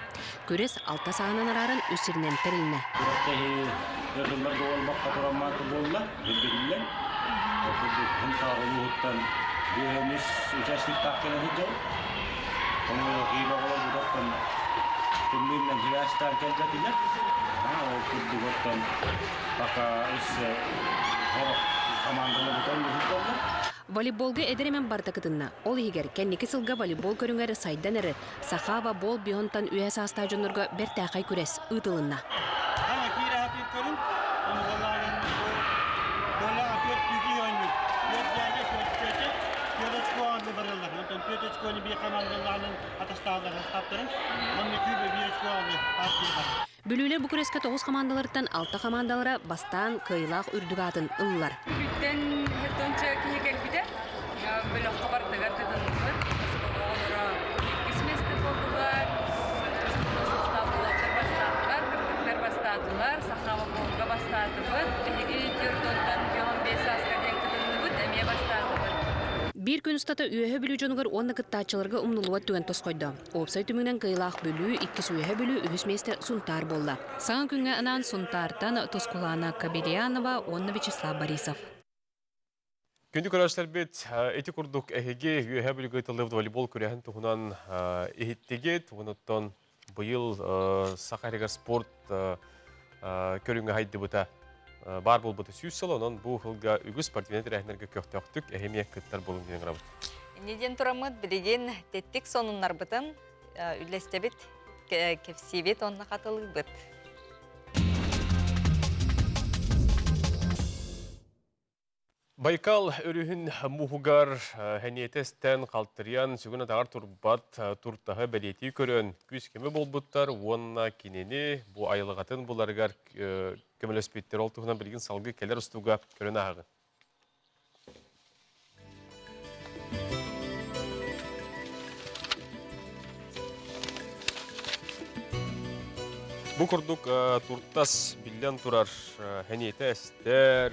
Күрэс алта сааһынан арааран үс сиринэн тэрилиннэ. Күрэхтэһии ыытылларга буолбакка тураммааты буолла, үрдүгүллэн. Ол курдук Сунтаар улууһуттан биэһэн үс участниктаах кэлэн сылдьабыт. Ону киин оҕолор бутаттан тымныыннан сибээстээн кэлбэтилэр. Ол курдук оттон Пока өссө сорох командалар бутан сылдьаллар. Волейболга эдэр эмэн барыта кытынна. Ол иһигэр кэнники сылга волейбол көрүҥэр сайдан эрэр Сахава бол бионтан үөһэ саастаах дьоннорго бэртээхэй күрэс ыытылынна. Ана киирэ хатыыр көрүн, ону боллаанын Коля түөрт күүтүү оонньуур. Түөрт дьээдьэ, түөрт чүөчэ, түөрт очко оонньуу бараллар. Онтон түөрт очкону биир командалаанын атастааллар састааптарын. Онно күүбэ биир очко оонньуу партия барар. Бүлүүлэр бу күрэскэ тоҕус хамаандаларыттан алта хамаандалара бастаан кыайыылаах үрдүк аатын ыллылар. Бүлүүттэн хертонча киһи кэлбитэ. Бөлөххө барытыгар кытынныбыт. Оскуола оҕолоро иккис миэстэ буоллулар. Оскуола састаап уолаттар бастаатылар, кыргыттар бастаатылар, сахаба полга бастаатыбыт. Биһиги Тюртонтан 15 сааска диэн кытынныбыт, эмиэ бастаатыбыт. Биир күн устата Үөһэ Бүлүү дьонугар уонна кыттааччыларга умнуллубат түгэн тосхойдо. Уопсай түмүгүнэн кыайыылаах Бүлүү, иккис Үөһэ Бүлүү, үһүс миэстэ Сунтаар буолла. Саҥа күҥҥэ анаан Сунтаартан Тускулаана Кабельянова уонна Вячеслав Борисов. Күндү көрөөччүлэрбит, ити курдук эһиги Үөһэ Бүлүүгэ ыытыллыбыт волейбол күрэһин туһунан иһиттигит. Онуттан быйыл Саха сиригэр спорт көрүҥэ хайдыбыта баар буолбута 100 сыл, онон бу сылга үгүс спортивнай тэрээһиннэргэ көхтөөхтүк эһи эмиэ кыттар буолуҥ диэн ыҥырабыт. Инньэ диэн тураммыт билигин тэттик сонуннарбытын үллэстэбит, кэпсиибит уонна хатылыыбыт. Байкал өрүһүн муһугар хэниэтэ эстэн, халтырыйан, сүгүн атаҕар турбат туртаһы бэлиэтии көрөн, күүс-көмө буолбуттар уонна кинини бу айылҕатын буларыгар көмөлөспүттэр. Ол туһунан билигин салгыы кэлэр устууга көрөн ааҕыҥ. Бу курдук туртас биллэн турар хэниэтэ эстэр,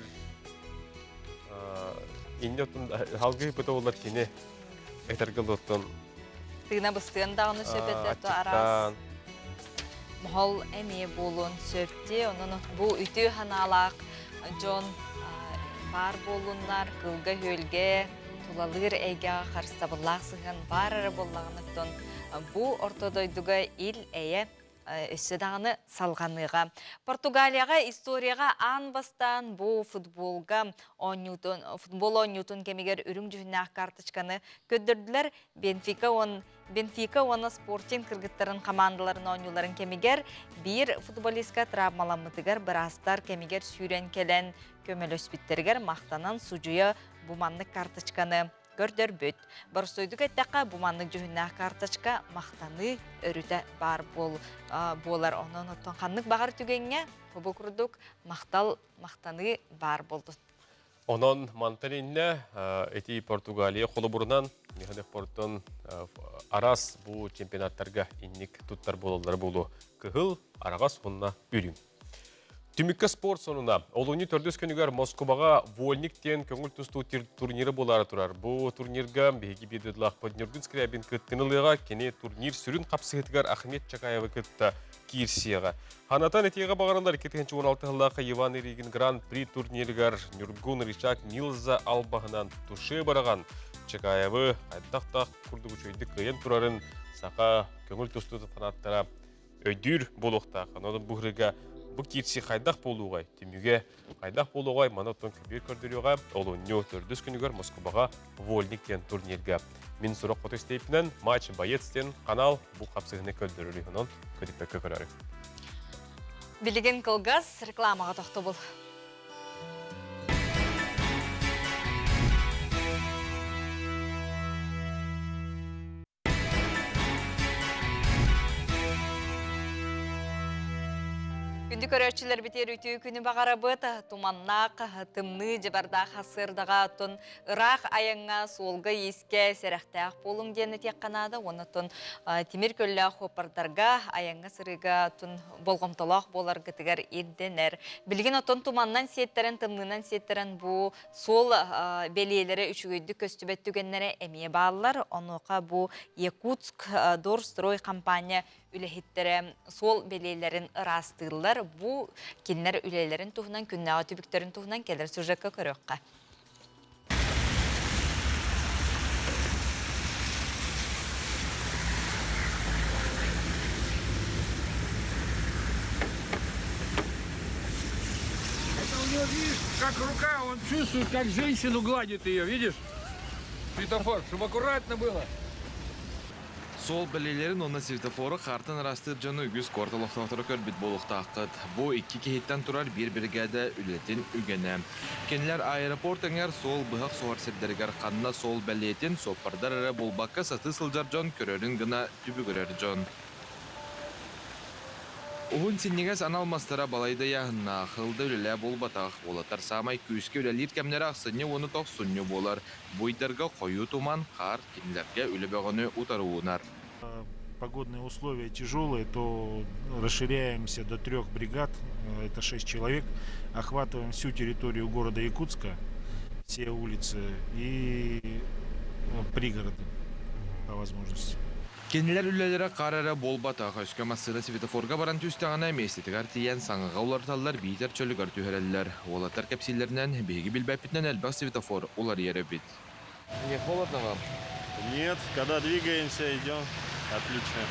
инне оттон халгыы быта болар кини этэргэ оттон Тыына быстыан даҕаны сөп этэ араас моһол эмиэ буолуон сөп дии. Онон бу үтүө санаалаах дьон баар буоллуннар, кылга-күөлгэ, тулалыыр эйгэҕэ харыстабыллаах сыһыан баар эрэ буоллаҕына, оттон бу орто дойдуга ил-эйэ өссө даҕаны салҕаныаҕа. Португалияҕа историяҕа аан бастаан бу футболга оонньуутун, футбол оонньуутун кэмигэр үрүҥ дьүһүннээх карточканы көрдөрдүлэр. Бенфика он Бенфика уонна Спортинг кыргыттарын хамаандаларын оонньууларын кэмигэр биир футболистка травмаламмытыгар быраастар кэмигэр сүүрэн кэлэн көмөлөспүттэригэр махтанан судьуйа бу маннык карточканы көрдөрбүт. Боростуойдук эттэххэ, бу маннык дьүһүннээх карточка махтаныы өрүтэ баар буолар. Онон оттон ханнык баҕар түгэҥҥэ бу курдук махтал махтаныы баар буолбут. Онон мантан иннэ ити Португалия холобурунан Михалев-Портон араас бу чемпионаттарга инник туттар буолаллара буолуо. Кыһыл, араҕас уонна үрүҥ. Түмүккэ спорт сонуна. Олунньу төрдүс күнүгэр Москубаҕа Вольник диэн көҥүл тустуу турнира буолаары турар. Бу турнирга биһиги биир дойдулаахпыт Ньургун Скрябин кыттыны ылыаҕа. Кини турнир сүрүн хапсыһыытыгар Ахмед Чакаевы кытта киирсиэҕэ. Ханатан этиэҕэ баҕарылар 2016 сыллаахха Иван Иригин Гран-при турнирыгар Ньургун Рычаг Милза албаһынан туше быраҕан Чакаевы хайдах-таах курдук үчүгэйдик кыайан турарын саха көҥүл тустуутун фанаттара өйдүүр буолуохтаах. Онон бу ырыга Бу киирсии хайдах буолуоҕай? Түмүгэ хайдах буолуоҕай? Маны оттон көбүөр көрдөрүөҕэ. Олунньу төрдүс күнүгэр Москубаҕа Вольник диэн турнирга. Мин сурах хоту истиэппинэн Матч боец диэн канал бу хапсыһыны көрдөрөр онон көтүппэккэ көрөөрү. Билигин кылгас рекламаҕа тохтобул. Күндү көрөөччүлэрбитигэр үтүө күнү баҕарабыт. Туманнаах, тымныы дьыбардаах сырдаҕа оттон ыраах айаҥҥа, суолга-иискэ сэрэхтээх буолуҥ диэн этиэххэ наада. Уонна оттон тимир көллөөх суоппардарга айаҥҥа сырыыга оттон болҕомтолоох буоларгытыгар ирдэнэр. Билигин оттон туманнан сиэттэрэн, тымныынан сиэттэрэн бу Суол бэлиэлэрэ үчүгэйдик көстүбэт түгэннэрэ эмиэ бааллар. Онуоха бу Якутск Дорстрой компания үлэһиттэрэ суол бэлиэлэрин ыраастыыллар. Бу кинилэр үлэлэрин туһунан, күннээҕи түбүктэрин туһунан кэлэр сюжекка көрүөххэ. Это у него, видишь, как рука, он чувствует, как женщину гладит ее, видишь? Светофор, чтобы аккуратно было. Суол бэлиэлэрин уонна светофору хаартан ыраастыыр дьону үгүс куорат олохтоохторо көрбүт буолуохтааххыт. Бу икки киһиттэн турар биир биригээдэ үлэтин үгэнэ. Кинилэр аэропорт эҥэр суол быһах соһор сирдэригэр ханна суол бэлиэтин суоппардар эрэ буолбакка сатыы сылдьар дьон көрөрүн гына түбүгүрэр дьон. Уһун синньигэс анал мастара балайда ыйааһыннаах, ылда үлэлээ буолбатах, уолаттар саамай күүскэ үлэлиир кэмнэрэ ахсынньы уонна тохсунньу буолар. Бу ыйдарга хойуу туман, хаар кинилэргэ үлэ бөҕөнү утары уунар. Погодные условия тяжелые, то расширяемся до трех бригад, это шесть человек, охватываем всю территорию города Якутска, все улицы и пригороды по возможности. Кинилэр үлэлэрэ хаар эрэ буолбатах, өскө массыына светофорга баран түстэҕинэ, миэстэтигэр тиийэн саҥаҕа уларыталлар биитэр чөлүгэр түһэрэллэр. Уолаттар кэпсииллэринэн, биһиги билбэппитинэн элбэх светофор уларыйар эбит. Не холодно вам? Нет, когда двигаемся, идем. Отлично.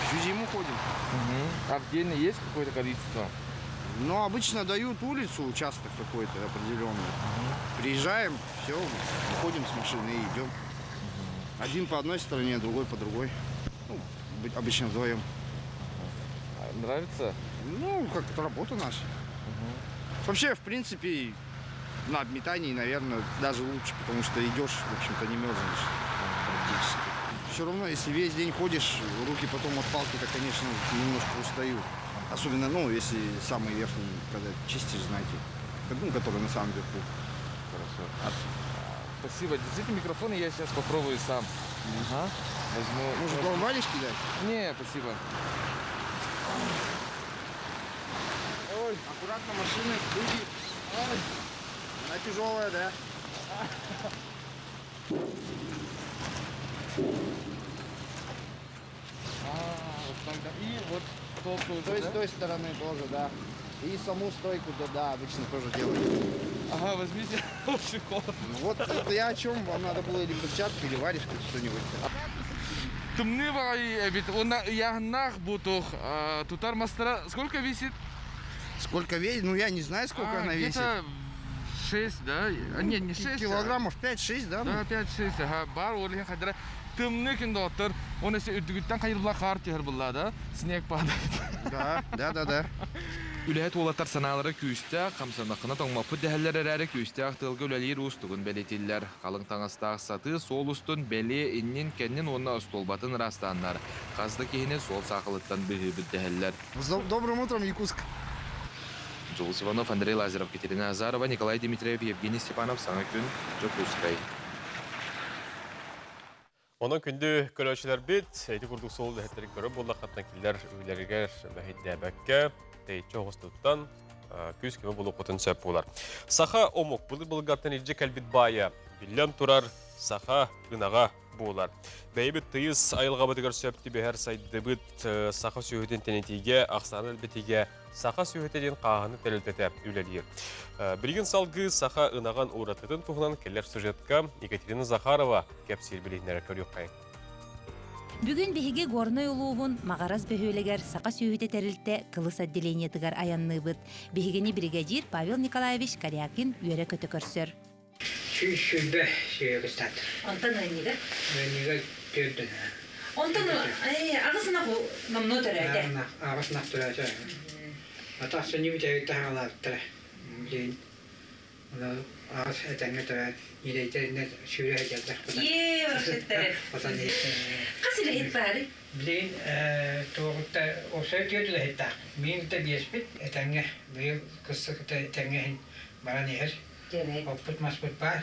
Всю зиму ходим. Угу. А в день есть какое-то количество? Ну, обычно дают улицу, участок какой-то определенный. Угу. Приезжаем, все, выходим с машины и идем. Угу. Один по одной стороне, другой по другой. Ну, обычно вдвоем. А нравится? Ну, как-то работа наша. Угу. Вообще, в принципе, на обметании, наверное, даже лучше, потому что идешь, в общем-то, не мерзнешь практически. Все равно, если весь день ходишь, руки потом от палки-то, конечно, немножко устают. Особенно, ну, если самый верхний, когда чистишь, знаете, ну, который на самом верху. Хорошо. А, спасибо. Держите микрофон, и я сейчас попробую сам. Ага. Возьму. Может, вам валишки дать? Не, спасибо. Ой, аккуратно машины, люди. Ой, она тяжелая, да? А, вот так, да. И вот столку, То есть с той стороны тоже, да. И саму стойку, да, да, обычно тоже делают. Ага, возьмите, очень холодно. Ну вот это я о чем, вам надо было или перчатки, или варежки, что-нибудь. Тымныы баҕайы эбит. Уонна ыйааһыннаах бутух. Тутар мастара сколько весит? Сколько весит? Ну, я не знаю, сколько а, она весит. 6, да? А, нет, не 6. Килограммов 5-6, да? Да, 5-6. Ага, бар ол иһин хадара тымныы күн доҕоттор. Он если үрдүгүттэн хайырла хаар түһэр булла да, снег падает. Да, да, да, да. Үлэһит уолаттар санаалара күүстээх, хамсанаххына тоҥмоппут дэһэллэр эрээри күүстээх тыалга үлэлиир уустугун бэлиэтииллэр. Халыҥ таҥастаах сатыы суол устун бэлиэ иннин-кэннин уонна остуолбатын ыраастааннар, хас да киһини суол саахалыттан быыһыыбыт дэһэллэр. С добрым утром, Якутск! Дьулус Иванов, Андрей Лазарев, Екатерина Азарова, Николай Дмитриев, Евгений Степанов, Саҥа күн, Дьокуускай. Онон күндү көрөөччүлэрбит, ити курдук суол үлэһиттэрин көрөр буоллаххытына кинилэр үлэлэригэр мэһэйдээбэккэ, тэйиччи оҕустуттан күүс-көмө булуоххутун сөп буолар. Саха омук былыр-былыргаттан илдьэ кэлбит баайа, биллэн турар, саха ынаҕа буолар. Бэйэбит тыйыс айылҕабытыгар сөп түбэһэр сайдыбыт саха сүөһүтүн тэнитиигэ, ахсаанын элбэтиигэ Саха сүөһүтэ диэн хааһыны тэрилтэтэ үлэлиир. Билигин салгыы саха ынаҕын уратытын туһунан кэлэр сюжетка Екатерина Захарова кэпсиир билиһиннэрэ көрүөххэйиҥ. Бүгүн биһиги Горнай улууһун Маҕарас бөһүөлэгэр саха сүөһүтэ тэрилтэ Кылыс отделениетыгар айанныыбыт. Биһигини биригэдьиир Павел Николаевич Корякин үөрэ-көтө көрсөр. 120 сүөһү кыстаатыр. Онтон ыанньыга? Ыанньыга төрдөн. Онтон аҕыс ынах номнуо төрөөтө. Аҕыс ынах төрөөтө. Атах сөнньү бүтэһик таһаалаабыттара. Билигин аҕыс этэҥҥэ төрөөн ньирэйдэринэн сүүрэ сылдьаллар. Ээ, барахсаттары. Хас үлэһит баарый? Билигин туоҕутта уопсай түөрт үлэһиттээх. Миин да биэспит этэҥҥэ быйыл кыстык этэҥҥэ иһин баран иһэр. Оппут маспыт баар.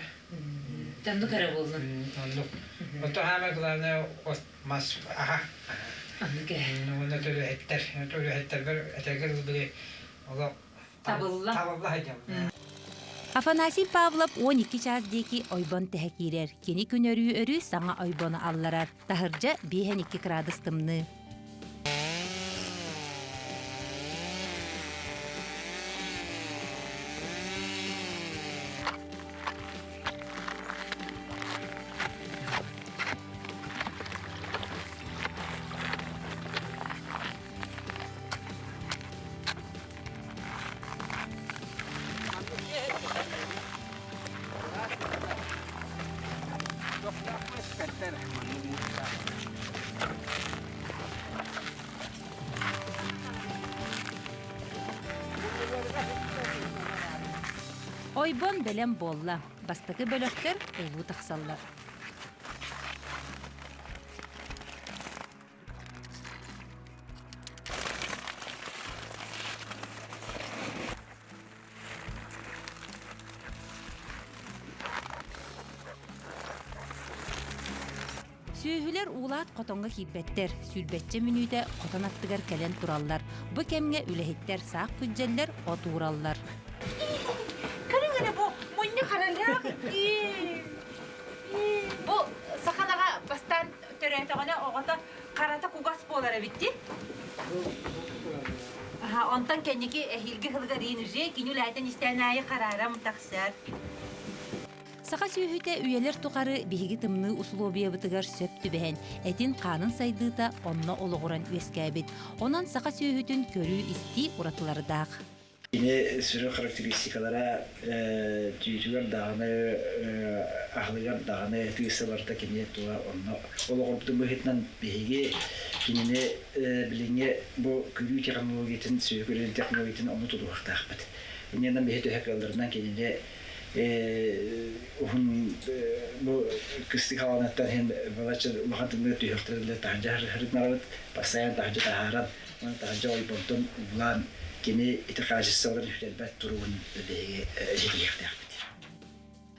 Оннук эрэ буоллун. Оннук. Ото хаама главное от мас аха. Оннук ээ. Уонна төлөһүттэр. Төлөһүттэрбэр этэргэ дылы били олох Табылла. Табылла сылдьабын. Афанасий Павлов 12 чаас диэки ойбон тэһэ киирэр. Кини күн өрүү-өрүү саҥа ойбону алларар. Таһырдьа 52 кыраадыс тымныы. Ойбон бэлэм буолла. Бастакы бөлөхтөр улуу тахсаллар. Сүөһүлэр уулаат хотоҥҥо киирбэттэр, сүүрбэччэ мүнүүтэ хотон аттыгар кэлэн тураллар. Бу кэмҥэ үлэһиттэр саах күддьэллэр, от уураллар. Көрүҥ эрэ бу мунньу харалаах Бу саханаҕа бастаан төрөөтөҕүнэ оҕото харата кугас буолар эбит дии. Онтон кэнники эһиилги сылыгар иин уже кини үлээтэн истээн аайы хараарам тахсар. Саха сүөһүтэ үйэлэр тухары биһиги тымныы усулуобуйабытыгар сөп түбэһэн, этин-хаанын сайдыыта онно олоҕуран үөскээбит. Онон саха сүөһүтүн көрүү-истии уратылардаах. Кини сүрүн характеристикалара түүтүгэр даҕаны, аһылыгар даҕаны тыыс барыта кини тула онно олоҕурбутун быһыытынан биһиги кинини билиҥҥи бу күлүү технологиятын, сүөһү көрүүтүн технологиятын ону тутуһуохтаахпыт. Иннинэн биһи төһө кыалларынан кинини уһун бу кыстык халаныттан иһин балачча улахан тымныы түһүөхтэрин таһырдьа харытынарабыт, постоянно таһырдьа таһааран Маны таһырдьа ойбонтон уулаан кини ити хаачыстыбаларын сүтэрбэт туругун биһиги ситиһиэхтээхпит.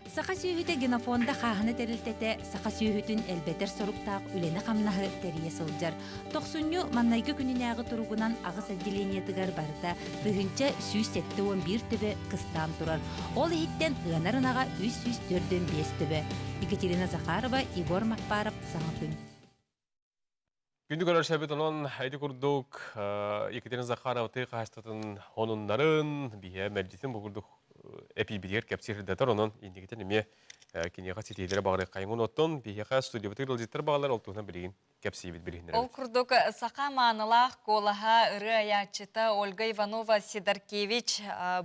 Саха сүөһүтэ генофонда хааһына тэрилтэтэ саха сүөһүтүн элбэтэр соруктаах үлэни-хамнаһы тэрийэ сылдьар. Тохсунньу маннайгы күнүнээҕи туругунан аҕыс отделениетыгар барыта 1171 төбө кыстаан турар. Ол иһиттэн ыанар ынаҕа 345 төбө. Екатерина Захарова, Егор Макпаров, Саҥа күн. Күндү көрөрсөбүт онон ити курдук Екатерина Захарова тыа хаһаайыстыбатын хонуннарын биһиэ мэлдьитин бу курдук эпиибитигэр кэпсиир сырдатар онон инникитин эмиэ киниэхэ ситиһиилэри баҕарыаххайыҥ оттон биһиэхэ студиябытыгар ыалдьыттар баҕалар ол туһунан билигин кэпсиибит билиһиннэрэбит. Ол курдук саха маанылаах куолаһа ырыа айааччыта Ольга Иванова Сидоркевич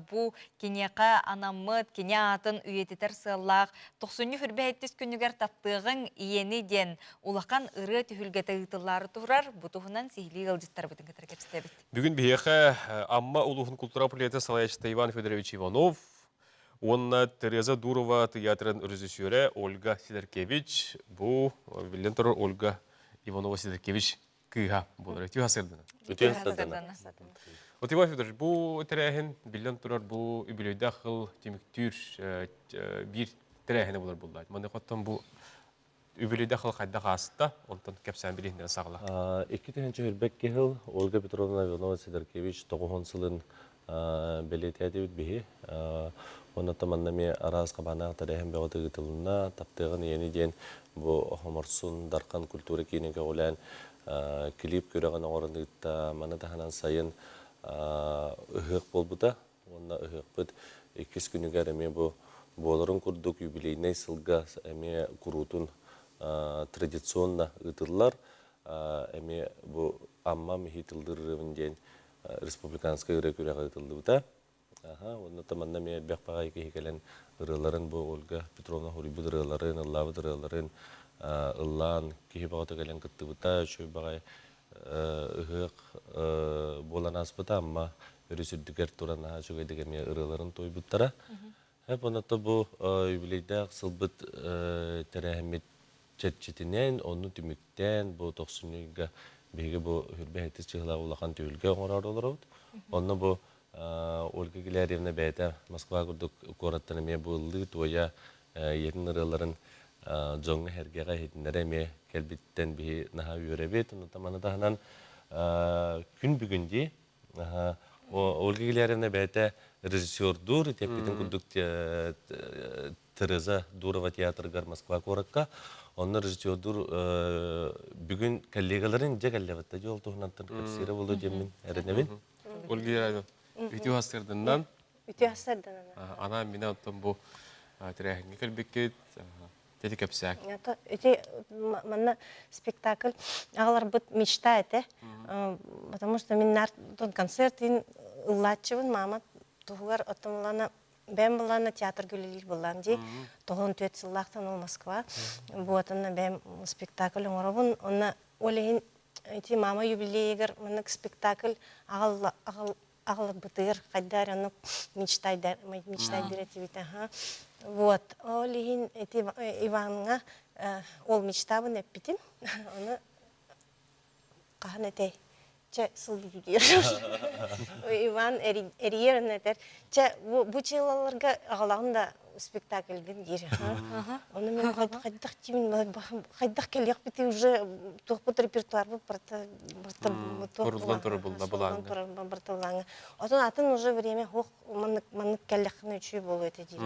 бу киниэхэ анаммыт кини аатын үйэтитэр сыаллаах тохсунньу хүрбэһиттис күнүгэр таптыаҕыҥ ийэни диэн улахан ырыа түһүлгэтэ ыытыллаары турар. Бу туһунан сиһилии ыалдьыттарбытын кытары кэпсэтэбит. Бүгүн биһиэхэ Амма улууһун култуура управлениетын салайааччыта Иван Федорович Иванов уонна Тереза Дурова тыйаатырын режиссерэ Ольга Сидоркевич бу биллэн турар Ольга Иванова Сидоркевич кыыһа буолар. Үтүө сырдана. Үтүө сырдана. Вот Иван Федорович, бу тэрээһин биллэн турар бу үбүлүөйдээх сыл түмүктүүр биир тэрээһинэ буолар буолла. Маны оттон бу үбүлүөйдээх сыл хайдах ааста, онтон кэпсээн билиһиннэрэн саҕала. 2022 сыл Ольга Петровна Иванова Сидоркевич тоҕуһун сылын бэлиэтээтибит биһи. Онно манна эмиэ араас хабааннаах тэрээһин бөҕөтө ыытылынна. Таптыаҕын ийэни диэн бу Хоморсун Дархан культура киинин көҕүлээн клип күрэҕин оҥорон ыытта. Маны таһынан сайын ыһыах буолбута. Уонна ыһыахпыт иккис күнүгэр эмиэ бу буоларын курдук юбилейнай сылга эмиэ куруутун традиционно ыытыллар. эмиэ бу Аммам иһи тылдырырыбын диэн республиканскай ырыа күрэҕэ ыытыллыбыта. Аха, уонна манна эмиэ элбэх баҕайы киһи кэлэн ырыаларын бу Ольга Петровна хоруйбут ырыаларын, ыллаабыт ырыаларын ыллаан киһи бөҕөтө кэлэн кыттыбыта, үчүгэй баҕайы ыһыах буолан ааспыта. Амма өрүс үрдүгэр туран наһаа үчүгэйдик эмиэ ырыаларын туойбуттара. Эп оното бу юбилейдаах сылбыт тэрээһиммит чэрчитинэн, ону түмүктээн бу тохсунньуга биһиги бу Хүрбэ сэттис чыһылаах улахан түһүлгэ оҥороору олоробут. Онно бу Ольга Гилярьевна бэйэтэ Москва курдук куораттан эмиэ бу ыллыы туойа ийэтин ырыаларын дьоҥҥо-сэргэҕэ иһитиннэрэ эмиэ кэлбиттэн биһи наһаа үөрэбит. Онон маны таһынан күн бүгүн дии Ольга Гилярьевна бэйэтэ режиссердуур, итиэппитин курдук Тереза Дурова театрыгар Москва куоракка. Онно режиссердуур бүгүн коллегаларын дьэ кэллэбитте дьол туһунантан кэпсиирэ буолуо диэммин эрэнэбин. Ольга Гилярьевна, үтүө хастырдыннан. Үтүө хастырдынан. Ана мин оттон бу тэрээһиҥҥэ кэлбиккит Тети кэпсээк. Ити манна спектакль аҕаларбыт мечта этэ. Потому что мин нар концерт ыллааччыбын мама туһугар оттон бэм буллаана театрга үлэлиир буллаам дии. Тоҕон түөт сыллаахтан ол Москва. Буотанна бэм спектакль оҥоробун. Онно ол иһин ити мама юбилейыгар маннык спектакль аҕал аҕал аҕаларбытыгар хайда эрэ оннук мечтайдар мечтайдыр этибит аха вот ол иһин ити Иваҥҥа ол мечтабын эппитим ону хаһан этэй чэ сыл бүтүөр Иван эрийэр онно этэр чэ бу чыылаларга аҕалаҕын да спектакльгын диир ону мен хайдах тимин хайдах кэлиэхпитий уже туохпут репертуарбыт барыта Туруллан турар былааҥҥа. Барыта былааҥҥа. Отон атын уже время хуох маннык маннык кэллэххинэ үчүгэй буолуо этэ диир.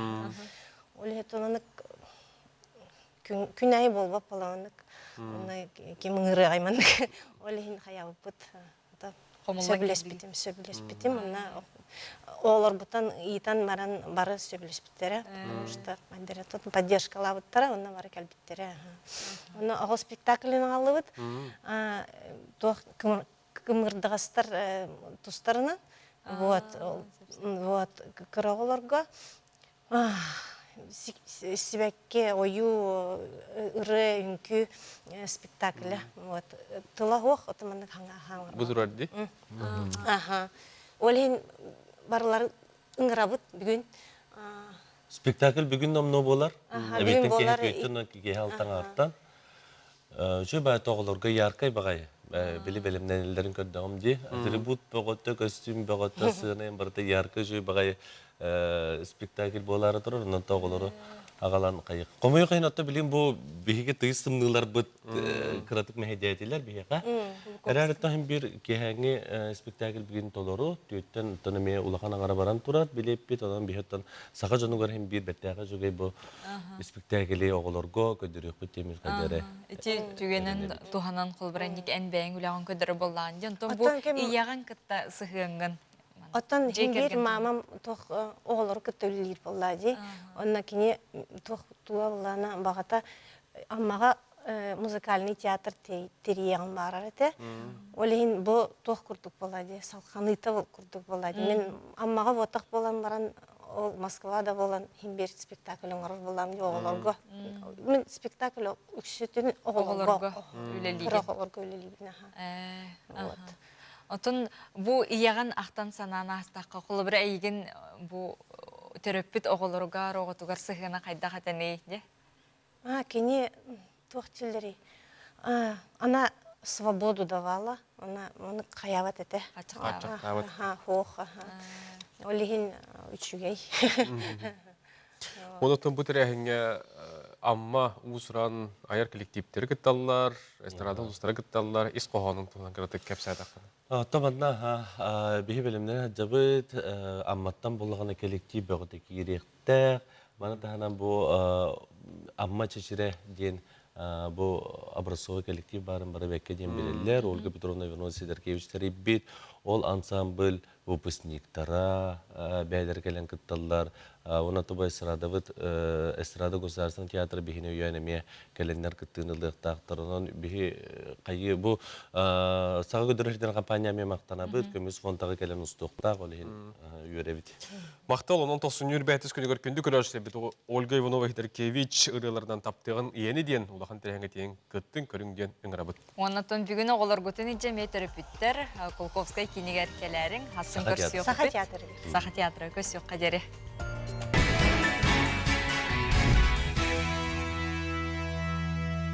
Ол иһин маннык күн аайы буолбат балаҕаннык онно ким ыҥырыаҕай маннык ол иһин хайаабыппыт сөбүлэспитим сөбүлэспитим онно оҕолорбутан ыытан баран бары сөбүлэспиттэрэ потому что поддержкалаабыттара онно бары кэлбиттэрэ онно оҕо спектаклын аҕаллыбыт туох кымырдаҕастар тустарынан вот вот кыра оҕолорго Сибэкки, ойуу, ырыа, үҥкүү спектаклэ. Вот. Тыла суох, ото маннык хаҥа Бу турар дии. Аха. Ол иһин барыларын ыҥырабыт бүгүн. Спектакль бүгүн номнуо буолар. Аха, бүгүн Эбиттэн буолар. киһи күөттэн киһи алтаҥаартан. Үчүгэй баҕайы оҕолорго яркай баҕайы били бэлэмнэнэллэрин көрдөҕүм дии. Атрибут бөҕөтө, көстүүм бөҕөтө, сыана барыта яркай үчүгэй баҕайы спектакль буолаары турар. Онон оҕолору аҕалан хайых. Хомойуох иһин отто билим бу биһиги тыйыс тымныыларбыт кыратык мэһэйдээтилэр биһиэхэ. Эрээри иһин биир киэһээҥҥи спектакль бүгүн толору, түөттэн оттон эмиэ улахан аҥара баран турар билиэппит, онон биһиэттэн саха дьонугар иһин биир бэртээхэй үчүгэй бу испиктээкили оҕолорго көрдөрүөхпүт диэммит хайдары Ити түгэнин туһанан холбуранник эн бэйэҥ үлэҕин көрдөрөр буоллаҕын дьон бу ийэҕин кытта сыһыаҥҥын Оттон биир мамам туох оҕолору кытта үлэлиир буоллаа дии. Онно кини туох туга буоллаана баҕата Аммаҕа музыкальный театр тэрийиэҕин баарар этэ. Ол иһин бу туох курдук буолла дии, салханыыта курдук буолла дии. Мин Аммаҕа буотах буолан баран ол Москва да буолан иһин биир спектакль оҥорор буоллам дии оҕолорго. Мин спектакль үксүтүн оҕолорго үлэлиигин. Оҕолорго үлэлиибин аха. Вот. Отон бу ийэҕин ахтан санаан аастахха, холобура эйигин бу төрөппүт оҕолоругар, оҕотугар сыһыана хайдах этэний дьэ? А, кини туох дииллэрий? Она свободу давала, она оны хайаабат этэ. Аччыктаабат. Аха, хуох, аха. Ол иһин үчүгэй. Онон бу тэрээһиҥҥэ Амма уус-уран айар коллективтэри кытталлар, эстрада улуустара кытталлар, ис хоһоонун туһунан кыратык кэпсээтэххинэ. Оттон манна биһи бэлэмнэнэ сылдьабыт, Амматтан буллаҕына коллектив бөҕөтө киириэхтээх. Маны таһынан бу Амма чэчирэ диэн бу образцовый коллектив баарын бары бэккэ диэн билэллэр. Ольга Петровна Иванова Сидоркевич тэрийбит. Ол ансамбль выпускниктара бэйэлэрэ кэлэн кытталлар. Уонна тобо эстрадабыт эстрада государственный театр биһини өйөөн эмиэ кэлэннэр кыттыыны ылыахтаахтар. Онон биһи Хайы бу саҕа көдөрөр компания эмиэ махтанабыт, көмүс фонтаҕа кэлэн устуохтаах, ол иһин үөрэбит. Махтал онон тохсунньу бээтис күнүгэр күндү көрөөччүлэрбит Ольга Иванова Хидаркевич ырыаларынан таптыаҕын ийэни диэн улахан тэрээһиҥҥэ тиийэн кыттыҥ көрүҥ диэн ыҥырабыт. Оннотон бүгүн оҕолоргутун илдьэ эмиэ төрөппүттэр Кулаковскай кинигэр кэлээриҥ, хасын Саха театрыгар. Саха театрыгар көрсүөххэ диэри.